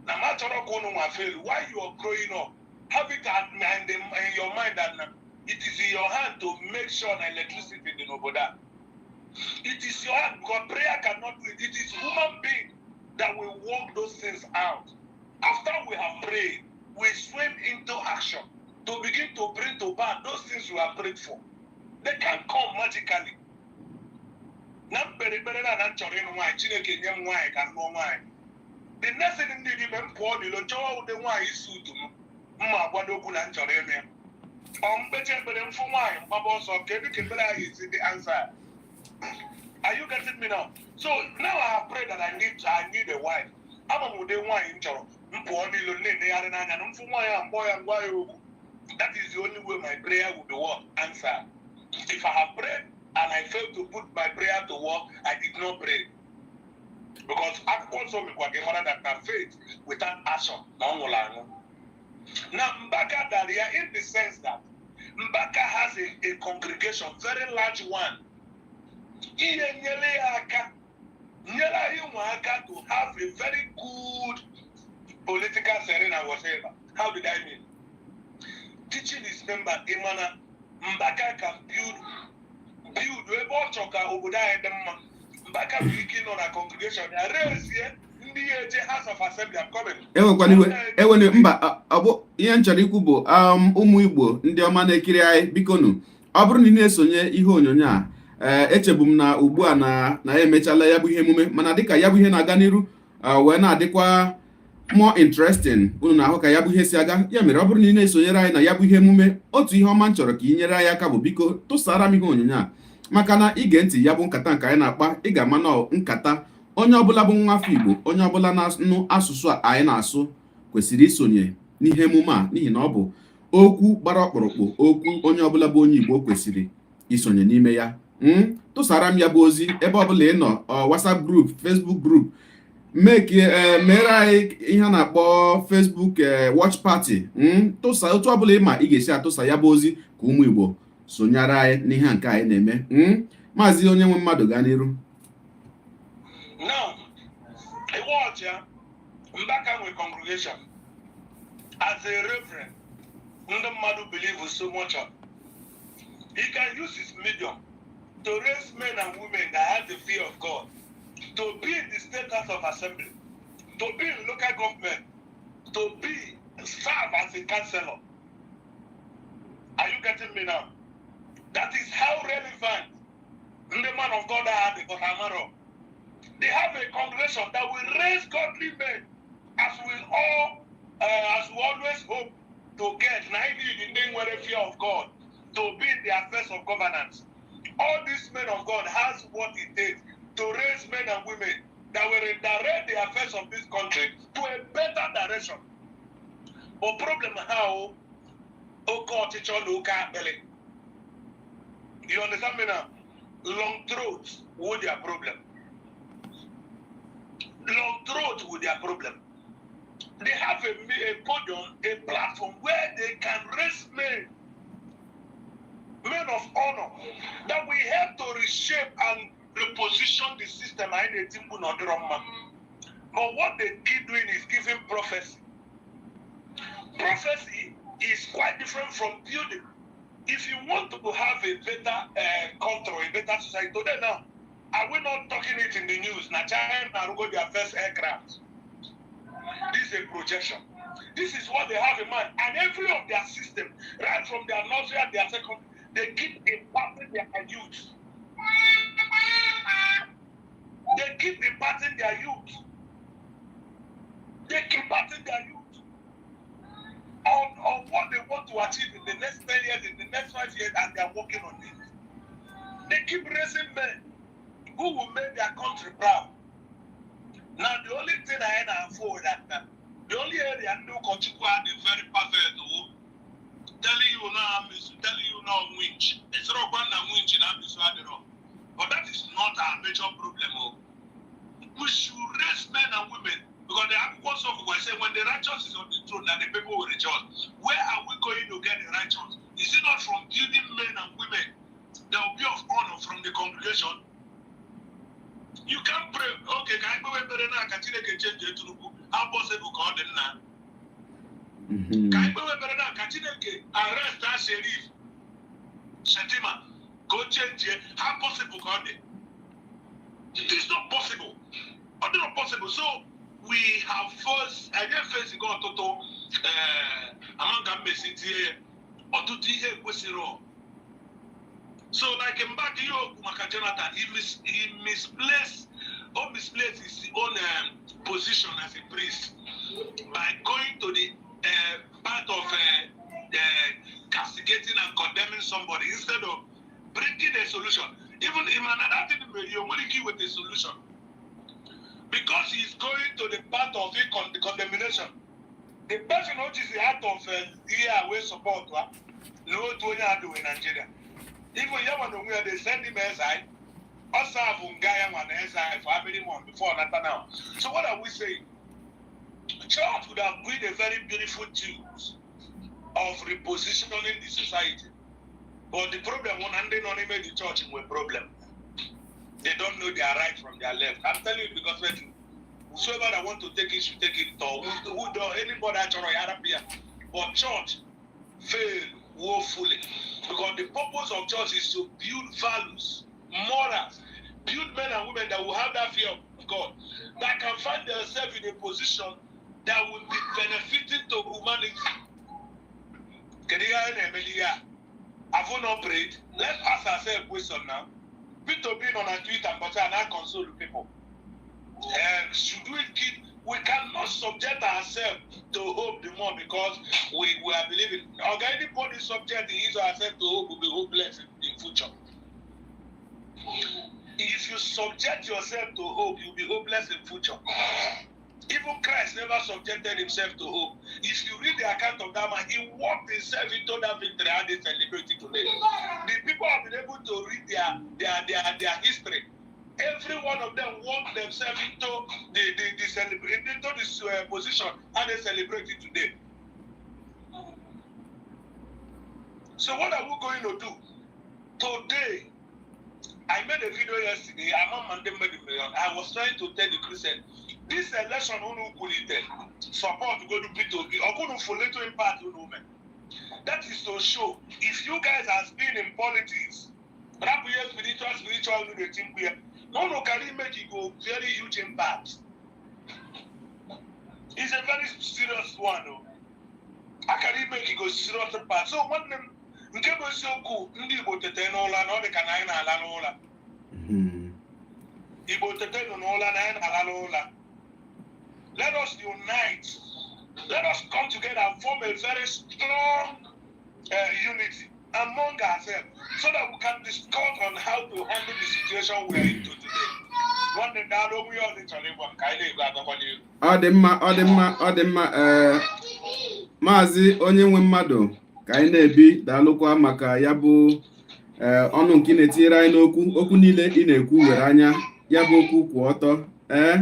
na ma chọrọ ka unu nwa fail. While you are growing up, have it in your mind that na it is in your hand to make sure na electricity dị n'obodo a. It is your hand, because prayer cannot do it. It is human being that will work those things out. After we have prayed, we swim into action to begin to bring to bear those things we have prayed for. They can't come magically. Na mkpere ekpere na m chọrọ ịnụ nwaanyị, Chineke nye m nwaanyị ka m lụọ nwaanyị, the next thing ndị ime, m pụọ n'ilo chọwa ụdị nwaanyị isi utu m mma agbado okwu na m chọrọ ịnụ ya. Ọ mkpechi ekpere mfụ nwaanyị, mgbaba ọsọ. Kedu ka ekpere anyị esi dị answer? Are you getting me now? So now I have prayed that I need a wife. Ama m ụdị nwaanyị m chọrọ. M pụọ n'ilo na-enegharị n'anya na mfụ nwaanyị a, mkpọ ya, ngwa ya okwu. That is the only way my prayer will be what? Answered. If I have prayed and I fail to put my prayer to work, I did not pray. Because akwụkwọ nsọ mekwa gị mara that na faith without action na ọ nwụrụ anwụ. Now Mbaka dara ya in the sense that Mbaka has a congregation, very large one. Ihe nyere ya aka, nyere anyị nwe aka to have a very good political serena whatever. How did I mean? Teaching his member, Imana, Mbaka can build ebe ọ chọ ka obodo anyị dị mma. Mbaka nwere ike ịnọ na congregation ya rezie ndị ya eje House of Assembly. I'm coming. Ewekwana iwe, ewene mba. Ọ bụ ihe m chọrọ ikwu bụ, ụmụ Igbo ndị ọma na-ekiri anyị, bikonu, ọ bụrụ na ị na-esonye ihe onyonyo a, ee, echebu m na ugbu a na ya emechala ya bụ ihe emume, mana dịka ya bụ ihe na-aga n'iru wee na-adịkwa more interesting, unu na-ahụ ka ya bụ ihe si aga. Ya mere, ọ bụrụ na ị na-esonyere anyị na ya bụ ihe emume, otu ihe ọma m chọrọ ka ị nyere anyị aka bụ, biko, tụsara m ihe onyonyo a, maka na ige ntị ya bụ nkata nke anyị na-akpa, ị ga-ama na nkata onye ọbụla bụ nwa afọ Igbo, onye ọbụla na-anụ asụsụ a anyị na-asụ kwesịrị isonye n'ihe emume a, n'ihi na ọ bụ okwu gbara ọkpụrụkpụ, okwu onye ọbụla bụ onye Igbo kwesịrị isonye n'ime ya. Tụsara m ya bụ ozi ebe ọbụla ị nọ, ọ WhatsApp group, Facebook group, Make mere anyị ihe a na-akpọ Facebook watch party. Tụsa otu ọbụla ịma ị ga-esi atụsa ya bụ ozi ka ụmụ Igbo sonyere anyị n'ihe nke anyị na-eme. Maazị onye nwe mmadụ, gaa n'iru. Now, watch ya. Mbaka nwe congregation. As a reverend, ndị mmadụ believe so much on. He can use his medium to raise men and women that have the fear of God, to be in the State House of Assembly, to be in local government, to be serve as a councillor. Are you getting me now? That is how relevant the man of God are because Amaro. They have a congregation that will raise godly men as we always hope to get. Now, in the nwere fear of God to be in the affairs of governance. All these men of God has what it takes to raise men and women that will redirect the affairs of this country to a better direction. But problem how oke ọchịchọ na oke akpịrị. You understand me now? Long throat with their problem. Long throat with their problem. They have a podium, a platform where they can raise men, men of honor, that we help to reshape and reposition the system. I need to put. But what they keep doing is giving prophecy. Prophecy is quite different from building. If you want to have a better country, a better society, today now, are we not talking it in the news? Now China go their first aircraft. This is a projection. This is what they have in mind. And every of their system, right from their nursery and their second, they keep imparting their youth. They keep imparting their youth. They keep imparting their youth on what they want to achieve in the next 10 years, in the next 5 years, and they are working on it. They keep raising men who will make their country proud. Now, the only thing I can afford that the only area ndị ụkọchukwu are the very perfect who telling you no amisu, telling you no winch. It's not one na winch na amisu adịrọ. But that is not our major problem. Oh. We should raise men and women because the akwụkwọ nsọ kwukwa say when the righteous is on the throne, then the people will rejoice. Where are we going to get the righteous? Is it not from building men and women that will be of honor from the congregation? You can't pray, okay, ka anyị kpewe ekpere na ka Chineke change Tinubu. How possible ka ọ dị nna? Ka anyị kpewe ekpere na ka Chineke arrest that sheriff Shetima ka o change. How possible ka ọ dị? It is not possible. Ọ dị not possible. So we have first anyị efesigo ọtụtụ ama ka mmesi tie ya ọtụtụ ihe kwesịrị. So like Mbaka, ihe okwu maka Jonathan, he misplaced or misplaced his own position as a priest by going to the part of castigating and condemning somebody instead of bringing a solution. Even in another thing, you only give with a solution because he's going to the part of the condemnation. The person which is the heart of here wey support wa na otu onye adịghị in Nigeria. Even ya nwa na onwe ya, they send him SI. Ọ serve nga ya nwa na SI for how many months before nata now. So what are we saying? Church would have been a very beautiful tool of repositioning the society. But the problem one and they don't even the church with problem. They don't know their right from their left. I'm telling you because when whosoever that want to take it should take it. Or who do anybody achọrọ ya arapụ ya. But church fail woefully because the purpose of church is to build values, morals, build men and women that will have that fear of God, that can find themselves in a position that will be benefiting to humanity. Kedu ihe anyị na-emeli ihe a? Have we not prayed? Let's ask ourselves a question now. Peter Obi nọ na Twitter mbọchị a na-console people. Should we keep? We cannot subject ourselves to hope the more because we are believing. Okay, anybody subject his or herself to hope will be hopeless in future. If you subject yourself to hope, you'll be hopeless in future. Even Christ never subjected himself to hope. If you read the account of that man, he walked himself into that victory and they celebrate it today. The people have been able to read their history. Every one of them worked themselves into this position and they celebrate it today. So what are we going to do? Today, I made a video yesterday. I'm on Monday Million. I was trying to tell the Christian, this election unu kwulite support go to P2B. Okunu for little impact unu men. That is to show if you guys has been in politics, rapụ ihe spiritual unu na-eti mkpu ya na unu kara ime go very huge impact. It's a very serious one. Oh. Akara ime go serious impact. So nwanne m, nke bụ eziokwu, ndị Igbo tete n'ụla na ọ dị ka na anyị na-ala n'ụla. Igbo tete nọ n'ụla na anyị na-ala n'ụla. Let us unite. Let us come together and form a very strong unity among ourselves so that we can discuss on how to handle the situation we are into today. Nwanne, daalụ. Onwe ya ọ dị chọrọ ịgwa m ka anyị na-ego agakwa n'ihu. Ọ dị mma, ọ dị mma, ọ dị mma. Ee, Maazị onye nwe mmadụ, ka anyị na-ebi. Daalụkwa maka ya bụ ee ọnụ nke ị na-etinyere anyị n'okwu. Okwu niile ị na-ekwu were anya ya bụ okwu kwụ ọtọ. Ee,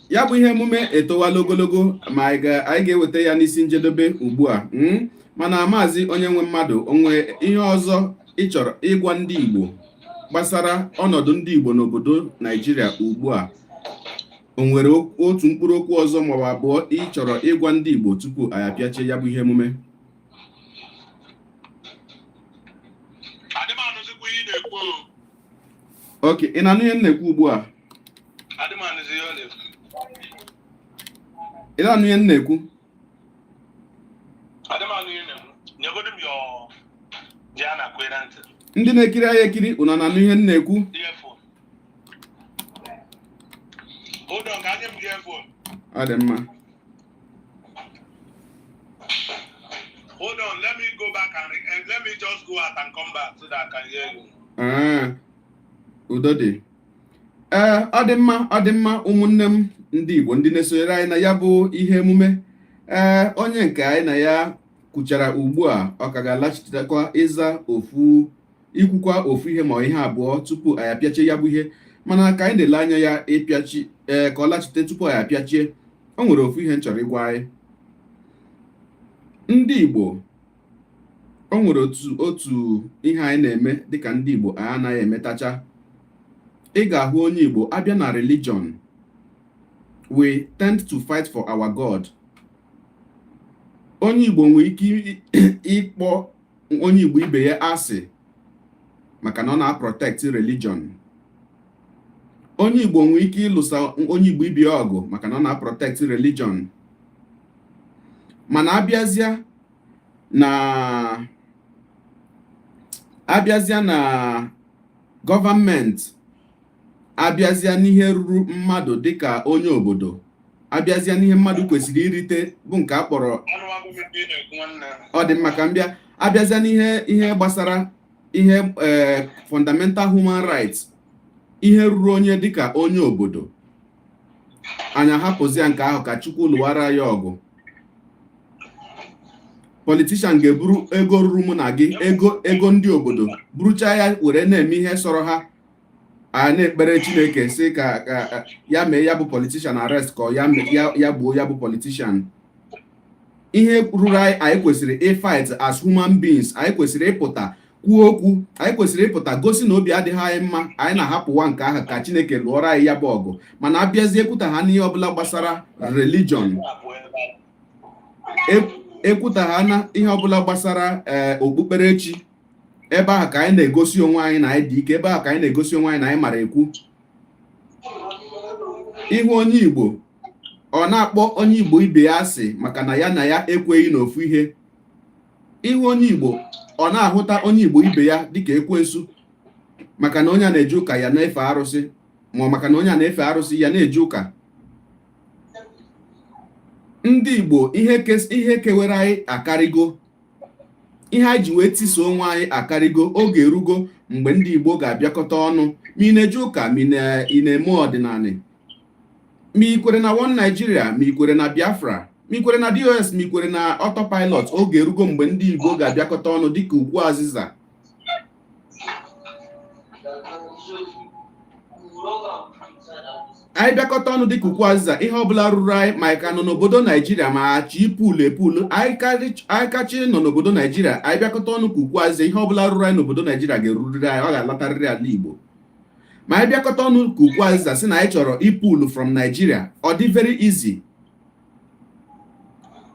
ya bụ ihe emume etowala ogologo, ma anyị ga-eweta ya n'isi njedebe ugbu a. Mana Maazị onye nwe mmadụ, onwe ihe ọzọ ị chọrọ ịgwa ndị Igbo gbasara ọnọdụ ndị Igbo n'obodo Naijiria ugbu a? O nwere otu mkpụrụ okwu ọzọ maọbụ abụọ ị chọrọ ịgwa ndị Igbo tupu anyị apịachie ya bụ ihe emume? Adị m anụzikwa ihe ị na-ekwu o. Ok, ị na-anụ ihe m na-ekwu ugbu a? Adị m anụzi ihe ọ na-ekwu. Ị na-anụ ihe m na-ekwu? Adị m anụ ihe ị na-ekwu. Nyegodu m your ji a na-akụ na ntị. Ndị na-ekiri anyị ekiri, unu na-anụ ihe m na-ekwu? Earphone. Hold on, ka nye m earphone. Ọ dị mma. Hold on, let me go back and let me just go out and come back so that I can hear you. Ee, udo dị. Ee, ọ dị mma, ọ dị mma. Ụmụnne m ndị Igbo, ndị na-esonyere anyị na ya bụ ihe emume, ee, onye nke anyị na ya kwuchara ugbu a, ọ ka ga-alachitekwa ịza ofu, ikwukwa ofu ihe ma ihe abụọ tupu anyị apịachie ya bụ ihe. Mana ka anyị na-ele anya ya ịpịachi, ee, ka ọ lachite tupu anyị apịachie, o nwere ofu ihe m chọrọ ịgwa anyị ndị Igbo. O nwere otu ihe anyị na-eme dịka ndị Igbo anyị anaghị emetacha. Ị ga-ahụ onye Igbo abịa na religion, we tend to fight for our God. Onye Igbo nwere ike ịkpọ onye Igbo ibe ya asị maka na ọ na-protect religion. Onye Igbo nwere ike ịlụsa onye Igbo ibe ya ọgụ maka na ọ na-protect religion. Mana abịazịa na gọọmenti, abịazịa n'ihe ruru mmadụ dịka onye obodo, abịazịa n'ihe mmadụ kwesịrị irite bụ nke a kpọrọ Anụmanụ m ihe ị na-ekwu, nwanne. Ọ dị mma, ka m bịa. Abịazịa n'ihe ihe gbasara ihe ee fundamental human rights, ihe ruru onye dịka onye obodo, anyị ahapụzia nke ahụ ka Chukwu lụwara ya ọgụ. Politician ga-eburu ego ruru mụ na gị, ego ndị obodo, burucha ya were na-eme ihe sọrọ ha. A na-ekpere Chineke sị ka ya mee ya bụ politician arrest, ka ya ya gbuo ya bụ politician. Ihe ruru anyị, anyị kwesịrị ịfight as human beings. Anyị kwesịrị ịpụta kwuo okwu. Anyị kwesịrị ịpụta gosi na obi adịghị anyị mma. Anyị na-ahapụwa nke ahụ ka Chineke lụọrọ anyị ya bụ ọgụ. Mana abịazie ekwuta ha n'ihe ọbụla gbasara religion, ekwuta ha na ihe ọbụla gbasara ee okpukperechi, ebe ahụ ka anyị na-egosi onwe anyị na anyị dị ike. Ebe ahụ ka anyị na-egosi onwe anyị na anyị mara ekwu. Ihu onye Igbo, ọ na-akpọ onye Igbo ibe ya asị maka na ya na ya ekweghị n'ofu ihe. Ihu onye Igbo, ọ na-ahụta onye Igbo ibe ya dịka ekwensu maka na onye a na-eje ụka, ya na-efe arụsị, ma ọ maka na onye a na-efe arụsị, ya na-eje ụka. Ndị Igbo, ihe kewere anyị akarịgo. Ihe anyị ji wee tisoo onwe anyị akarịgo. Oge erugo mgbe ndị Igbo ga-abịakọta ọnụ. Ma ị na-eje ụka, ma ị na-eme ọdịnala, ma ị kwere na One Nigeria, ma ị kwere na Biafra, ma ị kwere na DOS, ma ị kwere na autopilot, oge erugo mgbe ndị Igbo ga-abịakọta ọnụ dịka ugwu azịza. Anyị bịakọta ọnụ dịka ukwu azịza, ihe ọbụla ruru anyị, ma anyị ka nọ n'obodo Naijiria, ma achị ipulu epulu, anyị kachi nọ n'obodo Naijiria, anyị bịakọta ọnụ ka ukwu azịza, ihe ọbụla ruru anyị n'obodo Naijiria ga-erurịrị anyị, ọ ga-alatarịrị ala Igbo. Ma anyị bịakọta ọnụ ka ukwu azịza sị na anyị chọrọ ipulu from Nigeria, ọ dị very easy.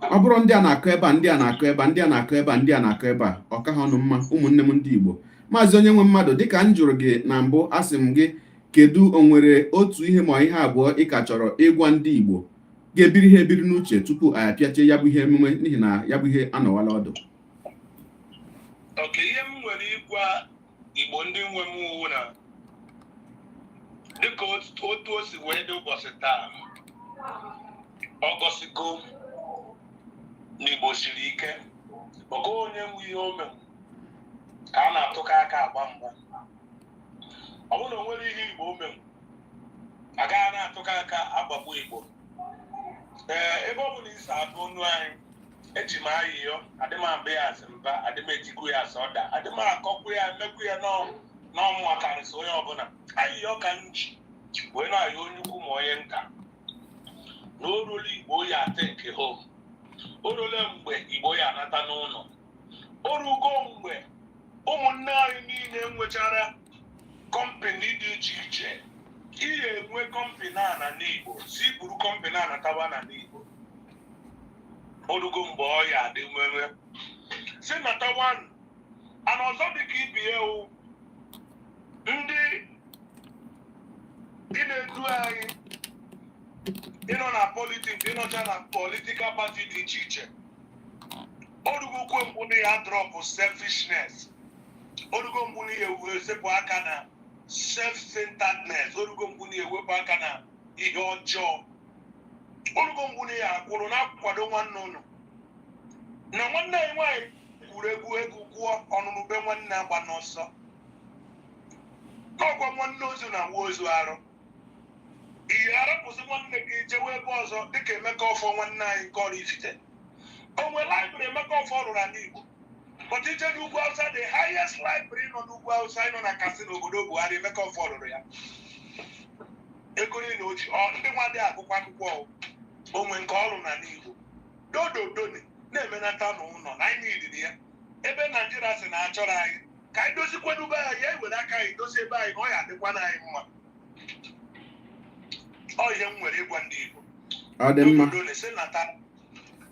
Ọ bụrụ ndị a na-akọ ebe a, ndị a na-akọ ebe a, ndị a na-akọ ebe a, ndị a na-akọ ebe a, ọ ka ha ọnụ mma. Ụmụnne m ndị Igbo, Maazị Onye Nwe Mmadụ, dịka m jụrụ gị na mbụ, asị m gị, kedu o nwere otu ihe ma ihe abụọ ị ka chọrọ ịgwa ndị Igbo ga-ebiri ha ebiri n'uche tupu anyị apịachie ya bụ ihe emume, n'ihi na ya bụ ihe anọwala ọdụ? Okay, ihe m nwere ịgwa Igbo ndị nwe m wụ na dịka otu o si wee dị ụbọchị taa, ọ gosigo na Igbo siri ike, maka onye nwe ihe o menwu ka a na-atụkọ aka agba mgba. Ọ bụrụ na o nwere ihe Igbo o menwu, agaghị na-atụkọ aka agbagbu Igbo. Ee, ebe ọ bụla isi abụ onu anyị, eji m ayịyọ, adị m abụ ya asị mba, adị m etikwu ya asị ọda, adị m akọkwu ya emekwu ya n'ọmụma karịsị onye ọbụla. Ayịyọ ka m ji wee na-ayọ onye ukwu ma onye nta na o ruola Igbo ya take home, o ruola mgbe Igbo ya anata n'ụlọ, o rugo mgbe ụmụnne anyị niile nwechara company dị iche iche, ihe enwe company a na n'Igbo si buru company a natawa na n'Igbo. Orugo mgbe ọ ya adị nwere si natawa. Ana ọzọ dịka ibi ewu, ndị ị na-edu anyị, ịnọ na politics, ịnọcha na political party dị iche iche, orugokwe mgbu na ya drop selfishness, orugo mgbu na ya esepụ aka na self-centeredness, orugo mgbu na ya ewepụ aka na ihe ọjọọ, orugo mgbu na ya akwụrụ na-akwado nwanne ụnụ. Na nwanne anyị nwaanyị kwuru egwu egwu gwụọ ọnụnụ be nwanne agba n'ọsọ, n'ọgwa nwanne ozu na nwa ozu arụ ihe arapụsị nwanne gị jewe ebe ọzọ, dịka Emeka Ọfọ nwanne anyị nke ọrụ ifite onwe library Emeka Ọfọ rụrụ n'ala Igbo. But ije n'ugwu Hausa, the highest library nọ n'ugwu Hausa, ịnọ na Katsina, obodo Buhari, Emeka Ọfọ rụrụ ya. Ego niile o ji ọ ndị nwa dị agụkwa akwụkwọ onwe nke ọrụ n'ala Igbo dododoni na-emenata n'ụlọ na anyị nidiri ya. Ebe Naijiria si na achọrọ anyị ka anyị dozikwanube anyị, ya ewere aka anyị dozie ebe anyị, na ọ ya adịkwa anyị mma. Ọ ihe m nwere ịgwa ndị Igbo. Ọ dị mma. Dododoni si nata.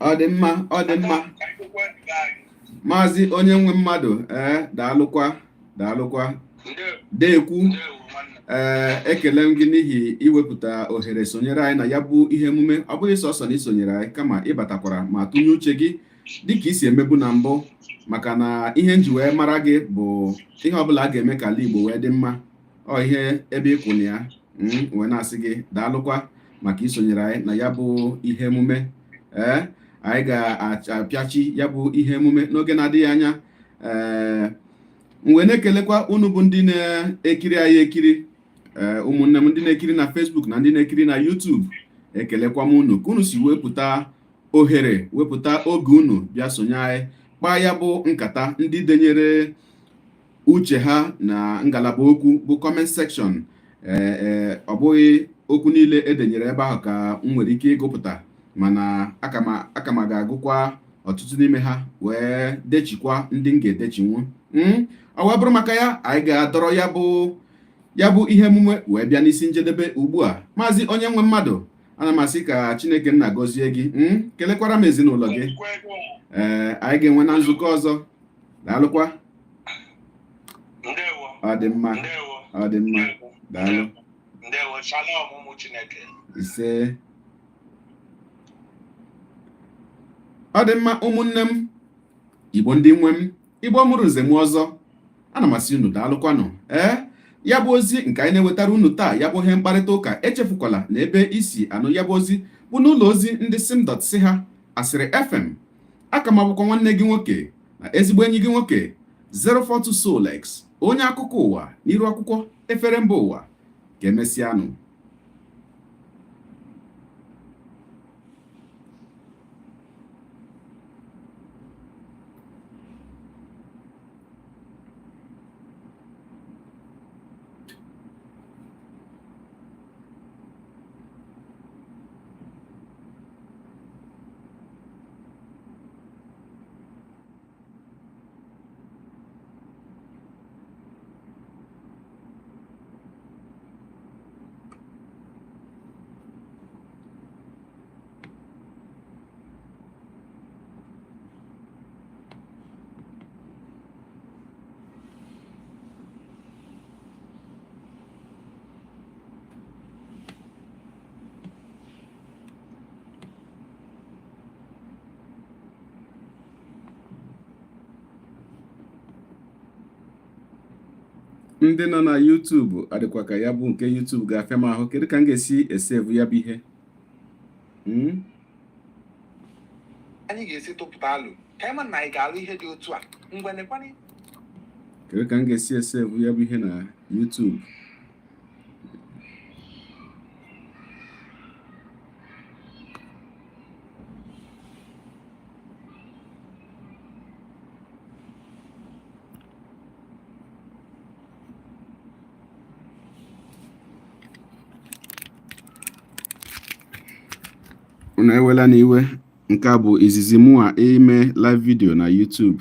Ọ dị mma, ọ dị mma. Ka anyị dokwa ebe anyị. Maazị Onye Nwe Mmadụ, ee, daalụkwa, daalụkwa. Ndewo. Deekwu. Ndewo nwanne. Ee, ekele m gị n'ihi iwepụta ohere sonyere anyị na ya bụ ihe emume. Ọ bụghị sọsọ na isonyere anyị, kama ịbatakwara ma tụnye uche gị dịka isi emebu na mbụ, maka na ihe nji wee mara gị bụ ihe ọbụla a ga-eme ka ala Igbo wee dị mma, ọ ihe ebe ịkwụ na ya. Wee na-asị gị daalụkwa maka isonyere anyị na ya bụ ihe emume. Ee, anyị ga-apịachi ya bụ ihe emume n'oge na-adịghị anya. Ee, m wee na-ekelekwa unu bụ ndị na-ekiri anyị ekiri, ee, ụmụnne m ndị na-ekiri na Facebook na ndị na-ekiri na YouTube, ekelekwa m unu ka unu si wepụta ohere, wepụta oge unu bịa sonye anyị kpaa ya bụ nkata. Ndị denyere uche ha na ngalaba okwu bụ comment section, ee, ọ bụghị okwu niile edenyere ebe ahụ ka m nwere ike ịgụpụta, mana aka m ga-agụkwa ọtụtụ n'ime ha wee dechikwa ndị m ga-edechinwu. Ọ wee bụrụ maka ya, anyị ga-adọrọ ya bụ ihe emume wee bịa n'isi njedebe ugbu a. Maazị Onye Nwe Mmadụ, ana m asị ka Chineke nna gọzie gị. Kelekwara m ezinụlọ gị. Ee, anyị ga-enwe na nzukọ ọzọ. Daalụkwa. Ndewo. Ọ dị mma. Ndewo. Ọ dị mma, daalụ. Ndewo, shalom ụmụ Chineke. Ise, ọ dị mma. Ụmụnne m Igbo, ndị nwe m, Igbo mụrụ nze m ọzọ, ana m asị unu daalụkwanụ. Ee, ya bụ ozi nke anyị na-ewetara unu taa, ya bụ ihe mkparịta ụka, echefukwala na ebe isi anụ ya bụ ozi bụ n'ụlọ ozi ndị sim.si ha Asịrị FM. Aka m abụkwa nwanne gị nwoke na ezigbo enyi gị nwoke, 042 Solex, onye akụkọ ụwa n'iru akwụkwọ efere mba ụwa. Ka emesịanụ. Ndị nọ na YouTube, adịkwa ka ya bụ nke YouTube ga-afịa m ahụ. Kedu ka m ga-esi e-save ya bụ ihe? Anyị ga-esi tụpụta alụ ka anyị ma na anyị ga-alụ ihe dị otu a ngwa nekwanị. Kedu ka m ga-esi e-save ya bụ ihe na YouTube? Unu ewela n'iwe, nke a bụ izizi mụa ime live video na YouTube.